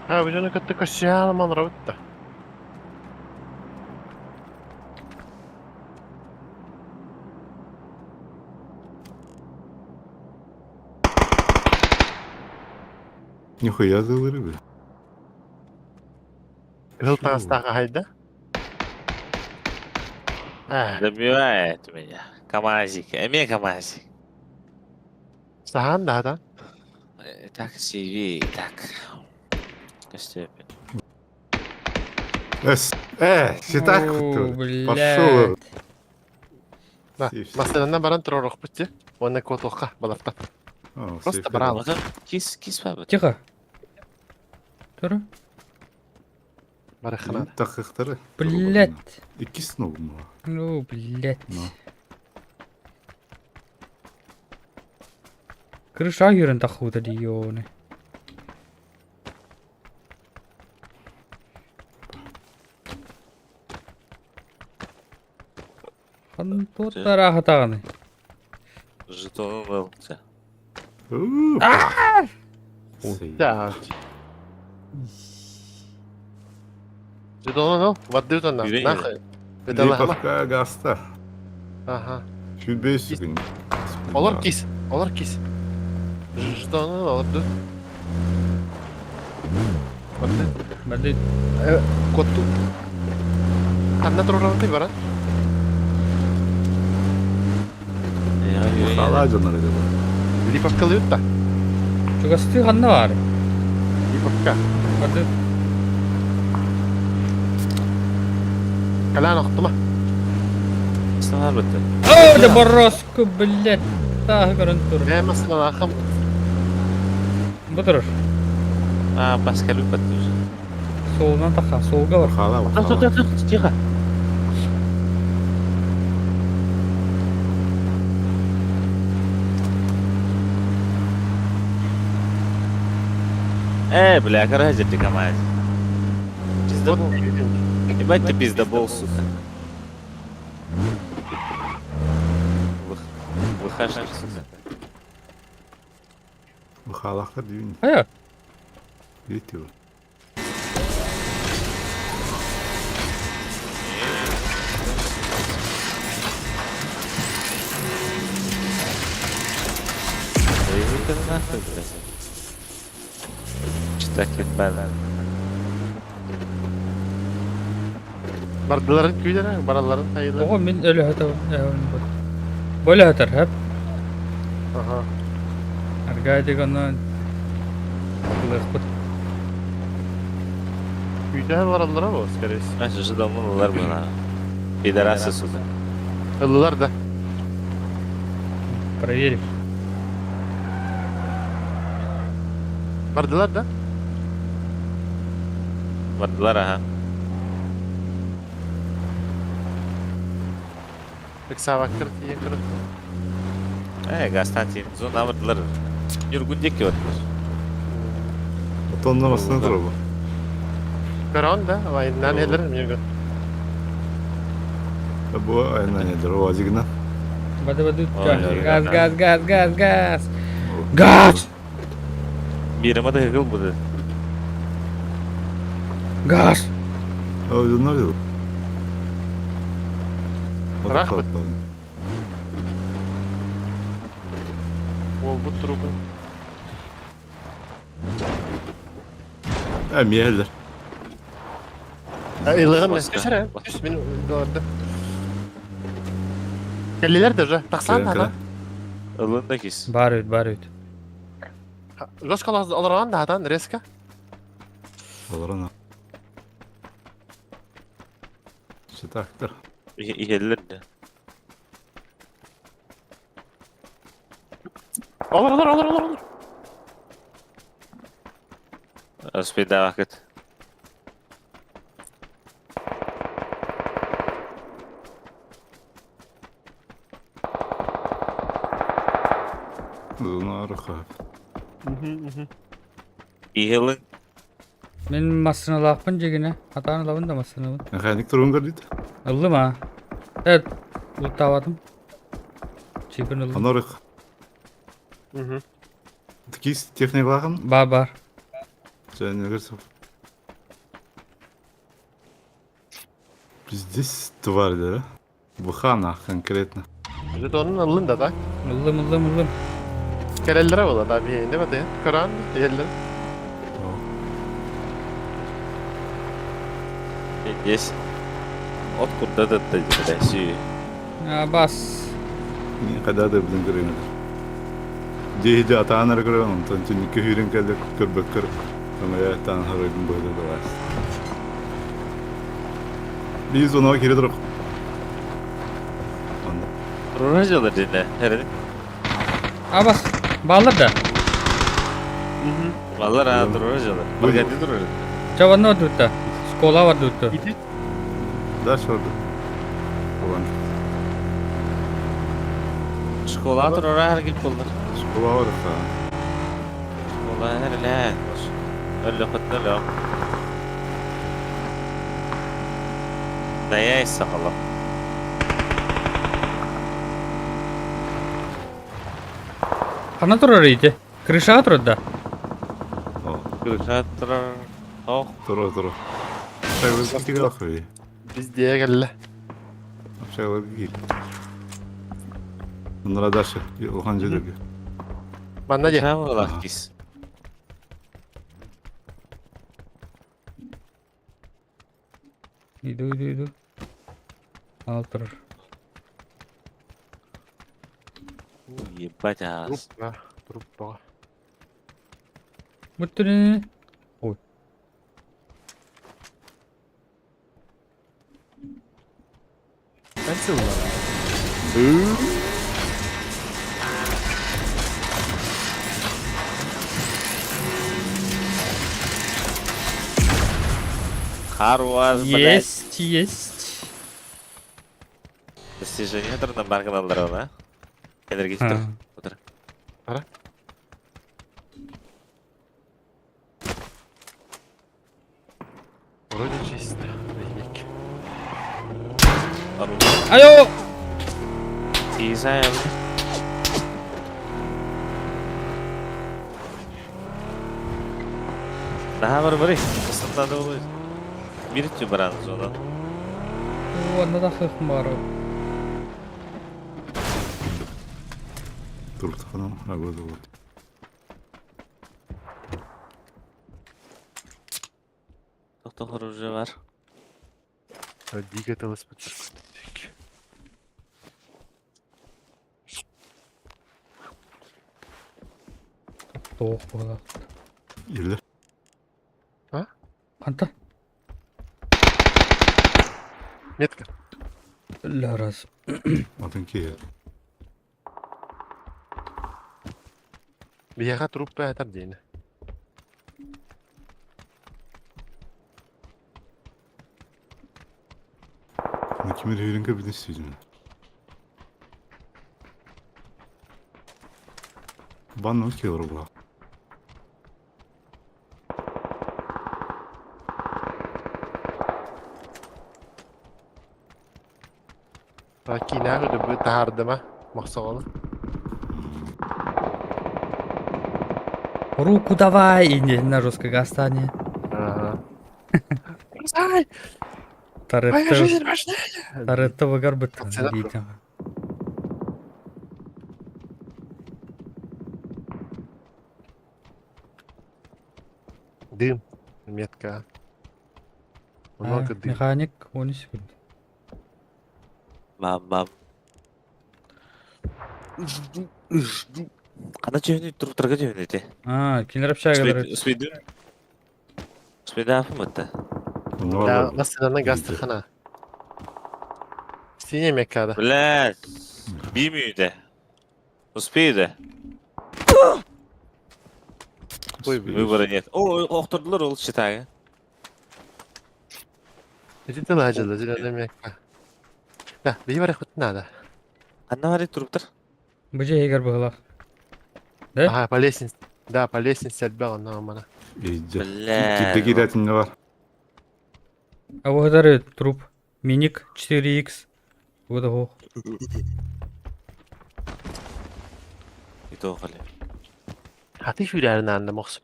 Ha, bu дьону кытта көрсүһэ олоробут да. Нихуя зылыры бля. Кыһыл таҥастаах аһайда. Э, Добивает меня. Камазик. Эмиэ Камазик. Саһаан да хатан. Так, CV, так. Көстүөпүн. Эс, считай О, Пошел. блядь. Да, Массыынанан баран туруорукпут дии. Уонна куотуохха балартан. Просто брал. Оттон кис кис бабыт. Тихо. Туру. Барыхха надо. Тахыхтары. Блядь. Иккис ну. Ну, блядь. Ну. Крыша юрын тахута дионы. Хантуоттара хатаҕыный? Жетонун ылча. Да. Жетонун ыл, бардыы тонна. Yürü, Нахуй. Беталаһама. Липовка гаста. Аха. Чүбес күн. Олор кис. Олор кис. Жетонун ыл, олорду. Барды. Барды. Котту. Ханна туруорабытый баран? Хала дьоннор дела. Липовкалыыр да. Чугастыы ханна баар? Липовка. Барды. Калаан охтума. Саҥар бытты. О, да бороску, блядь. Тааһы көрөн тур. Бэйэм массыыналаахым. Бу турар. А, Паскалю бытты уже. Суолунан таха, суолга бар. Хала, Тох, тох, хала. тох, тихо. Бля, короче, ты команде. Пиздобол. Ебать ты пиздобол, сука. Выхожу, сука. Халахтар дүйүн. Хайа? Видите его. Да иди ты нахуй, блядь. Читать бен. Бардыларын күйдere, бараларын хайылар. Оҕо мин өлө Бу өлө хөп. Аха. Аргай дегоннан Ылыахпыт. Күйдere баралара бу, скорее всего. Знаешь, уже давно ылар была. Пидорасы, сука. Ыллылар да. Проверим. Бардылар да. Бардылар, ага. Ыксаабаккыр тиийэн көрө. Гастантин, зона бардылар. Юргундеки бардылар. Отонна масына турабы. Көрөн да, вайннан элер миргө. Бу айна не дро азигна. Бады бады. Ой, Газ, ой, газ, газ, газ, газ. Газ! Мирыма да кыл буду. Газ! Ой, дел. Рахмет. Ол бу трубын. А, миэлер. Ылыгым Баска. түс эрэ. Түс мин доларды. Келлилер да уже. Тахсан да. Ылын да кис. Бар үт, бар үт. Жестко аларган да хатан резко. Олорона. Читактыр. Иһэллэр да. Олор олор олор олор олор. Успейда вакыт. Зона арха. Мгм. Иһэлин. Мин массыыналаахпын дьигинэ. Хатаан ылабын да массыынабын. Механик турун көрдүт. Ыллым аа. Эт, луттаабатым. Чипин ыллым. Анорых. Мгм. Кис техникалаахын? Бар бар. Чэнэгэр Пиздец тварь, да? Бухана конкретно. Уже онун ыллын да так. Ыллым ыллым ыллым. Кэлэллэрэ буолла да биһиэнэ баты. Көрөн иһэллэр. Здесь. От курда да да А, бас. Никогда да билин көрөйүн. Дьиһи атаан эрэ көрөбүн, онтон түннүккэ сүүрэн кэллэ көрбөккөр өҥөйө таан харайбын быһыта далаас. Биир зонаҕа киирэ турар. Онно. Турар дьылар дьинэ. Эрэ. А, бас. Бааллар да. Баллар а турар дьылар. Баргати турар. Ча ванна барбытта. Школа барбытта. Ити Дальше барбыт. Olan. Школа турар хар кип болдыр. Школа бар ха. Школа хар лэ. Өллө хөттөлө. Дая сахала. Ханна турар ити? Крышаҕа турар да? О, Крыша турар. Ох. турар турар. Шайлар киир ахы. Биздиэ кэллэ. Шайлар киир. Оннора дальше улахан дьиэлэргэ. Манна дьэ. Хамылах кис. Иду, иду, иду. Ал турар. Ебать аас. Труппа. Труппа. Бүттүнү. Ой. Хар у вас, блядь. Есть, есть. Достижение турна баргыналар она. Энергетик. А. Утыр. Вроде чисто. Боевик. Ару. Айо! Тизаем. Наһаа бар бары. Ыстатады ол. Бир түбаран зона. Онно да хых бары. Туртахана агода вот. Тохтох оружие бар. Дико телеспит. Тоох буолар. Или Ханта? Метка. Ларас. атын киһи. Биһиэхэ труппа этэр диэни. Кимир үйренке билин сүйдүм. Банны киһи була. Киинэҕэ дөбү таһаардыма мохсоҕолу. Руку давай! И не на жесткой гастане. Ага. Ай, моя Таретта. жизнь важнее. Таретта выгар быт. Цена. Дым. Метка. Много дым. Механик 10 секунд. Бам бам. Жду, жду. Қана чөйні туруптарга чөйні те. А, кинер общага. Свиду. Свидафым это. Да, массыынанан гастырхана. Синий меккада. Блядь. Бимүйді. Успейді. Ой, блин. Выбора нет. О, охтордулар ол читагы. Ити тылаажылы, зеленый мекка. Да, бии бар хоть надо. Қанна бар туруптар? Бу же егер быһылах. Да? Ага, по лестнице. Да, по лестнице элбэх онно мана. Иһдьэ. Бля. Кирдэ киирэтинне бар. А вот это труп. Миник 4X. Вот ох. И то хали. Хаты сүүрээрин аанна мохсум.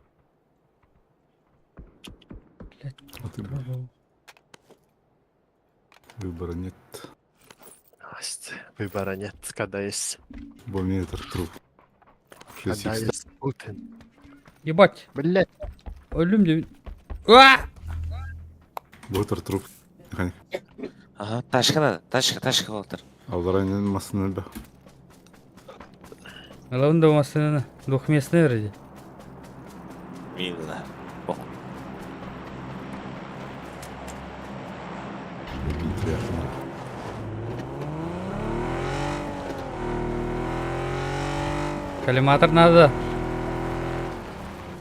Выбора нет. Аст, выбора нет, когда есть. Бу метр труп. Когда 6 есть Путин. Ебать. Блять. Өлүм деп. А! Ботер труп. Ага, ташка надо, ташка, ташка болтар. Алларайнын массыны элбэх. Ылабын да массыынаны двухместный вроде. Милла. Ох, Коллиматор надо.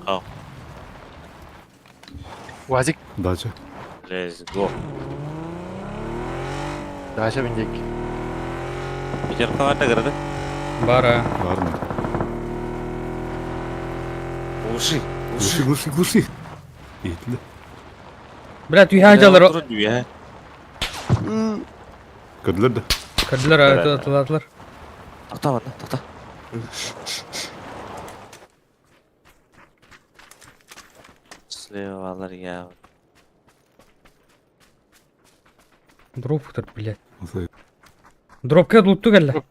ау. Уазик. Дача. Let's go. Дача миндик. Пятерка варда грады. Бара. Бар mı? Глуши, Глуши, глуши. глуши, глуши. Иһитле. Бля, түһэ дьалар. Дүйэ. Көрдүлэр да. Көрдүлэр, атылаатылар. Тоқта варда, тоқта. Слева я. Дроп утыр, блядь. Осай. Дропка лутту кэллэ.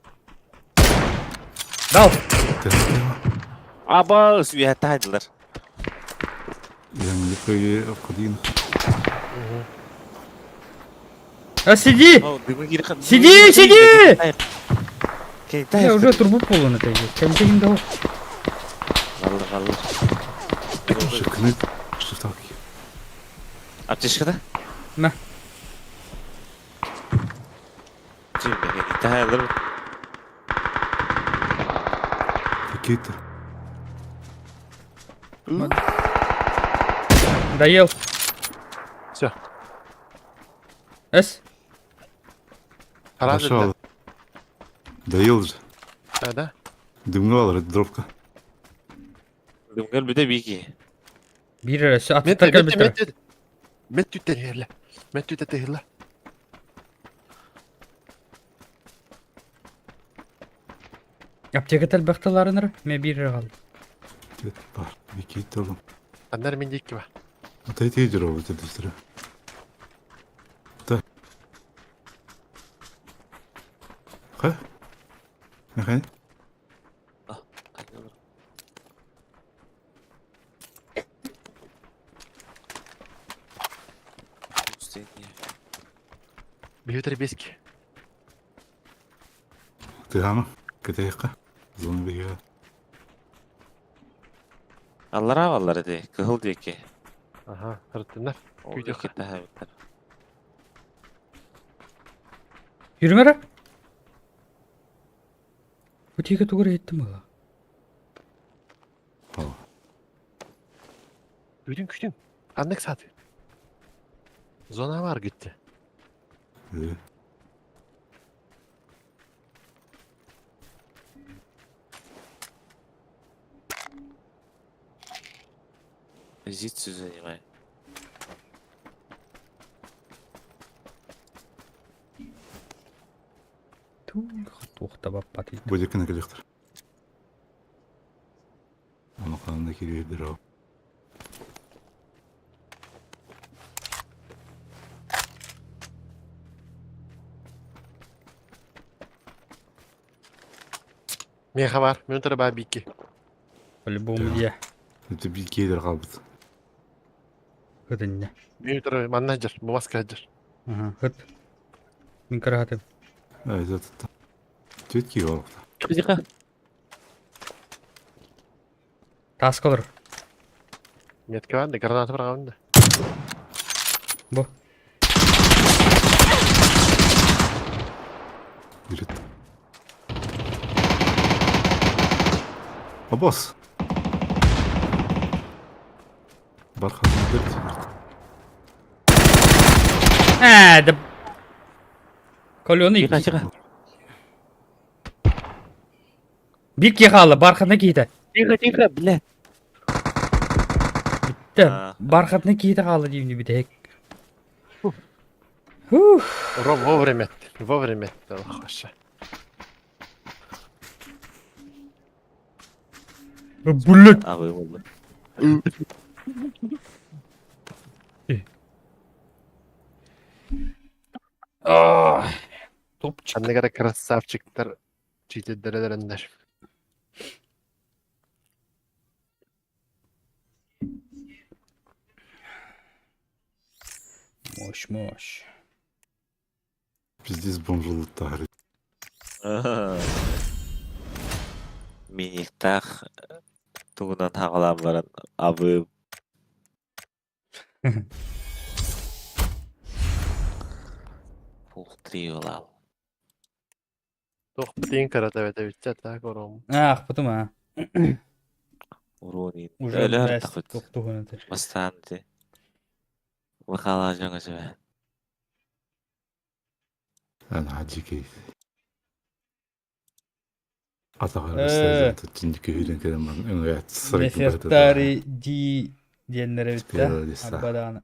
Дал. Аба, сүйэ тайдылар. Yani yukarı okudun. А сиди! Сиди, сиди! Я уже турбу полон это есть. Кәмтегин дал. Валла, валла. Шыкны. Что так? Аптечка да? На. Тайлар. Какие-то. Доел. Все. С. Хараз Пошел. Доел же. Да, да. Дымгал, дробка. Дымгал бүдэ бики. Бир все Мет, аттар мет, кэлбиттэр. мет, мет түттен херле. Мет түттен херле. Аптека тэлбэхталарыныр, ме бир гал. Бар. Бики oğlum. Аннар миндик бар. Атай жүр ол жерде Да. Ха? Механик? Бьютер бески. Тыгама. Кытайка. Зона беге. Аллара аллара де, кыһыл диэки. Ага, рытыннар. Ол Күйдөх. диэки таһабыттар. Yürümere. Bu тиге тугур еттим була. Күтүн күтүн. Ханнык саты. Зона бар gitti. Э. Позицию занимай. Тух табаппат. Бу жеккene келектер. Оны канында кирбедер ау. Меха бар. Мен бар бики. По-любому я. Это бир кейдер калбыт. Хытыння. Мен утара манна жар. Бу маска жар. Ага, хыт. Мин карахатым. Ай, зат. Төт кий бар. Тихо. Тас калыр. Метка бар да граната бар гавында. Бу. Жүрөт. Абос. Бархан бер. А, да. Колены. Тихо, тихо. Бир кихалы, бархана кейді. Тихо, тихо, бля. Бүттэ. Аа. Бархатный киһитэ хаалла диибин бүтэһик. Ух. Ро вовремя. Вовремя. Хорошо. Блять. Абый болду. Топчик. Ханнык эрэ красавчиктар читердэрэлэриннэр. Мощь, мощь. Пиздец бомжулуттаары. Миниктаах тугунан хаҕалаан баран абы Пултриолал. Туох бытыйын кырата эбэтэ бүттэ так ором. Аахпытым аа. Уруонин. Уже Өлөр бэс тахыт. туох туһунан этэр. Бастаан ти. Михаила дьоҥо сөбө. Ана дьикэй. Атаҕар Э. түннүккэ күүрэн кэлэн баран өҥөйөөт сырайдым быһыта Нефертари Ди диэннэр эбит да. Спирали са. Арбадаана.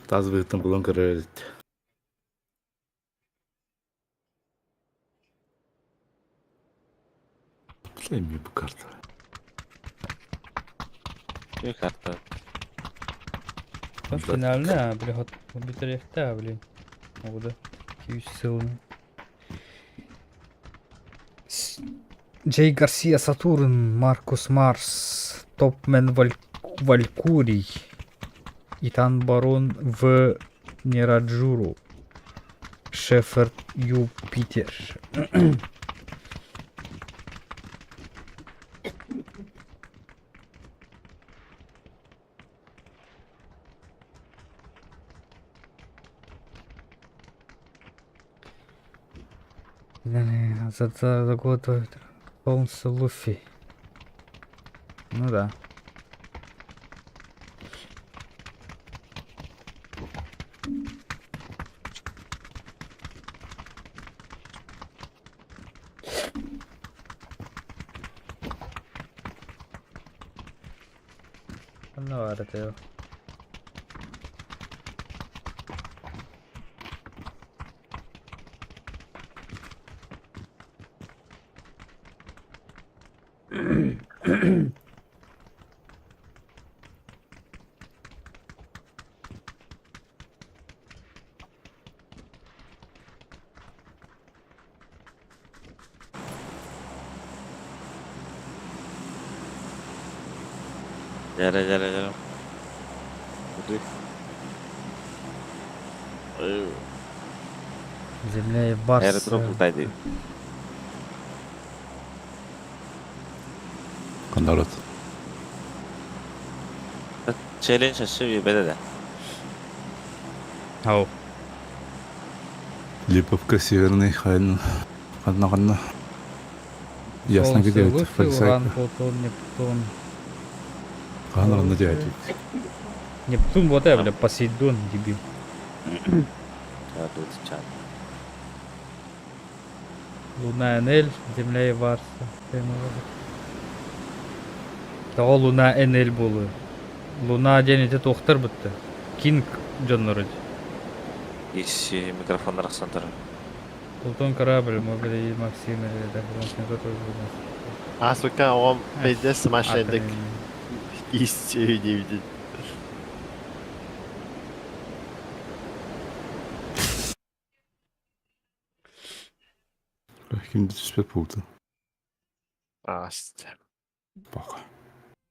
Таас быһыттан булан көрөр эбит. Билэмми бу карта. Ү карта. Там финальный, а, бля, хот бүтэриэхтэ, блин. Оҕуда. 200 сылын. Джей Гарсия Сатурн, Маркус Марс, Топмен Валь... Валькурий, Итан Барон В. Нераджуру, Шеферд Юпитер. За, за, за год Холмса Луфи. Ну да. Ханна баар этэ ол? Дьэрэ дьэрэ дьэрэ. Куды. Земля и Барс. Аэродром бултайды. Ханна Челлендж өссө биэрбэтэ да. Ау. Липовка Северный Хайн ханна ханна. Ясно Солнце где это Луфи, полицайка. Уран, Плутон, Нептун. Ханна ханна дядя. Нептун вот это, бля, Посейдон, дебил. Чат. Луна Энель, Земля и Варса. Тоҕо Луна Энель буолуой? Луна диэн ити туохтар бытты? Кинг дьонноро дии. Ис микрофоннар ахсан турар. Плутон корабль, могли и Максим или да, потому что кто-то А, сука, оҕом пиздец сумасшедший. Ис диэбитин. Ким түспэт буолтун. Ааст. Баха.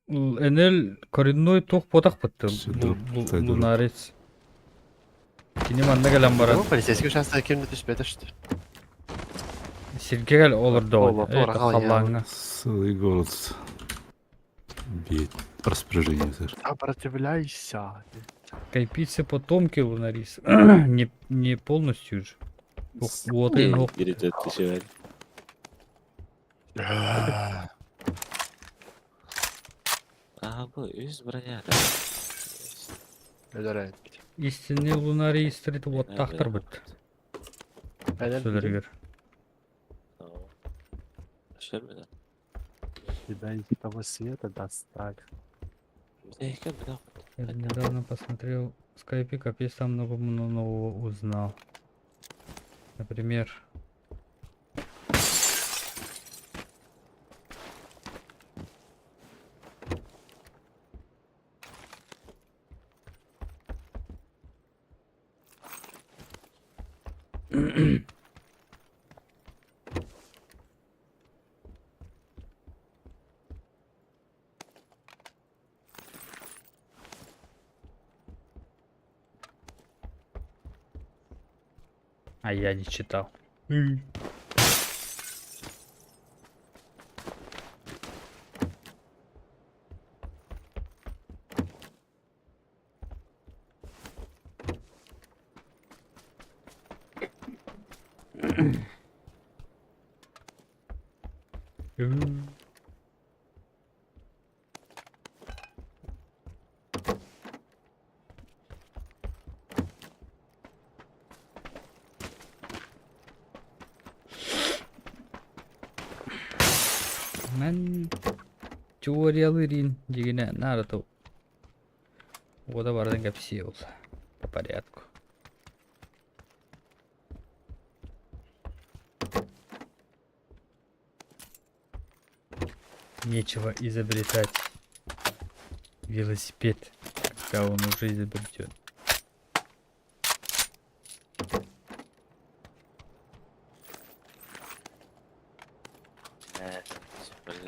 Энел коренной туох буотах бытты лунарец. Кини манна кэлэн баран. Полицейский участок ким да түспэтэ что. Сиргэ кэл олордоҕун. Халлааҥҥа. Целый город. Бит распоряжение сэр. Сопротивляйся. Кайпицы потомки лунарис. не, не полностью же. Вот и ну. Аа бу үс броня да. Өлөрө. Истинный лунарий стрит вот тахтар быт. Сөдөргөр. Шермена. Тебя из того света достали. Я недавно посмотрел в скайпе, капец там много нового узнал. Например, А я не читал. Мен теориялыырын дьигинэ наада Уода барытын кэпсиэ ол по порядку. Нечего изобретать велосипед, когда он уже изобретен.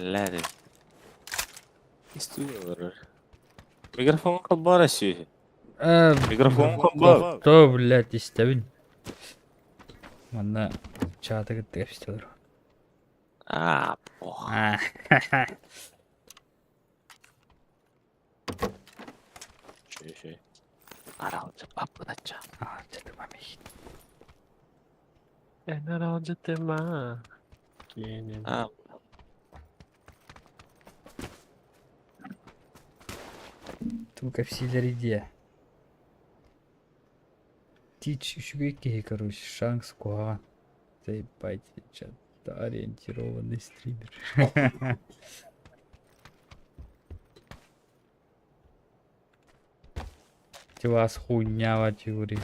Бля, Истуя Микрофон холбара сүүһү. Микрофон холбаа. То, блядь, истэбин. Манна чааты кытта кэпсэтэлэр. Аа, ох. Шөй, шөй. Аралдьыппаппытачча. Аралдьытыма миигин. Эн аралдьытыма. Киэним. Аа, Тугу кэпсииллэрий диэ. Тич үчүгэй киһи короче, шанс куһаҕан. Заебать, ориентированный стример. Вас хуйня теории.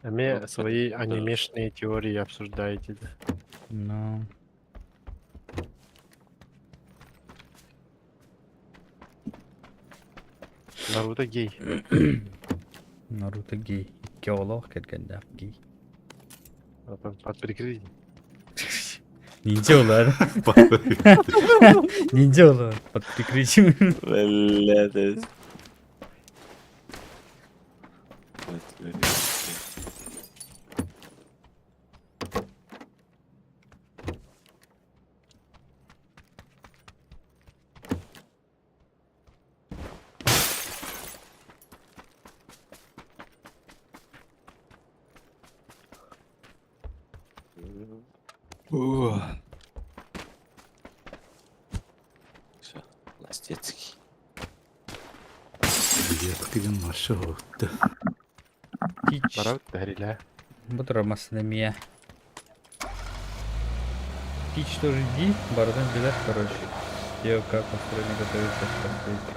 Эмиэ свои анимешные теории обсуждаете, да? Ну. Наруто гей. Наруто гей. Икки оҕолоох кэргэннээх гей. Под прикрытием. Ниндзя улар. Ниндзя улар. Под прикрытием. Бля, Все, Ластецкий. Билиэткин маша оҕутта. Тич. Барабыт бэрилэ. Бу турар массыына эмиэ. Тич тоже ди, барытын билэр, короче. Где, как построение готовится к постройке.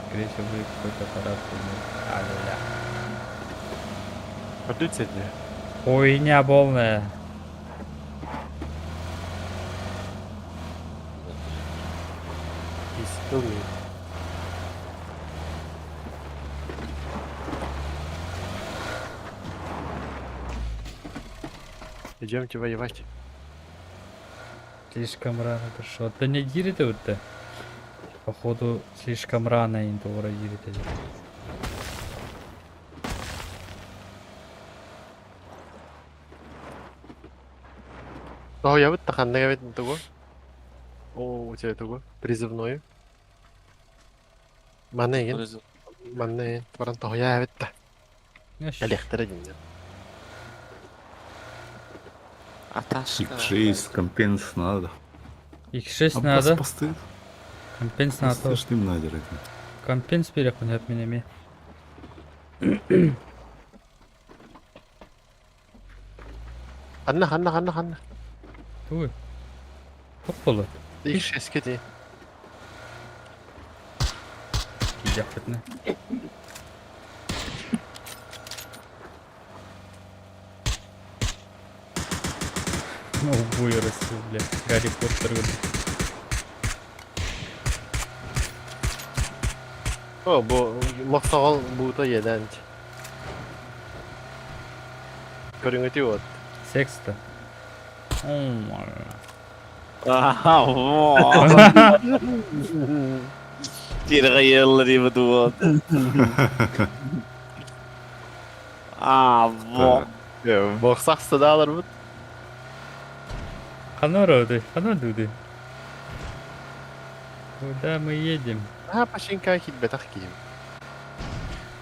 Скорее всего, будет какой-то аппарат. А-ля-ля. Көрдүт сэтэ. Хуйня полная. He's still me. Идемте воевать. Слишком рано пришел. Да не дирите вот ты. Походу, слишком рано им дирите. О, я вот таханна эбит тугу. О, у тебя тугу. Призывной. Манна эгин. Манна эгин. Баран тоһуйа эбит да. Кэлиэхтэрэ диннэр. Аташка. X6, компенс надо. X6 А надо. Посты. Компенс надо. Что им надо? Компенс переход от меня. Ханна, ханна, ханна, ханна. Туй. Туох буолла? Икс дии. Киирдэхпитинэ. Обуй расту, бля. Гарри Поттер курдук. О, бу мохсоҕол буута иэдээн. Көрүҥүтүй уот. Секс-то. Тирҕайыаллар дуо. Аа, Мохсах сыдааларбыт. Ханна ороды? Ханна дуды? Куда мы едем? Аа, пашинка киирбэтэх киһим.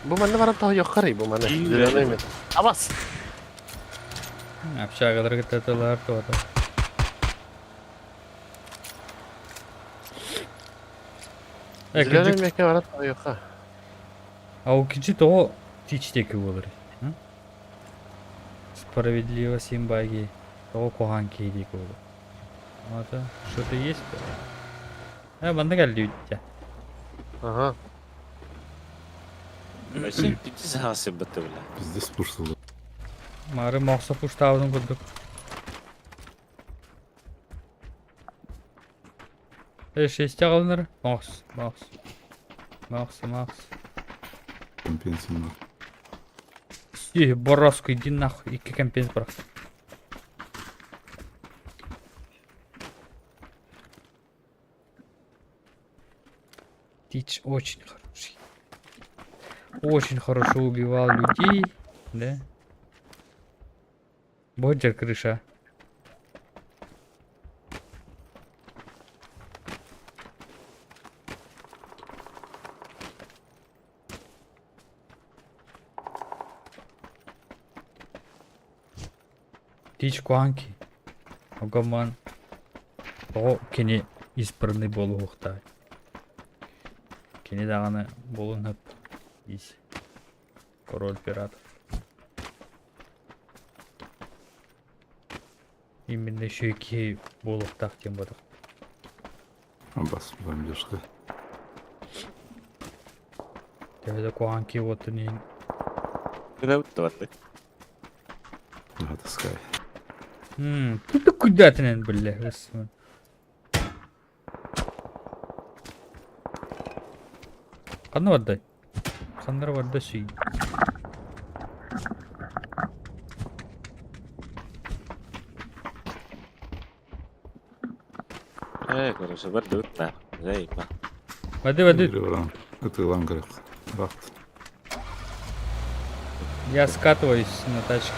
Бу манна баран тоһуйуоххарый бу маны. Зеленый мет. Абас! Общагалар кытта туота. Зеленый мекке баран тоһуйуохха. А у кичи того тичтеки болар. Справедливо симбаги. Того кохан кейдик болар. Это что-то есть? А, манна кэлли үттэ. Ага. Вообще пиздец хасы бытты бля. Пиздец пушил. Мары мохса пуштаабытын курдук. Э, шесте аҕалынар. Мохс, мохс. Мохс, мохс. Компенсин. Си, бороску, иди нахуй. Икки компенс бырах. Тич очень хороший. Очень хорошо убивал людей, да? Боджер крыша. Тич куанки. Огоман. Тоҕо кини избранный буолуохтаах. Кини даҕаны буолун ис. Король пиратов. Именно еще ики буолуохтаах диэн буолар. Бас бомбежка. Төһө да куһаҕан киһи уоттун иһин Куда Да, таскай. Ты куда ты, бля, господи. Ханна бардай? Ханнара барда сүй. Э, короче, бардыбыт на. Заебал. Воды, воды. Ытылан көрөх. Рахт. Я скатываюсь на тачке.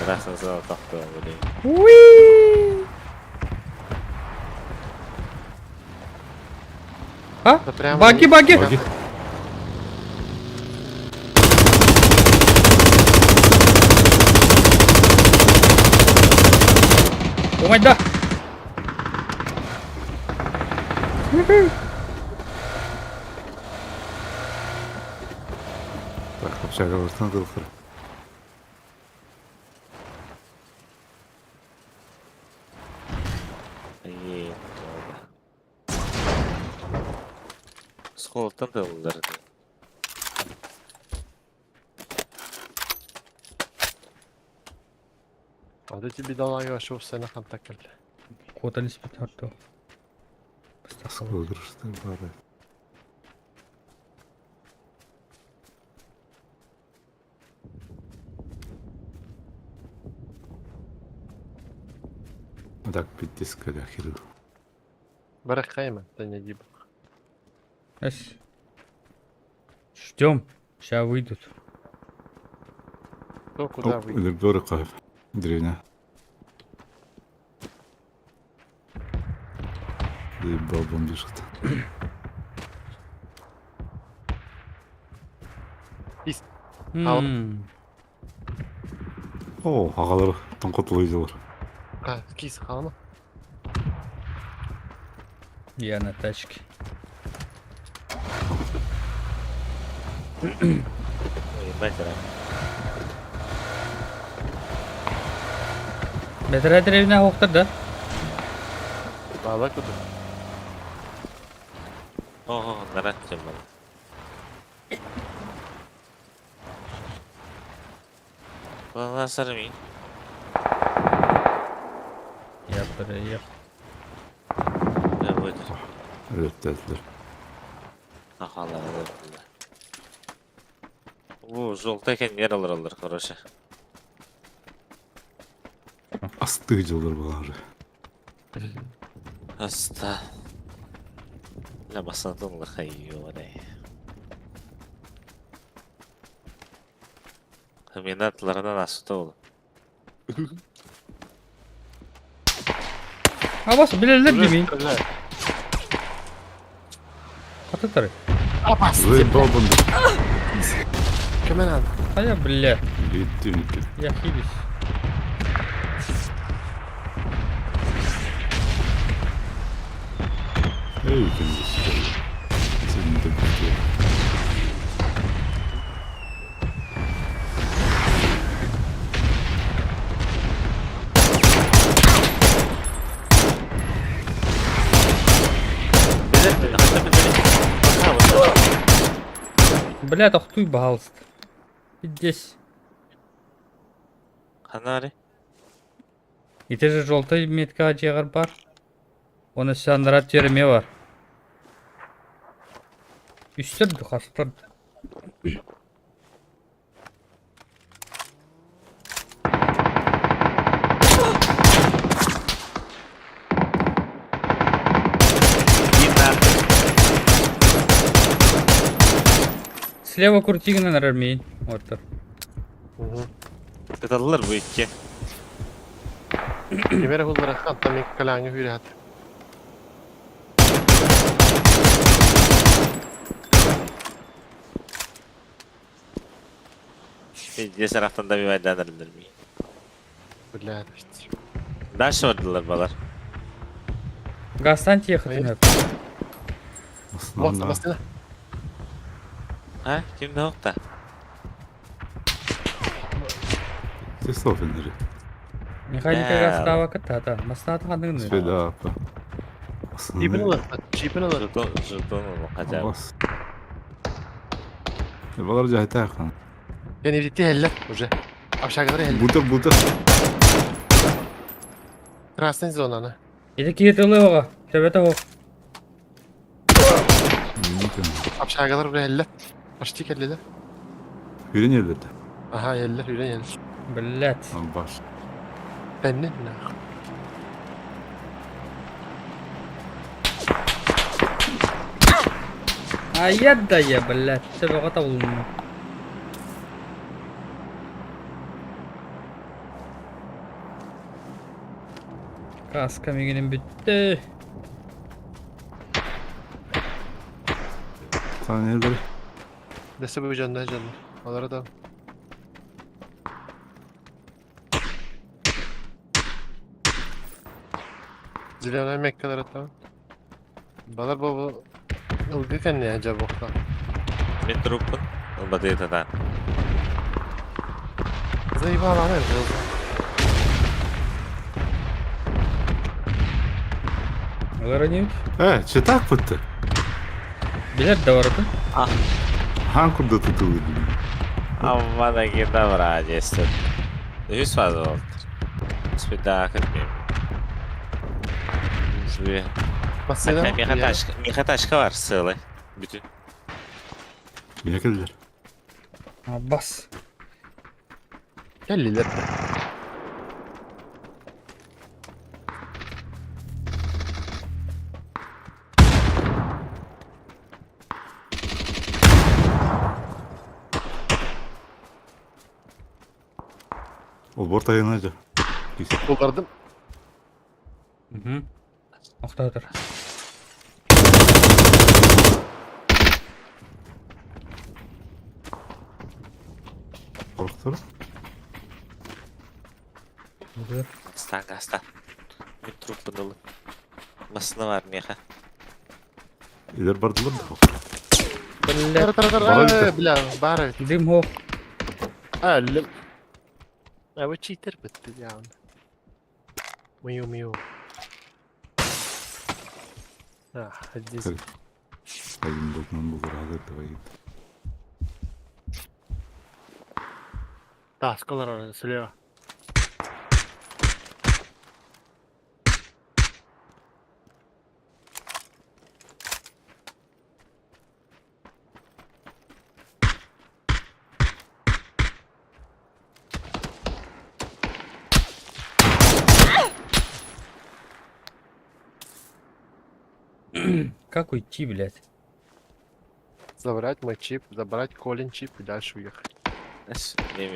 Красный зал тохтоо, блин. Уи! А? Да прямо Баги, баги! Баги. О май да! Так, общагалартан тылхыр. Ей, Сколтан да улар. А ты тебе дала я шоу сена хантакал. Куотан испит харту. Сколгырышты бары. Так, пиздец, херу. Барах хайма, да не диб. Ждем. Сейчас выйдут. Кто куда Оп, выйдет? Өлөрдөрү кайф. Деревня. Заебал бомбишка. Ал. О, агалар тоңкотулуй А, кис халма. Я на тачке. Бэтэрэ. Бэтэрээ дэриэбинэ оһохтор да? Баала кудук. Оһо, нарат дьон Kullanılan mıyım? Yap yap. Ne buydu? Evet dediler. Ah Allah Allah. Bu жолтайкен yer alır alır хорошо. Астыгы olur bunlar. Аста. La басатын лахайы Минатларынан asuta oğlum. Абас билэллэр димин. Хатытары. Абас. Вы бабын. Көмөн алды. Хайа бля. Gitti gitti. Я хилюсь. Ey kendisi. Senin de bitti. Бля, тохтуй баһалыст. Здесь. Ханари. Ити же желтый метка дьиэҕэр бар. Оны сандара тереме бар. Үстер хастар. Слева Куртигина армейн. Вот так. Кыталлар бу икки. Кимere hullara хантан мен калаңы хүрәт. Здесь taraftan da bir verdenler mi? Бля, işte. Дальше vardılar balar. Гастан тиехать Hayır. Aslında. Басына. Ha? Kimde yok da? Ses al feneri. Механика Бля. гастава катата. Масната хандыгын. Свeda apa. Джипин алар. Джипин алар. Жетон, жетон bakacağım. Bas. Balar cahite kan. Yani bitti eller уже. Aşağıda eller. Buta buta. Красный зонаны. Ити киетылы оға. Төбөтө оқ. Aşağıda buraya eller. Почти келлилер. Hürün yerlerde. Aha eller, hürен eller. Блять. Baş. Bennin нах. Аят да я, блять. Төбөҕө табылынна. Каска мигинин бүттү. Sen yerleri. Dese bu canlı canlı. Onlara da Зеленая меккалар там. Балар бу ылгы кэнне acaba Мен труппун. Ылбаты тата. Заебала Олар не He, çetak pıttı. Билер да бар атын. Han kurda tutuldu. Amma da girdi var jestin. Yüz fazla oldu. Bir daha kırmayayım. Masada Miha taşka, Miha taşka var sığlı. Bütün. Yine geldiler. Бас. Келлилер. O borta yanacak. Булдардым. Угу. Охтатыр. Korktur. Aslan aslan. Bir trupпун ылы. Masına var Miha. İler bardılar da. Блять. Тара тара Бара тара. Бля, бара. Дым хох. Өллүм. А бу читер бытты явно. Мию мию. А, здесь. Айым болтунан булар давай. Таскалар слева. Как уйти, блядь? Забрать мой чип, забрать Колин чип и дальше уехать. Ты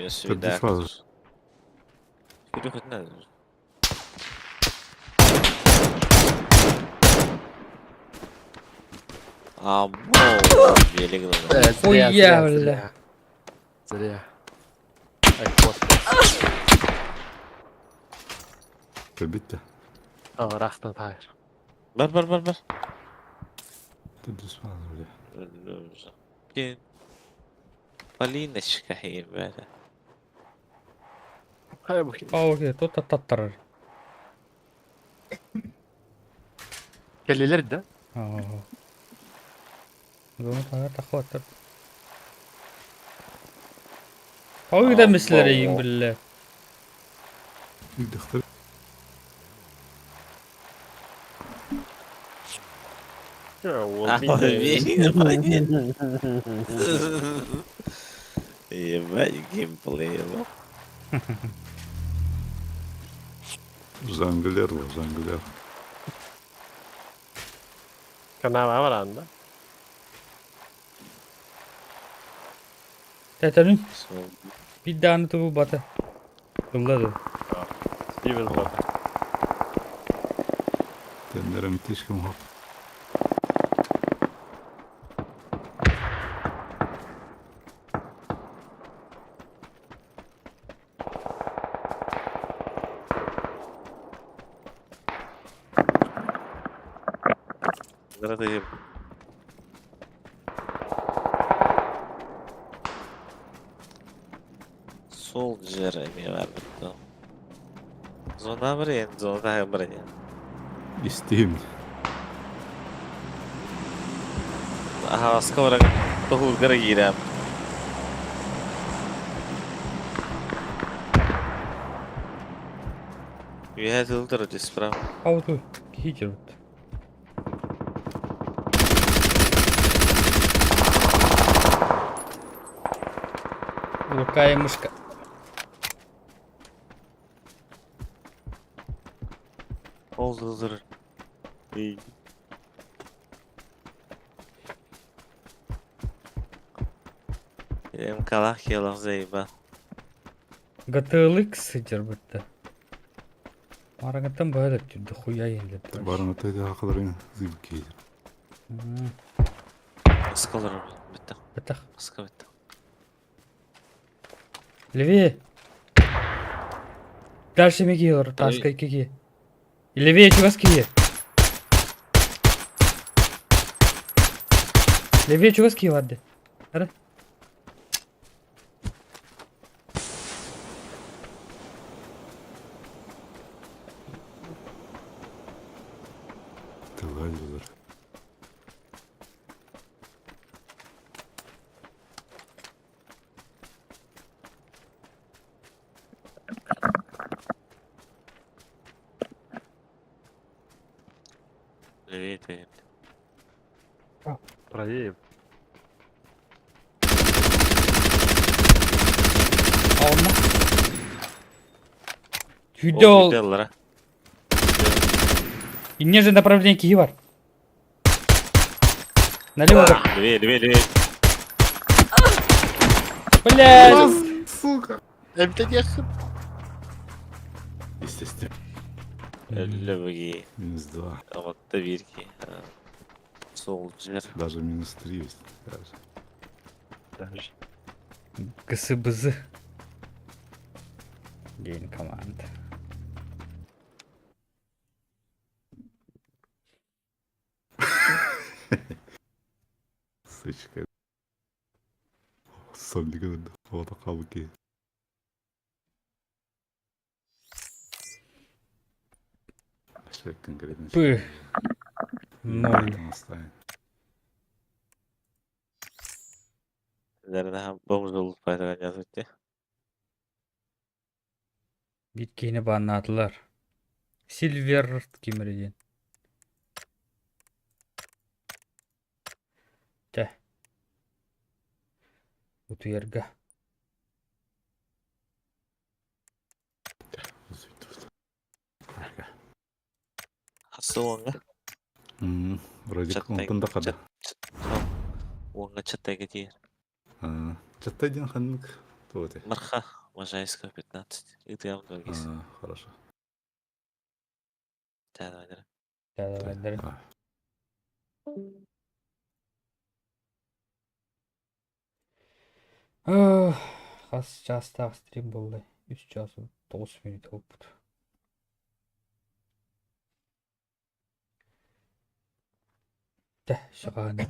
сразу. Хуя, бля. Зря. Айфон. Кэлбит А, рахтан тайр. Бар бар бар бар. Ты сразу, бля. Полиночка ебать. Хай бухи. Пауки, тут таттарар. Кэллилэр да? Аа. Зона тахваттар. Пауки да мислерейим билле. Дөхтөр. Ебать геймплей. Жонглер был, жонглер. Канава баранда. Тәтәрин bir tane tuğu batı. Kılladı. Steven bak. Тендером тишком хоп. Soldier эмиэ барбыт доо. Зона барайын, зона таһыгар барайын. Истим. Аһаҕаска баран тоһуургара киирэм. Үөһээ тыл тұр справа. Пауки кихи жүрүт. Лукая мышка. Ол тұр. МКлах келах заеба. GTLX жүрбүттü. Мараңыттан баһа түрдү хуя енді. Барың атайды хақыларын зыб кейді. Скалар бітті. Бітақ. Қысқа бітті. Левее. Дальше меги олар, таска кеге. Левее чугас кие. Левее чугас кие барды. Ара. Тылай булар. Левее ты. Правее. Алма. Хүдө ол. Ол. Инне же направление кихи бар. Налево бар. Левее, левее, левее. Блядь. Сука! Эмтедехин. Естественно. Левее. Минус два. А вот доверки. Солджер. Даже минус три есть. Даже. Даже. ГСБЗ. День команд. Сучка. Сонник вот қалды. Человек конкретно. П. Ноль. Бомж пайдаланят Биир киһини бааннаатылар. Сильвер ким эрэ диэн. Чэ. Утуйарга. Хасуонга. Вроде онтон да хада. Уонга чаттайга тиийэр. Чаттай диэн ханнык туоте? Марха, Можайского 15. Ытыам догис. Хорошо. Давай, Давай, давай. Хас чаастаах стрим буолла? Үс чаас тоҕус мүнүүтэ буолбут. Тэ, шаҕааны.